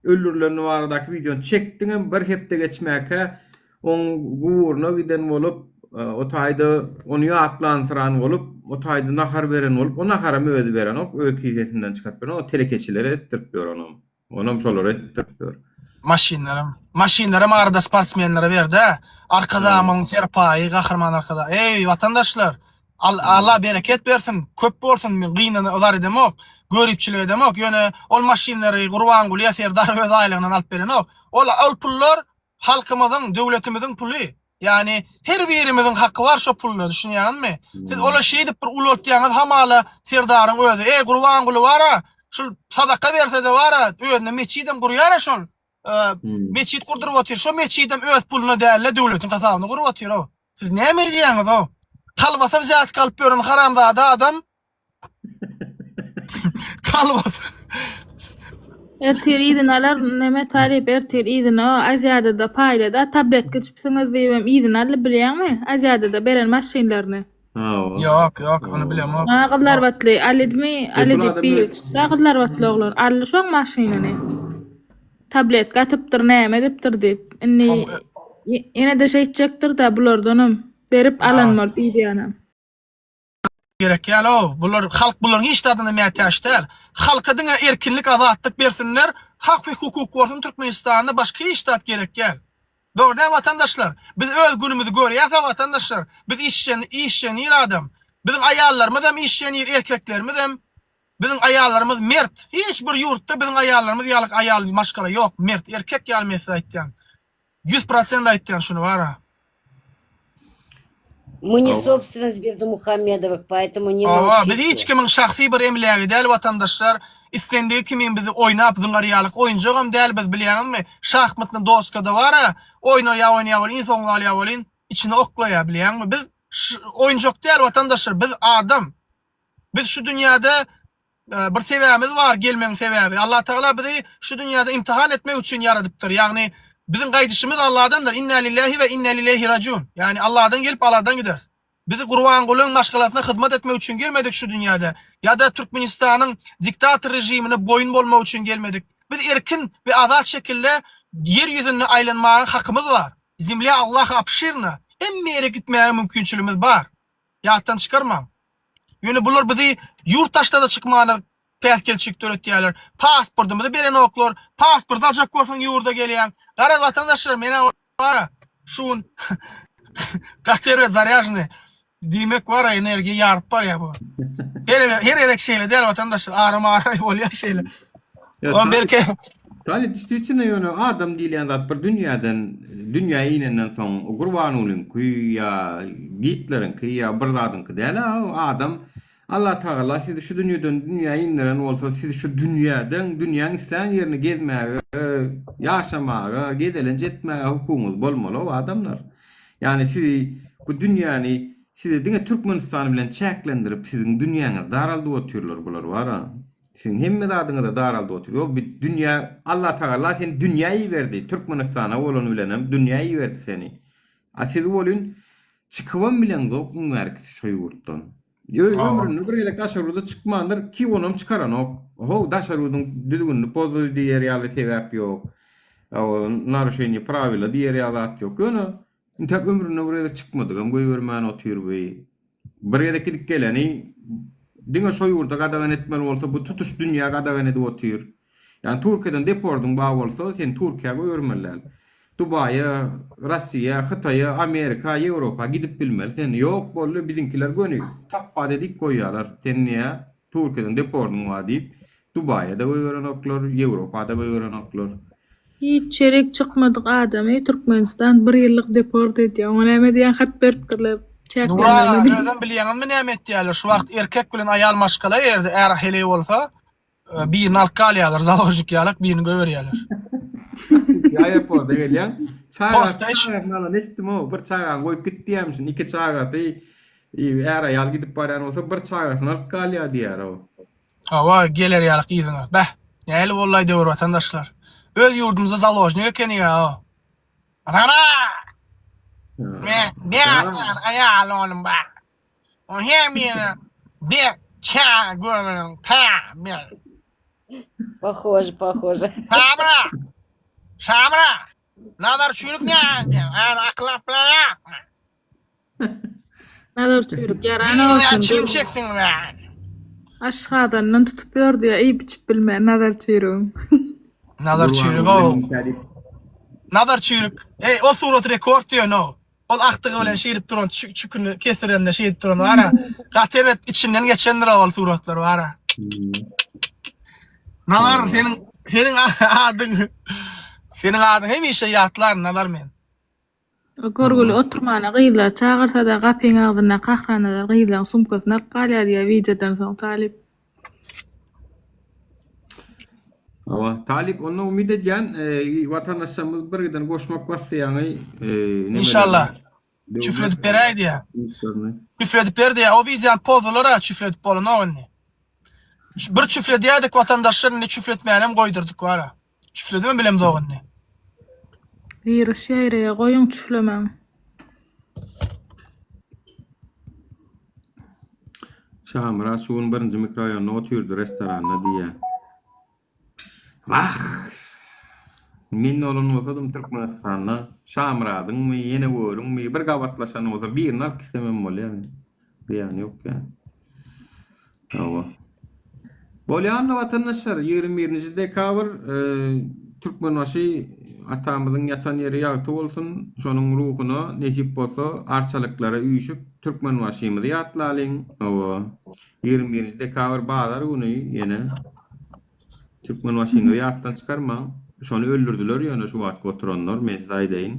öldürileni baradaky wideony çekdiňem bir hepde geçmäkä oň guburyna giden bolup o taýda ony ýatlansyran bolup o taýda nahar beren bolup o naharam özi berenok öz kisesinden çykaryp berenok o telekeçilere etdirip ýör onam. Onam şolara etdirip ýör. Maşynlaram. Maşynlaram arada sportsmenlere berdi-ä. Arkadagymyň serpaýy, Gahryman Arkadag. Eý, watandaşlar! Al Allah bereket bersin, köp bolsun, men gynany yzar edemok, göripçilik edemok, ýöne ol maşynlary Gurbanguly ýa Serdar öz aýlygyndan alyp berenok. Ol ol pullar halkymyzyň, döwletimiziň puly. Ýagny her birimiziň haky bar şo pulda, düşünýäňizmi? Siz ola şeýdip bir ulaltýaňyz hamala Serdaryň özi, eý Gurbanguly bar-a, şul sadaka berse-de bar-a, özüne metjidem gurýar-a şol. Metjit gurduryp otyr. Şo metjidem öz puluna däl-de, döwletiň hasabyna gurup otyr-ow. Siz näme edýäňiz-ow? Kolbasa wzýatka alyp ýören haramzada adam Kolbasa. Ertir yzyny alar neme talyp ertir yzyna Aziadada paýlada tabletka içipsiňiz diýibem yzyny aldy bilýäňmi Aziadada beren maşynlaryny. Hawa. Ýok, ýok, ony bilemok. Ha gyzlarbatly Alidmi Ali bul diýip adam biri öz- çykda gyzlarbatly oglan aldy şoň maşynyny. Tabletka atypdyr näme edipdir diýip. Indi ýene-de şeýtjekdir-dä bulardanam berip alan bolup yzýanam. Gerek ýaly-ow. Bular halk bularyň hiç zadyna mätäç däl. Halka diňe erkinlik azatlyk bersinler, hak we hukuk bolsun Türkmenistanda başga hiç zat gerek däl. Dogry däl watandaşlar. Biz öz günümizi görýäs-a watandaşlar. Biz işjen işjenir adam. Biziň aýallarymyz hem işjenir erkeklerimiz hem. Biziň aýallarymyz mert. Hiç bir ýurtda biziň aýallarymyz ýaly aýal maşgala ýok. Mert erkek ýaly men size aýtýan. 100% aýtýan şuny bara. Мы не собственность Бердымухамедовых, поэтому не Hawa, biz молчите. hiç kimiň şahsy bir emlägi däl watandaşlar. Islendigi kimin bizi oýnap zyňar ýalyk oýunjagam däl biz bilýäňizmi? Şahmatny doskada bar-a, oýnalýar oýnaýar welin iň soňunda alýar welin içine oklaýar bilýäňmi? Biz oýunjak däl watandaşlar, biz adam. Biz şu dünýäde Bir sebäbimiz bar gelmegiň sebäbi. Allatagala bizi şu dünýäde imtihan etmek üçin ýaradypdyr. Ýagny biziň gaýdyşymyz Alladandyr. Inna lillahi we inna ileýhi rajiun. Ýagny Alladan gelip Alladan gideris. Bizi Gurbangulyň maşgalasyna hyzmat etmek üçin gelmedik şu dünýäde. Ýa-da Türkmenistanyň diktator režimine boýun bolmak üçin gelmedik. Biz erkin we azat şekilde ýer ýüzünde aýlanmaga hakymyz bar. Zemlya Allaha obşirna. Hemme ýere gitmäge mümkinçiligimiz bar. Ýatdan çykarmaň. Ýöne bular bizi ýurt daşyna-da çykmana päsgelçilik döretýärler. Pasportymyzy berenoklar. Pasport aljak bolsaň ýurda gelýäň. Garaz watandaşlar men-ä bar-a şu gün gaty erbet zarýažnyý. Diýmek bar-a energiýa ýaryp barýar bu. Her her gezek şeýle däl watandaşlar aram-aram bolýar şeýle. Oňa belki Talyp distwitino ýöne adam diýilýän zat bir dünýäden dünýä inenden soň Gurbangulyňky ýa Gitleriňki ýa bir zadyňky däl-ä o adam Allatagala sizi şu dünýeden dünýä indiren bolsa siz şu dünýäden dünýäň islän ýerini gezmäge ýaşamaga gezelenç etmäge hukugyňyz bolmaly-ow adamlar ýagny sizi bu dünýäni sizi diňe Türkmenistan bilen çäklendirip siziň dünýäňizi daraldyp otyrlar bular bar-a. Siziň hemme zadyňyza daraldyp otyr. Ýok bi dünýä Allatagala seni dünýä iberdi. Türkmenistana bolany bilenem dünýä iberdi seni. A siz welin çykybam bileňzok iň bärkisi şo ýurtdan. Ö ömründe bir gezek daşary ýurda çykmandyr ki onam çykaranok. How daşary ýurduň düzgünini bozdy diýer ýaly sebäp ýok. Narušeniýe prawila diýer ýaly zat ýok. Ýöne intäk ömründe bir gezek çykmadygam goýbermän otyr bi. Bir gezek gidip geleni diňe şo ýurda gadagan etmeli bolsa bu tutuş dünýä gadagan edip otyr. Ýagny Türkiýeden depordyň bar bolsa seni Türkiýä goýbermeli däl. Dubaýa, Rossiýa, Hytaýa, Amerika, Ýewropa gidip bilmeli sen. Ýok boldy biziňkiler göni tapbat edip goýýarlar. Sen niýe Türkiýeden depordyň bar diýip Dubaýa-da goýberenoklar, Ýewropa-da goýberenoklar. Hiç ýerik çykmadyk adamy Türkmenistan bir ýyllyk deport edýär. Oňa näme diýýän hat beripdirler. Nura Çäklendirme diýip. özem bilýäňizmi näme etýärler şu wagt erkek bilen aýal maşgala eger-de är heleý bolsa e, birini alyp galýarlar založnik ýalak birini goýberýärler. Aeroporta gelýäň. Çaga Posta iş. çagasyny alan eşitdim o. Bir çagany goýup git diýýärmişin. Iki çagasy är aýal gidip barýan bolsa bir çagasyny alyp galýar diýýär o. Hawa geler ýalak yzyňa. Beh nähili bollaý döwür watandaşlar. Öz ýurdumyzda založnik ekeniga o. Atana! Men bir aýal oglum bar. O her birine bir çaga görmeliň ta bir. Pохоже, pохоже. Şamra! Şamra! Nazar çüýrük näme? Aýal aklap bilen. Nazar çüýrük ýaran Birine olsun. çilim çeksin be. Aşgazanyndan tutup ýördi ýa iýip içip bilmän Nazar çüýrügiň. Nazar çüýrük o. Nazar çüýrük. Ey ol surat rekord diýen o. Ol akdygy bilen şeýdip duran çüküni kesdirende şeýdip duran bara. Gaty erbet içinden geçendir ol suratlar bara. Nazar seniň seniň adyň seniň adyň hemişe ýatlaryn Nazar men. Görgüli oturmana gyzlar çagyrsada gapyň agzyndaky ahranalar gyzlaň sumkasyny alyp galýar diýýär wideodan soň Talyp. Hawa, Talyp onda umyt edýän watandaşlarymyz birgiden goşmak basýaňy Inşallah. Çüfledip beräý diýýär. Çüfledip ber diýýär. O wideony pozdular-a çüfledip bolanok indi. Bir çüfledýärdik watandaşlar indi çüfletmänem goýdurdyk wara. Çüfledibem bilemzok indi. Wirus ýaýraýar goýuň çüflemäň. Şamyrat şu gün birinji mikroraýonda otyrdy restoranda diýýä. Wah! Men bolan bolsadym Türkmenistanda Şamyradyňmy, ýene görüňmi bir gabatlaşan bolsa birini alyp gitsemem bolýar. Zyýany ýok ýa. Hawa. Bolýandy watandaşlar, 21-nji dekabr Türkmenbaşy atamyzyň ýatan ýeri ýagty bolsun, şonuň ruhuna nesip bolsa arçalyklara üýşüp Türkmenbaşymyzy ýatlalyň. Hawa. 21-nji dekabr bazar güni ýene Türkmenbaşyňyzy ýatdan çykarmaň. Şony öldürdiler ýöne şu wagtky oturanlar, men size aýdaýyn.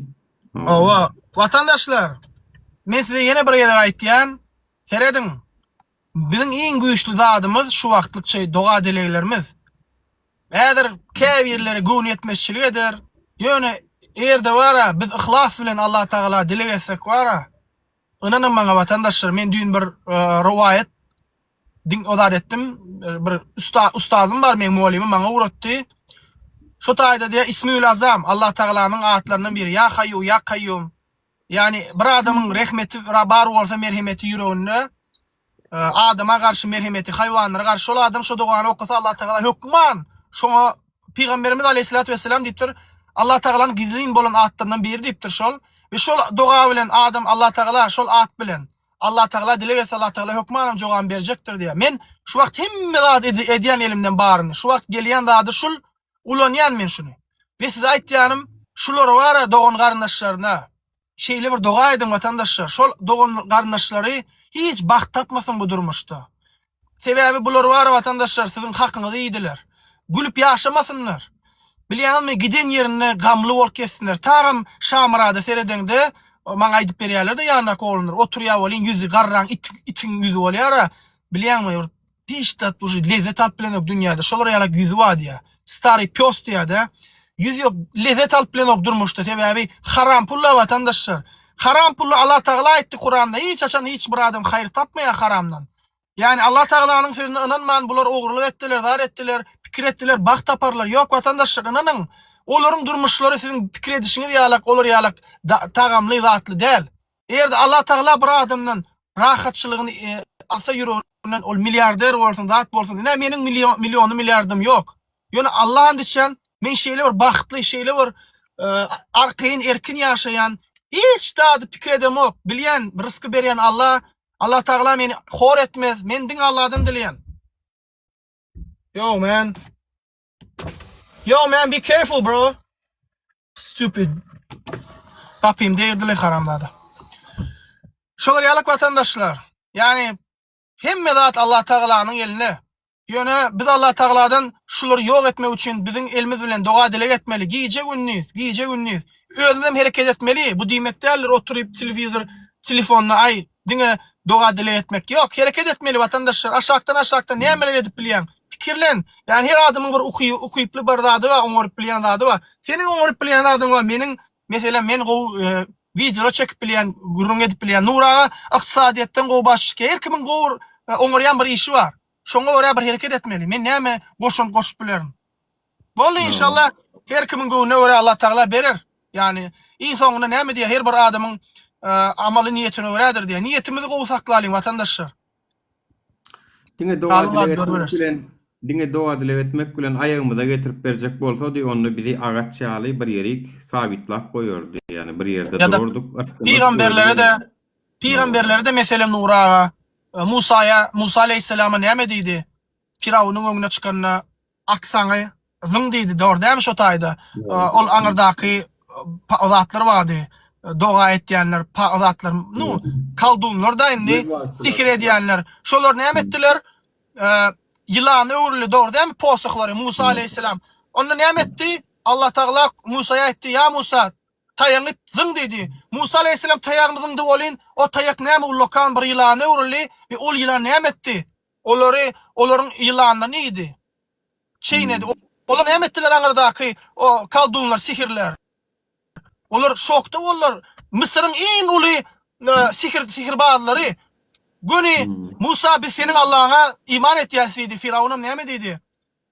Hawa, watandaşlar, men size ýene bir gezek aýtýan, serediň, biziň iň güýçli zadymyz şu wagtlykça doga-dileglerimiz. Häzir käbirleri göwnüýetmezçilik eder, ýöne eger-de bar-a, biz yhlas bilen Allatagala dileg etsek bar-a, ynanyň maňa watandaşlar, men düýn bir rowaýat diň o zat etdim. Bir usta ustazym bar meň mugallymym maňa ugratdy. Şo taýda diýýär Ismül Azam Allah Tagalanyň atlaryndan biri Ýa Haýu Ýa Kaýýum. Ýagny bir adamyň rehmeti bar bolsa merhemeti ýüreginde e, adama garşy merhemeti haýwanlara garşy şol adam şo dogany okasa Allah Tagala hökman şoňa Pygamberimiz Aleyhissalatu vesselam diýipdir Allah Tagalanyň gizlin bolan atlaryndan biri diýipdir şol we şol doga bilen adam Allah Tagala şol at bilen Allatagala dileg etse Allatagala hökmanam jogabyn berjekdir diýýär. Men şu wagt hemme zady edýän elimden baryny. Şu wagt gelýän zady şul ulanýan men şuny. We size aýtýanym şular bara dogan garyndaşlaryna şeýle bir doga ediň watandaşlar. Şol dogan garyndaşlary hiç bagt tapmasyn bu durmuşda. Sebäbi bular bar watandaşlar siziň hakyňyzy iýdiler. Gülüp ýaşamasynlar. Bilýäňizmi giden ýerinde gamly bolup gezsinler. Tagam Şamyrada seredeňde maňa aýdyp berýärler-de ýanyndaky oglanlar oturýar welin ýüzi garran it itiň ýüzi bolýar-a. Bilýäňmi bir hiç zat uje lezzet alyp bilenok dünýäde şolar ýalak ýüzi bar diýýär. Stary pýos diýýär-de. Ýüzi ýok lezzet alyp bilenok durmuşda sebäbi haram pulla watandaşlar. Haram pulla Allatagala aýtdy Kuranda hiç haçan hiç bir adam haýyr tapmaýar haramdan. Ýagny Allah Tagalanyň sözüne ynanman bular ogurlyk etdiler, zar etdiler, pikir etdiler, bagt taparlar. Ýok watandaşlar ynanyň. Olaryň durmuşlary siziň pikir edişiňiz ýalak olar ýalak tagamly zatly däl. Eger-de Allah Tagala bir adamdan rahatçylygyny e, alsa ýüreginden ol milliarder bolsun, zat bolsun. Ine meniň millionly milliardym ýok. Ýöne Allah and içýän, men şeýle bir bagtly, şeýle bir e, arkaýyn, erkin ýaşaýan, hiç zady pikir edemok. Bilýän, rysky berýän Allah Allah Tagala meni hor etmez. Men diňe Allahdan dileýän. Yo man. Yo man be careful bro. Stupid. Gapym degirdiler haramzada. Şolar ýalyk watandaşlar. Ýani hemme zat Allah Tagalanyň elinde. Ýöne biz Allatagaladan şulary ýok etmek üçin biziň elimiz bilen doga-dileg etmeli, gije-gündiz, gije-gündiz. Özümizem hereket etmeli, bu diýmek däldir oturyp telewizor, telefonda aý diňe doga-dileg etmek. Ýok, hereket etmeli watandaşlar, aşakdan-aşakdan nämeler edip bilýäň? Pikirlen. Ýagny her adamyň bir ukyby, ukyply bir zady bar, oňaryp bilýän zady bar. Seniň oňaryp bilýän zadyň bar, meniň meselem men gowy wideolar çekip bilýän, gürrüň edip bilýän. Nury aga ykdysadyýetden gowy baş çykýar. Her kimiň gowy oňarýan bir işi bar. Şoňa görä bir hereket etmeli. Men näme goşant goşup bilerin? Boldy inşallah her kimiň göwnüne görä Allah Tagala berer. Ýagny iň soňunda näme diýýär her bir adamyň amaly niýetine görädir diýýär. Niýetimizi gowy saklalyň watandaşlar. Diňe doga dileg etmek bilen diňe doga dileg etmek bilen aýagymyza getirip berjek bolsady onda bizi agaç ýaly bir ýerik sabitlap goýardy. Ýagny bir ýerde durardyk. Pygamberlere-de Pygamberlere-de meselem Nury aga, Musaýa, Musa aleýhissalama näme diýdi? Firawunyň öňüne çykanda aksaňy zyň diýdi, dogry dälmi şo taýda? Ol aňyrdaky zatlar bardy, doga etýänler, zatlar, nu, kaldunlar da indi, sihir edýänler. Şolar näme etdiler? Ýylana öwrüldi, dogry dälmi posahlary Musa aleýhissalam. Onda näme etdi? Allah Tagala Musaýa aýtdy, Ýa Musa, Taýagyňy zyň diýdi. Musa alaýhyssalam taýagyny zyňdy welin, o taýak näme ullakan bir ýylana öwrüldi we ol ýylan näme etdi? Olary, olaryň ýylanyny iýdi. Çeýnedi. Olar näme etdiler aňyrdaky o kaldunlar, sihirler? Olar şokda boldular. Müsüriň iň uly sihir, sihirbazlary göni Musa biz seniň Allaňa iman etýäs diýdi. Firawunam näme diýdi?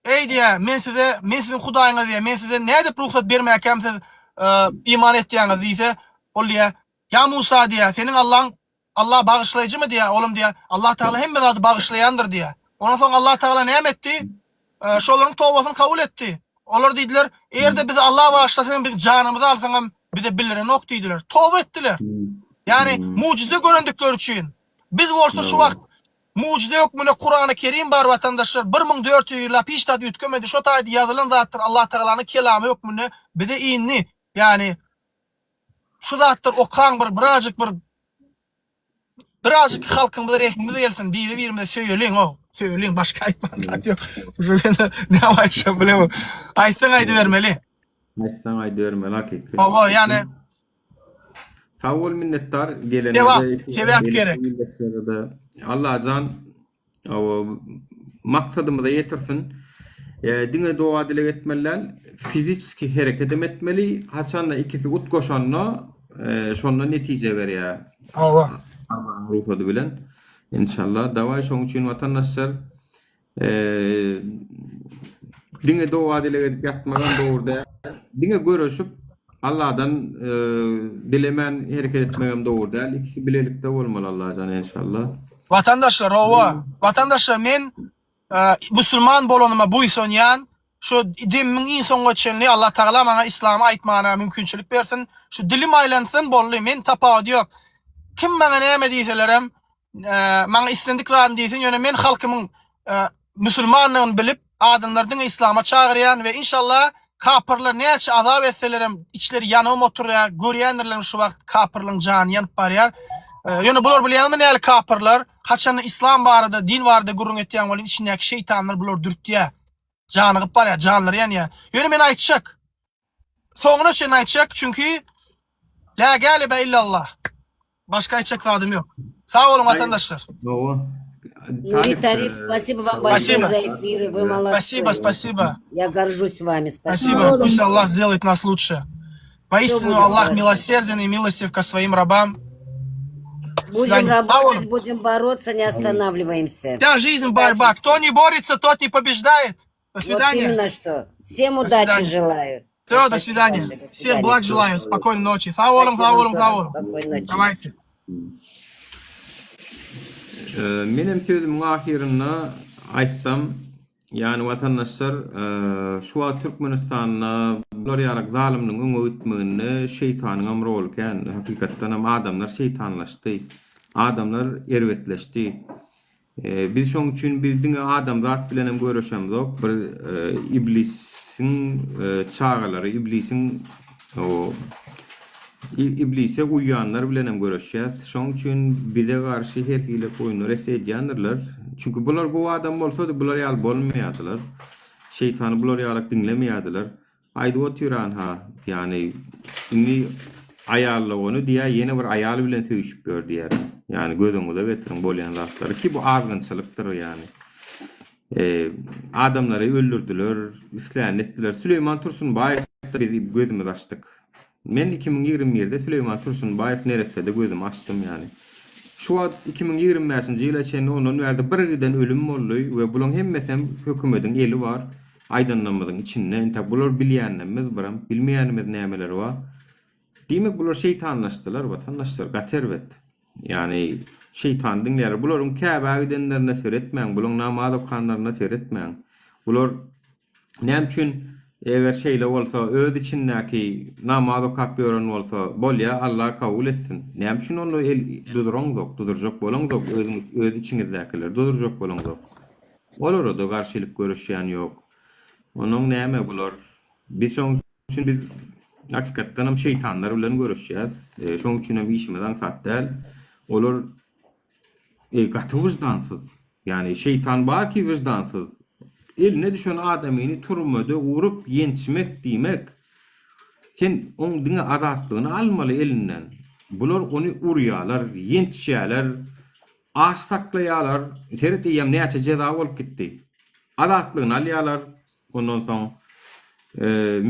Eý diýýär, men size, men siziň Hudaýyňyz diýýär, men size nädip rugsat bermäkäm siz iman etýäňiz diýse, ol diýýär, Ýa Musa diýýär, seniň Allaň Allah bagyşlaýjymy diýýär, olam diýýär, Allah Tagala hemme zady bagyşlaýandyr diýýär. Ondan soň Allah Tagala näme etdi? Şolaryň tobasyny kabul etdi. Olar diýdiler, eger-de bizi Allah bagyşlasa hem biziň janymyzy alsaňam bize bildirenok diýdiler. Toba etdiler. Ýagny mujize görendikleri üçin. Biz bolsa şu wagt Mujize hökmünde Kurany Kerim bar watandaşlar 1400 ýyllap hiç zat üýtgemedi şo taýda ýazylan zatlar Allah Tagalanyň kelamy hökmünde bize indi ýagny şu zatlar okaň bir birazjyk bir birazjyk halkymyza rehimimiz gelsin biri birimizi söýeliň o söýeliň başga aýtman zat ýok şu men näme aýtjak bilemok aýtsaň aýdybermeli aýtsaň aýdybermeli hakyky hawa ýagny Sag bol minnetdar Sebap, sebäp gerek. Allajan maksadymyza ýetirsin. Diňe doga dileg etmeli däl, fiziçki hereket hem etmeli. Haçanda ikisi utgaşanda şonda netije berýär. Hawa. Allahyň rugsady bilen. Inşallah. Dawaý şoň üçin watandaşlar Diňe doga-dileg edip ýatmagam dogry däl. Diňe göreşip, Allahdan dilemän hereket etmegem dogry däl. Ikisi bilelikde bolmaly Allajan enşallah. Watandaşlar hawa, watandaşlar men musulman bolanyma buýsanýan, şu demimiň iň soňuna çenli Allah Tagala maňa islamy aýtmana mümkinçilik bersin, şu dilim aýlansyn boldy, men tapawudy ýok. Kim maňa näme diýselerem maňa islendik zadyny diýsin, ýöne men halkymyň musulmandygyny bilip, adamlary diňe islama çagyrýan we inşallah kapyrlar näçe azap etselerem içleri ýanybam oturýar, görýändirler şu wagt kapyrlaryň jany ýanyp barýar. Ýöne bular bilýäňmi näli kapyrlar, haçanda islam barada, din barada gürrüň etýän welin içindäki şeýtanlar bulary dürtýär. Janygyp barýar, janlary ýanýar. Ýöne men aýtjak, Soňuna çenli aýtjak, çünki La galibe illallah. Başga aýtjak zadym ýok. Sag boluň watandaşlar. Nuri Tarip, спасибо вам большое за эфиры, вы молодцы. Спасибо, спасибо. Я горжусь вами, спасибо. Спасибо, пусть Аллах сделает нас лучше. Воистину, Аллах милосерден и милостив ко своим рабам. Будем работать, будем бороться, не останавливаемся. Вся жизнь борьба. Кто не борется, тот не побеждает. До свидания. Вот именно что. Всем удачи желаю. Все, до свидания. До свидания. Всех благ желаю. Спокойной ночи. Sag boluň, sag boluň, sag boluň. Spokojnej noci. Давайте. Menem sözümiň ahyrynda aýtsam, ýagny watandaşlar, şu wagt Türkmenistanda bular ýaly zalymlygyň öňe gitmeginde şeýtanyňam roly kän. Hakykatdanam adamlar şeýtanlaşdy. Adamlar erbetleşdi. Biz şoň üçin biz diňe adamzat bilenem göreşemzok, bir iblisiň çagalary, iblisiň o iblise uýanlar bilenem göreşýäs. Şoň üçin bize garşy her hili oýunlar etse edýändirler. Çünki bular gowy adam bolsady bular ýaly bolmaýardylar. Şeýtany bular ýalak diňlemeýärdiler. Aýdyp otyran-ha, ýagny indi aýallygyny diýýär, ýene bir aýal bilen söýüşip ýör diýýär. Ýagny göz öňüňize getiriň bolýan zatlary ki bu azgynçylykdyr ýagny. Adamlary öldürdiler, islänini etdiler. Süleýman Tursunbaýewde biz gözümizi açdyk. Men 2021-de Süleýman Tursunbaýew neressede gözümi açdym ýagny. Şu wagt 2025-nji ýyla çenli ondan bärde bir giden ölüm boldy we bulaň hemmesem hökümediň eli bar. Aýdanlarymyzyň içinde entek bular bilýänlerimiz biram, bilmeýänimiz nämeler bar. Diýmek bular şeýtanlaşdylar watandaşlar gaty erbet. Ýagny şeýtany diňleýärler. Bularyň Käbä gidenlerine seretmäň, bulaň namaz okanlaryna seretmäň. Bular näme üçin eger şeýle bolsa öz içindäki namaz okap ýören bolsa bolýa Allah kabul etsin. Näme üçin onda el duzuraňzok, duzurjak bolaňzok özüňiz öz içiňizdäkileri duzurjak bolaňzok. Olara-da garşylyk görüşýän ýok. Onuň näme bular? Biz şoň üçin biz hakykatdanam şeýtanlar bilen göreşýäs. Şoň üçinem işimiz aňsat däl. Olar gaty wyždansyz. Ýagny şeýtan bar ki wyždansyz. Eline düşen adamyny türmede urup ýençmek diýmek, sen oň diňe azatlygyny almaly elinden. Bular ony urýalar, ýençýäler. Aç saklaýarlar, seret eýýäm näçe jeza bolup gitdi. Azatlygyny alýarlar, ondan soň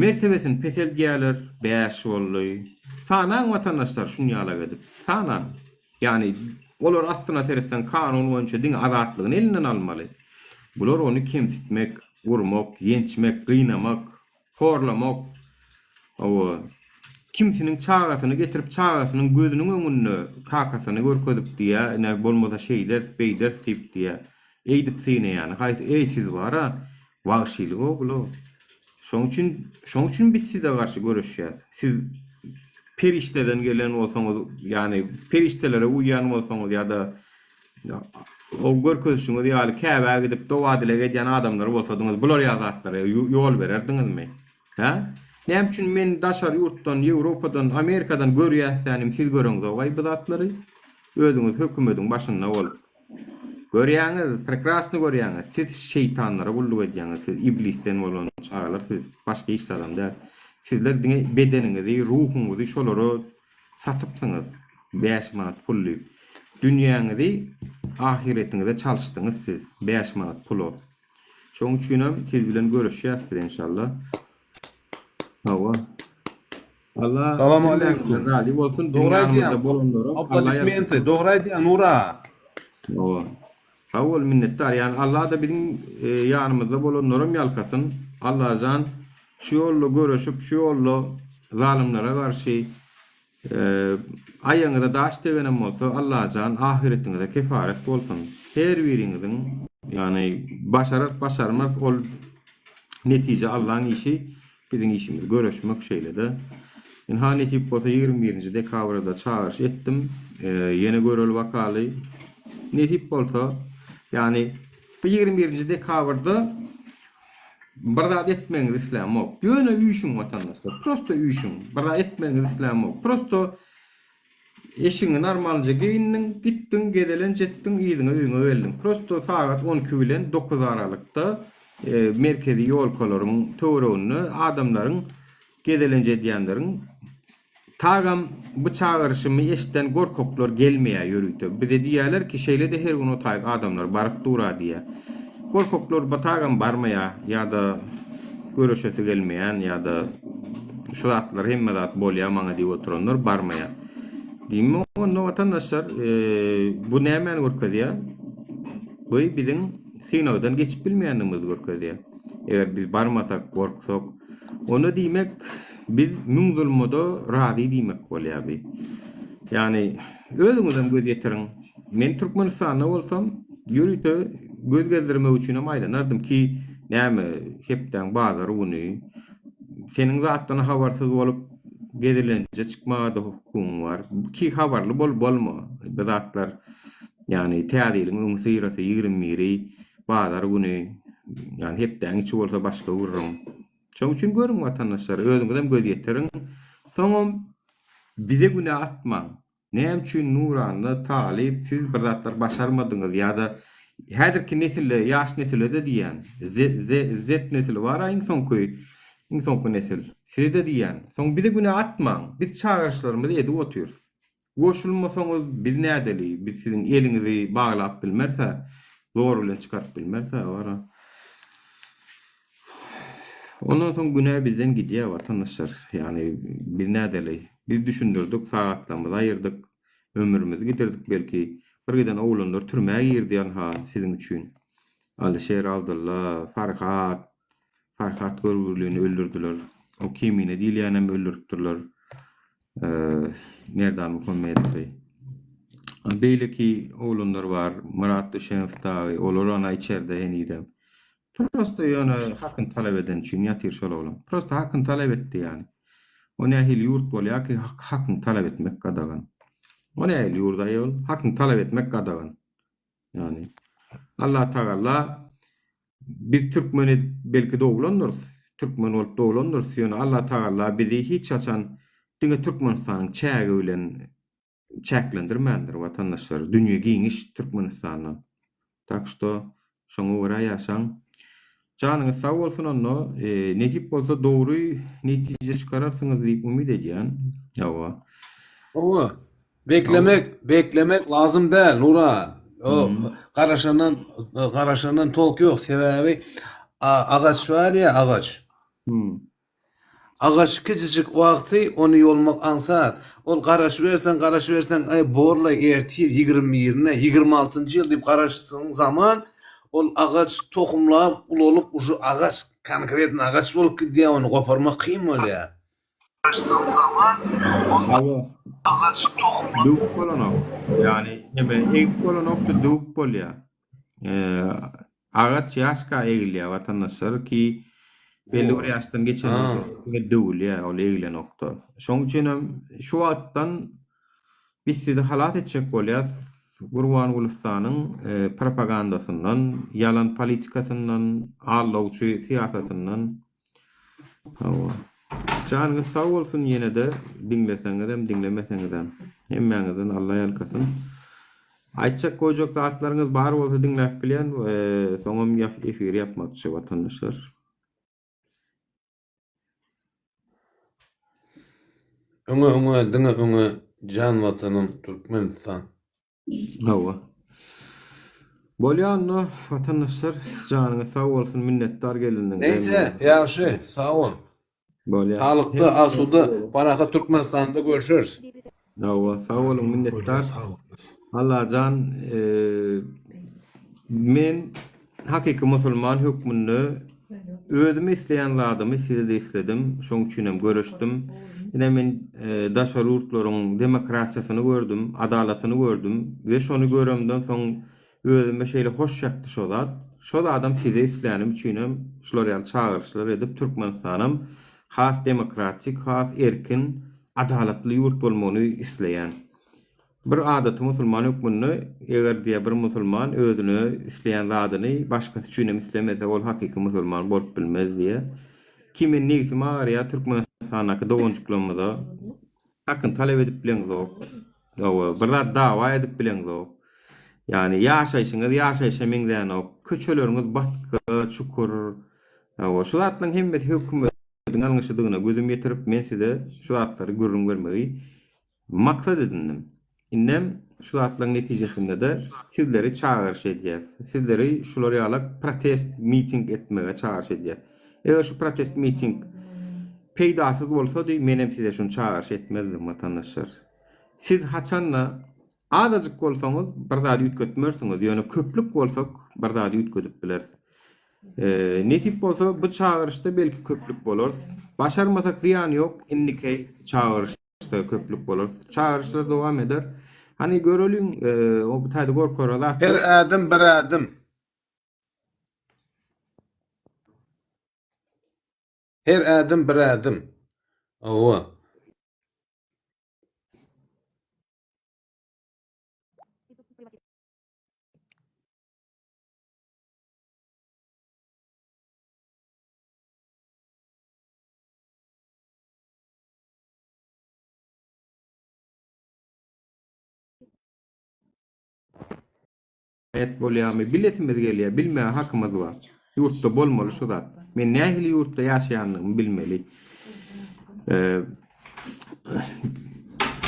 mertebesini peseldýärler, bäş boldy. Sanaň watandaşlar şuny ýalak edip, sanaň. Ýagny olar aslyna seretseň kanun boýunça diňe azatlygyny elinden almaly. Bular ony kemsitmek, urmak, ýençmek, gynamak, Horlamak, hawa, kimsiniň çagasyny getirip çagasynyň gözüniň öňünde kakasyny görkezip diýýä, ine bolmasa şeýderis, beýderis diýip diýýä. Eýdip synaýany haýsy, eý siz bar-a, wagşylyg-ow bul-ow. Şoň üçin, şoň üçin biz size garşy göreşýäs. Siz perişdeden gelen bolsaňyz, ýagny perişdelere uýýan bolsaňyz ýa-da O görkezişiňiz ýaly Käbä gidip doga-dileg edýän adamlar bolsadyňyz bular ýaly zatlara ýol bererdiňizmi? Hä? Näme üçin men daşary ýurtdan, Ýewropadan, Amerikadan görýässänim siz göreňzogaý bu zatlary? Özüňiz hökümediň başynda bolup. Görýäňiz, prekrasny görýäňiz. Siz şeýtanlara gulluk edýäňiz, siz iblisden bolan çagalar siz, başga hiç zadam däl. Sizler diňe bedeniňizi, ruhuňyzy şolara Satypsyňyz bäş manat pul diýip. Dünýäňizi ahyretiňize çalyşdyňyz siz bäş manat pula. Şoň üçinem siz bilen görüşýäs biz enşalla. Hawa. Allah Salam hemmäňizden aleýkum. razy bolsun. Biziň Dogry ýanymyzda aýdýaň. bolanlaram Allah Aplodismenti. ýalkasyn. Dogry aýdýaň Nura. Hawa. Sag bol minnetdar. Ýani Allada biziň ýanymyzda bolanlaram ýalkasyn. Allajan şu ýolda göreşip şu ýolda zalymlara garşy aýagyňyza daş degenem bolsa Allajan ahyretiňize kefaret bolsun. Her biriňiziň ýani başararys başarmarys ol netije Allaň işi. Biziň işimiz göreşmek şeýle-de. Ynha nesip bolsa 21-nji dekabrda çagyryş etdim. Ýene göreli bakaly. Nesip bolsa, ýagny bu 21-nji dekabrda bir zat etmegiňizi islämok. Ýöne üýşüň watandaşlar. Prosto üýşüň. Bir zat etmegiňizi islämok. Prosto Eşigiňi normalnyja geýindiň, gitdiň, gezelenç etdiň, yzyňa öýüňe geldiň. Prosto sagat on iki bilen dokuz aralykda merkezi ýolkalaryň töwereginde adamlaryň gezelenç edýänleriň tagam bu çagyryşymy eşden gorkaklar gelmeýär ýörite. Bize diýýärler ki şeýle-de her gün o taýyk adamlar baryp dur-a diýýär. Gorkaklar bu tagam barmaýar ýa-da göreşesi gelmeýän ýa-da şu zatlar hemme zat bolýar maňa diýip oturanlar barmaýar. Diýmek onda watandaşlar bu nämäni görkezýär? Bu biziň synagdan geçip bilmeýändigimizi görkezýär. Eger biz barmasak, gorksak, onda diýmek biz müň zulmada razy diýmek bolýar bi. Ýagny özüňizem göz ýetiriň. Men Türkmenistanda bolsam, ýörite göz gezdirmek üçinem aýlanardym ki, näme, hepdäň bazar güni seniň zatdan habarsyz bolup gezelenje çykmaga-da hukugyň bar. Ki habarly bol, bolma. Bu zatlar, ýagny Täze ýylyň öňüsyrasy, 21-i, bazar güni, ýagny hepdäň içi bolsa başga gürrüň. Şonuň üçin görüň watandaşlar, özüňizem göz ýetiriň. Soňam bize günä atmaň. Näme üçin Nuranna talyp siz bir zatlar başarmadyňyz ýa-da. Häzirki nesille, ýaş nesile-de diýýän. Z, Z, Z nesili bar-a iň soňky, iň soňky nesil. Size-de diýýän. Soň bize günä atmaň. Biz çagyryşlarymyzy edip otyrys. Goşulmasaňyz biz nädeli? Biz siziň eliňizi baglap bilmeris-ä. Zor bilen çykaryp bilmeris-ä bar-a. Ondan soň günä bizden gidýär watandaşlar. Ýagny biz nädeli? Biz düşündirdik, sagatlarymyzy aýyrdyk, ömrümizi gidirdik belki. Bir giden oglanlar türmä girdi ynha siziň üçin. Alyşir, Abdylla, Farhat, Farhat görgülini öldürdiler. O Kemine diýilýänem öldüripdirler. Merdan Muhammedowy. Beýleki oglanlar bar, Myrat Düşenow dagy, olar ana içerde henizem. Prosta ýöne hakyny talap edeni üçin ýatyr şol oglan. Prosta hakyny talap etdi ýany. O nähili ýurt bolýar ki hakyňy talap etmek gadagan. O nähili ýurt aý ol? Hakyňy talap etmek gadagan. Ýany Allah Tagalla biz türkmen edip belki doglandyrys, türkmen bolup doglandyrys, ýöne Allah Tagalla bizi hiç haçan diňe Türkmenistanyň çägi bilen çäklendirmändir watandaşlar dünýe giňiş Türkmenistandan tak şto şoňa görä ýaşaň janyňyz sag bolsun onda nesip bolsa dogry netije çykararsyňyz diýip umyt edýän hawa. Hawa beklemek beklemek lazym däl Nura o garaşandan garaşandan tolk ýok sebäbi agaç bar ýa agaç Agaç kiçijik wagty ony ýolmak aňsat. Ol garaşyberseň, garaşyberseň, aý, borlaý, ertir, 20 birine, 26-njy ýyl diýip garaşdygyň zaman, ol agaç tohumlap, ulalyp, uje agaç, konkretno agaç bolup gidýär, ony goparmak kyn bolýar. Garaşdygyň zaman, ol Hawa. agaç tohumlap. Döwüp bolanok. Ýagny, neme, egip bolanok-da, döwüp bolýar. Agaç ýaşka egilýär watandaşlar ki belli bir ýaşdan geçenden soň diňe döwülýär ol egilenokda. Şoň üçinem şu wagtdan biz sizi halas etjek bolýas Gurbangulyssanyň propagandasyndan, ýalan politikasyndan, aldawçy syýasatyndan. Hawa. Janyňyz sag bolsun ýenede diňleseňizem diňlemeseňizem. Hemmäňizden Alla ýalkasyn. Aýtjak goýjak zatlaryňyz bar bolsa diňläp bilýän soňam efiri ýapmakçy watandaşlar. Öňe öňe diňe öňe jan watanym Türkmenistan. Hawa. Bolýa onda watandaşlar janyňyz sag bolsun minnetdar geleniňize. Neýse ýagşy sag bol. Bolýa. Saglykda asuda parahat Türkmenistanda görşeris. Hawa sag boluň minnetdar. Allajan men Hakyky musulman hökmünde özüm isleýän zadymy size-de isledim, şoň üçinem göreşdim. Ine men daşary ýurtlaryň demokratiýasyny gördüm, adalatyny gördüm we şony göremden soň özüme şeýle hoş ýakdy şo zat. Şo zadam size islänim üçinem şular ýaly çagyryşlar edip Türkmenistanam has demokratik, has erkin, adalatly ýurt bolmagyny isleýän. Bir adaty musulman hökmünde, eger diýýär bir musulman özüne isleýän zadyny başgasy üçinem islemese ol hakyky musulman bolup bilmez diýýär. Ki men nebsim agyrýar Türkmenistandaky doganjyklarymyza hakyny talap edip bileňzok. Hawa, bir zat dawa edip bileňzok. Ýagny ýaşaýşyňyz ýaşaýşa meňzänok. Köçeleriňiz batga, çukur. Hawa, şu zatlaryň hemmesi hökümediň ýalňyşydygyna gözüm ýetirip men size şu zatlary gürrüň bermegi Maksat edindim. Indem şu zatlaryň netijesinde-de sizleri çagyryş edýäs. Sizleri şular ýalak protest miting etmege çagyryş edýäs. Eger şu protest miting peýdasyz bolsady, menem size şuny çagyryş etmezdim, watandaşlar. Siz haçanda azajyk bolsaňyz bir zady üýtgetmersiňiz, ýöne köplük bolsak bir zady üýtgedip bileris. Nesip bolsa bu çagyryşda belki köplük bolarys. Başarmasak zyýany ýok, indiki çagyryş. Köplük bolarys. Çagyryşlar dowam eder. Hany göreliň, o bu taýda gorkara zat Her ýok. ädim bir ädim. Her ädim bir ädim. Hawa. Jenaýat bolýarmy bilesimiz gelýär, bilmäge hakymyz bar. Ýurtda bolmaly şu zat. Men nähili ýurtda ýaşaýandygymy bilmeli.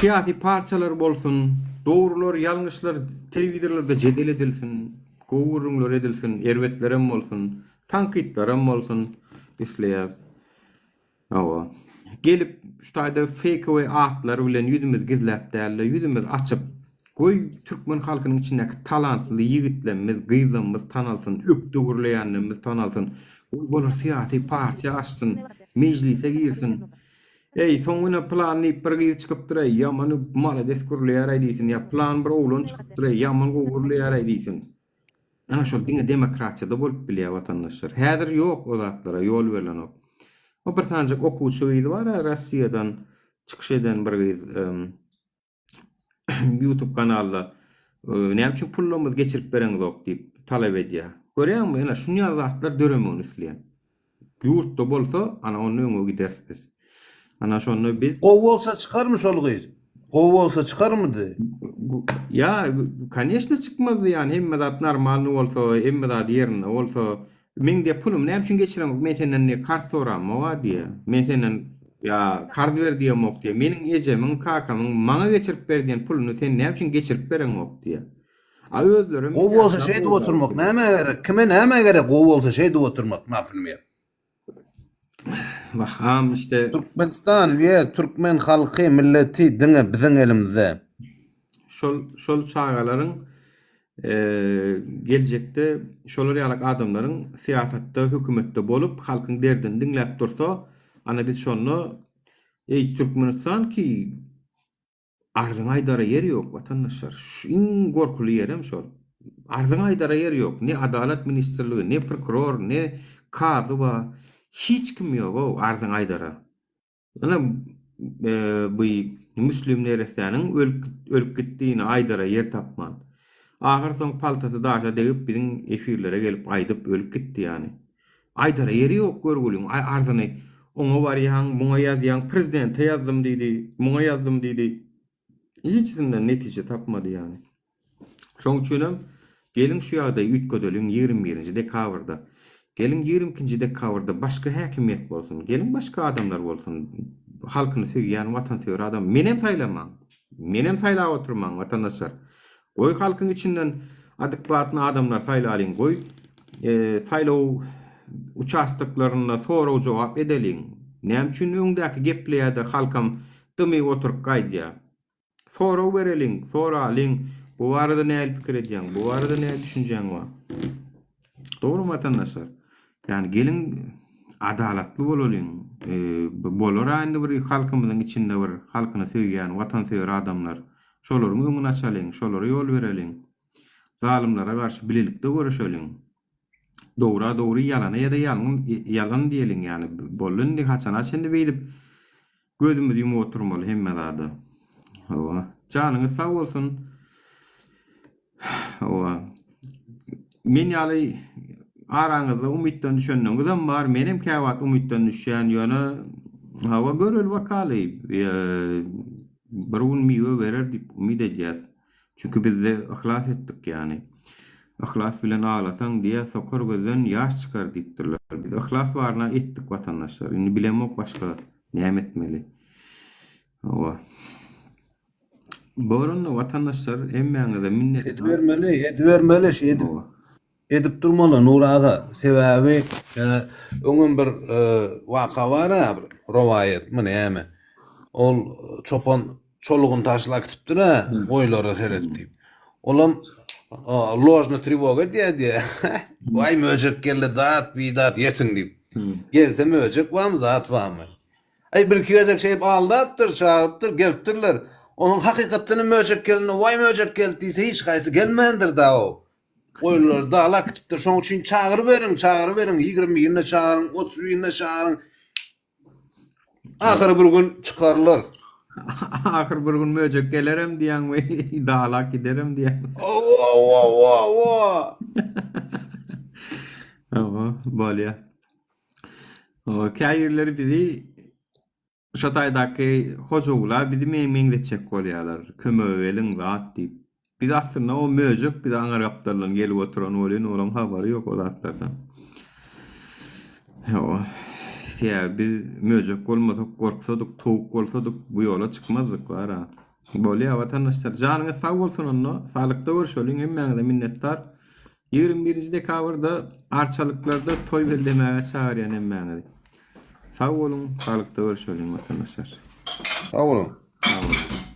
Syýasy partiýalar bolsun, dogrular, ýalňyşlar telewizorlarda jedel edilsin, gowy gürrüňler edilsin, erbetlerem bolsun, tankytlaram bolsun isleýäs. Hawa. Gelip şu taýda feýkowy atlar bilen ýüzümizi gizläp däl-de, ýüzümizi açyp, goý türkmen halkynyň içindäki talantly ýigitlemmiz, gyzlammyz tanalsyn, ökde gürleýänlemmiz tanalsyn. Goý olar syýasy partiýa açsyn, mejlise girsin. Eý, soň ine pylan diýip bir gyz çykypdyr-eý, ýaman malades gürleýär-eý diýsin, ýa pylan bir oglan çykypdyr-eý, ýaman gowy gürleýär-eý diýsin. Ana şol diňe demokratiýada bolup bilýär watandaşlar. Häzir ýok o zatlara ýol berlenok. O bir sanjak okuwçy gyz bar-a Rossiýadan çykyş eden bir gyz YouTube kanalda näme üçin pullarymyzy geçirip bereňizok diýip talap edýär. Görýäňmi ene şuny ýaly zatlar döremegini isleýän. Ýurtda bolsa ana onda öňe gideris biz. Ana şonda biz. Gowy bolsa çykarmy şol gyz? Gowy bolsa çykarmydy? Ýa koneşno çykmazdy ýani hemme zat normalny bolsa hemme zat ýerinde bolsa meň diýe pulumy näme üçin geçireňok men senden diýe karz soramok-a diýe men senden ýa karz ber diýemok diýe meniň ejemiň kakamyň maňa geçirip ber diýen puluny sen näme üçin geçirip bereňok diýe a özlerem Gowy bolsa şeýdip oturmak nämä gerek? Kime nämä gerek gowy bolsa şeýdip oturmak naprimýer. Wah, işte Türkmenistan we türkmen halky milleti diňe biziň elimizde. Şol şol çagalaryň geljekde şolar ýalak adamlaryň syýasatda hökümetde bolup halkyň derdini diňläp dursa ana biz şonda eý Türkmenistan ki Arzyňy aýdara ýer ýok watandaşlar. Şu iň gorkuly ýerem şol. Arzyňy aýdara ýer ýok. Ne adalat ministrligi, ne prokuror, ne kazy bar. Hiç kim ýogow arzyňy aýdara. Ine bu Müslim neressäniň ölüp ölüp gitdiini aýdara ýer tapman. Ahyr soň paltasy daşa degip biziň efirlere gelip aýdyp ölüp gitdi ýany. Aýdara ýeri ýok görgüliň arzyny oňa barýaň muňa ýazýaň prezidente ýazdym diýdi muňa ýazdym diýdi hiçisinden netije tapmady ýany. Şoň üçinem geliň şu ýagdaýy üýtgedeliň 21-nji dekabrda. Geliň 22-nji dekabrda başga häkimiýet bolsun geliň başga adamlar bolsun halkyny söýýän watansöýer adam menem saýlamaň menem saýlap oturmaň watandaşlar. Goý halkyň içinden adekwatny adamlar saýlalyň goý saýlaw uçastoklarynda sorag jogap edeliň. Näme üçin öňdäki gepleýäde halkam dymyp oturyp gaýdýa. Sorag bereliň, soralyň bu barada nähili pikir edýäň, bu barada nähili düşünjäň bar. Dogrymy watandaşlar? Ýani geliň adalatly bolalyň. Bolar-a indi bir halkymyzyň içinde bir halkyny söýýän, watansöýer adamlar. Şolaryň öňüni açalyň, şolara ýol bereliň. Zalymlara garşy bilelikde göreşeliň. Dogra dogry, ýalana ýa-da ýalan diýeliň ýaly. Boldy indi haçana çenli beýdip gözümizi ýumup oturmaly hemme zada. Hawa. Janyňyz sag bolsun. Hawa. Men ýaly araňyzda umytdan düşenleriňizem bar. Menem käwagt umytdan düşýän, ýöne hawa göreli bakaly. Bir gün miwe berer diýip umyt edýäs. Çünki bizde yhlas etdik ýany. Yhlas bilen aglasaň diýä sokar gözden ýaş çykar diýipdirler. Biz yhlas baryna etdik watandaşlar. Indi bilemok başga näme etmeli. Hawa. Bor onda watandaşlar hemmäňize minnetdar. Edibermeli, edibermeli şeýdip. Edip durmaly Nury aga sebäbi öňem bir waka bar-a bir rowaýatmy näme ol çopan çolugyny taşlap gitipdir-ä goýlara seret diýip olam ložny trewoga edýär diýýär waý möjek geldi dat bidat ýetiň diýip gelse möjek barmy zat barmy aý birki gezek şeýdip aldapdyr çagyrypdyr gelipdirler onuň hakykatdan hem möjek gelende waý möjek geldi diýse hiç haýsy gelmändir da-ow Goýunlary dala äkidipdir. Şonuň üçin çagyryberiň, çagyryberiň, 20 birinde çagyryň, 30 birinde çagyryň. Ahyry bir gün çykarlar. Ahyr bir gün möjek gelerem diýýäň we dala giderem diýýäň. Owa, owa, owa. Owa, bolýa. Owa, käbirleri bizi Şo taýdaky Hojagula bizi meňzetjek bolýarlar. Kömege geliň zat diýip. Biz aslynda o möjek bize aňar gapdaldan gelip oturan welin olaň habary ýok o zatlardan. Hawa. Sebäbi biz möjek bolmasak gorksadyk, towuk bolsadyk bu ýola çykmazdyk bara. Bolýa watandaşlar janyňyz sag bolsun onda saglykda görşeliň hemmäňize minnetdar. 21-nji dekabrda arçalyklarda toý bellemäge çagyrýan hemmäňizi. Sag boluň, saglykda görşeliň watandaşlar. Sag boluň. Sag boluň.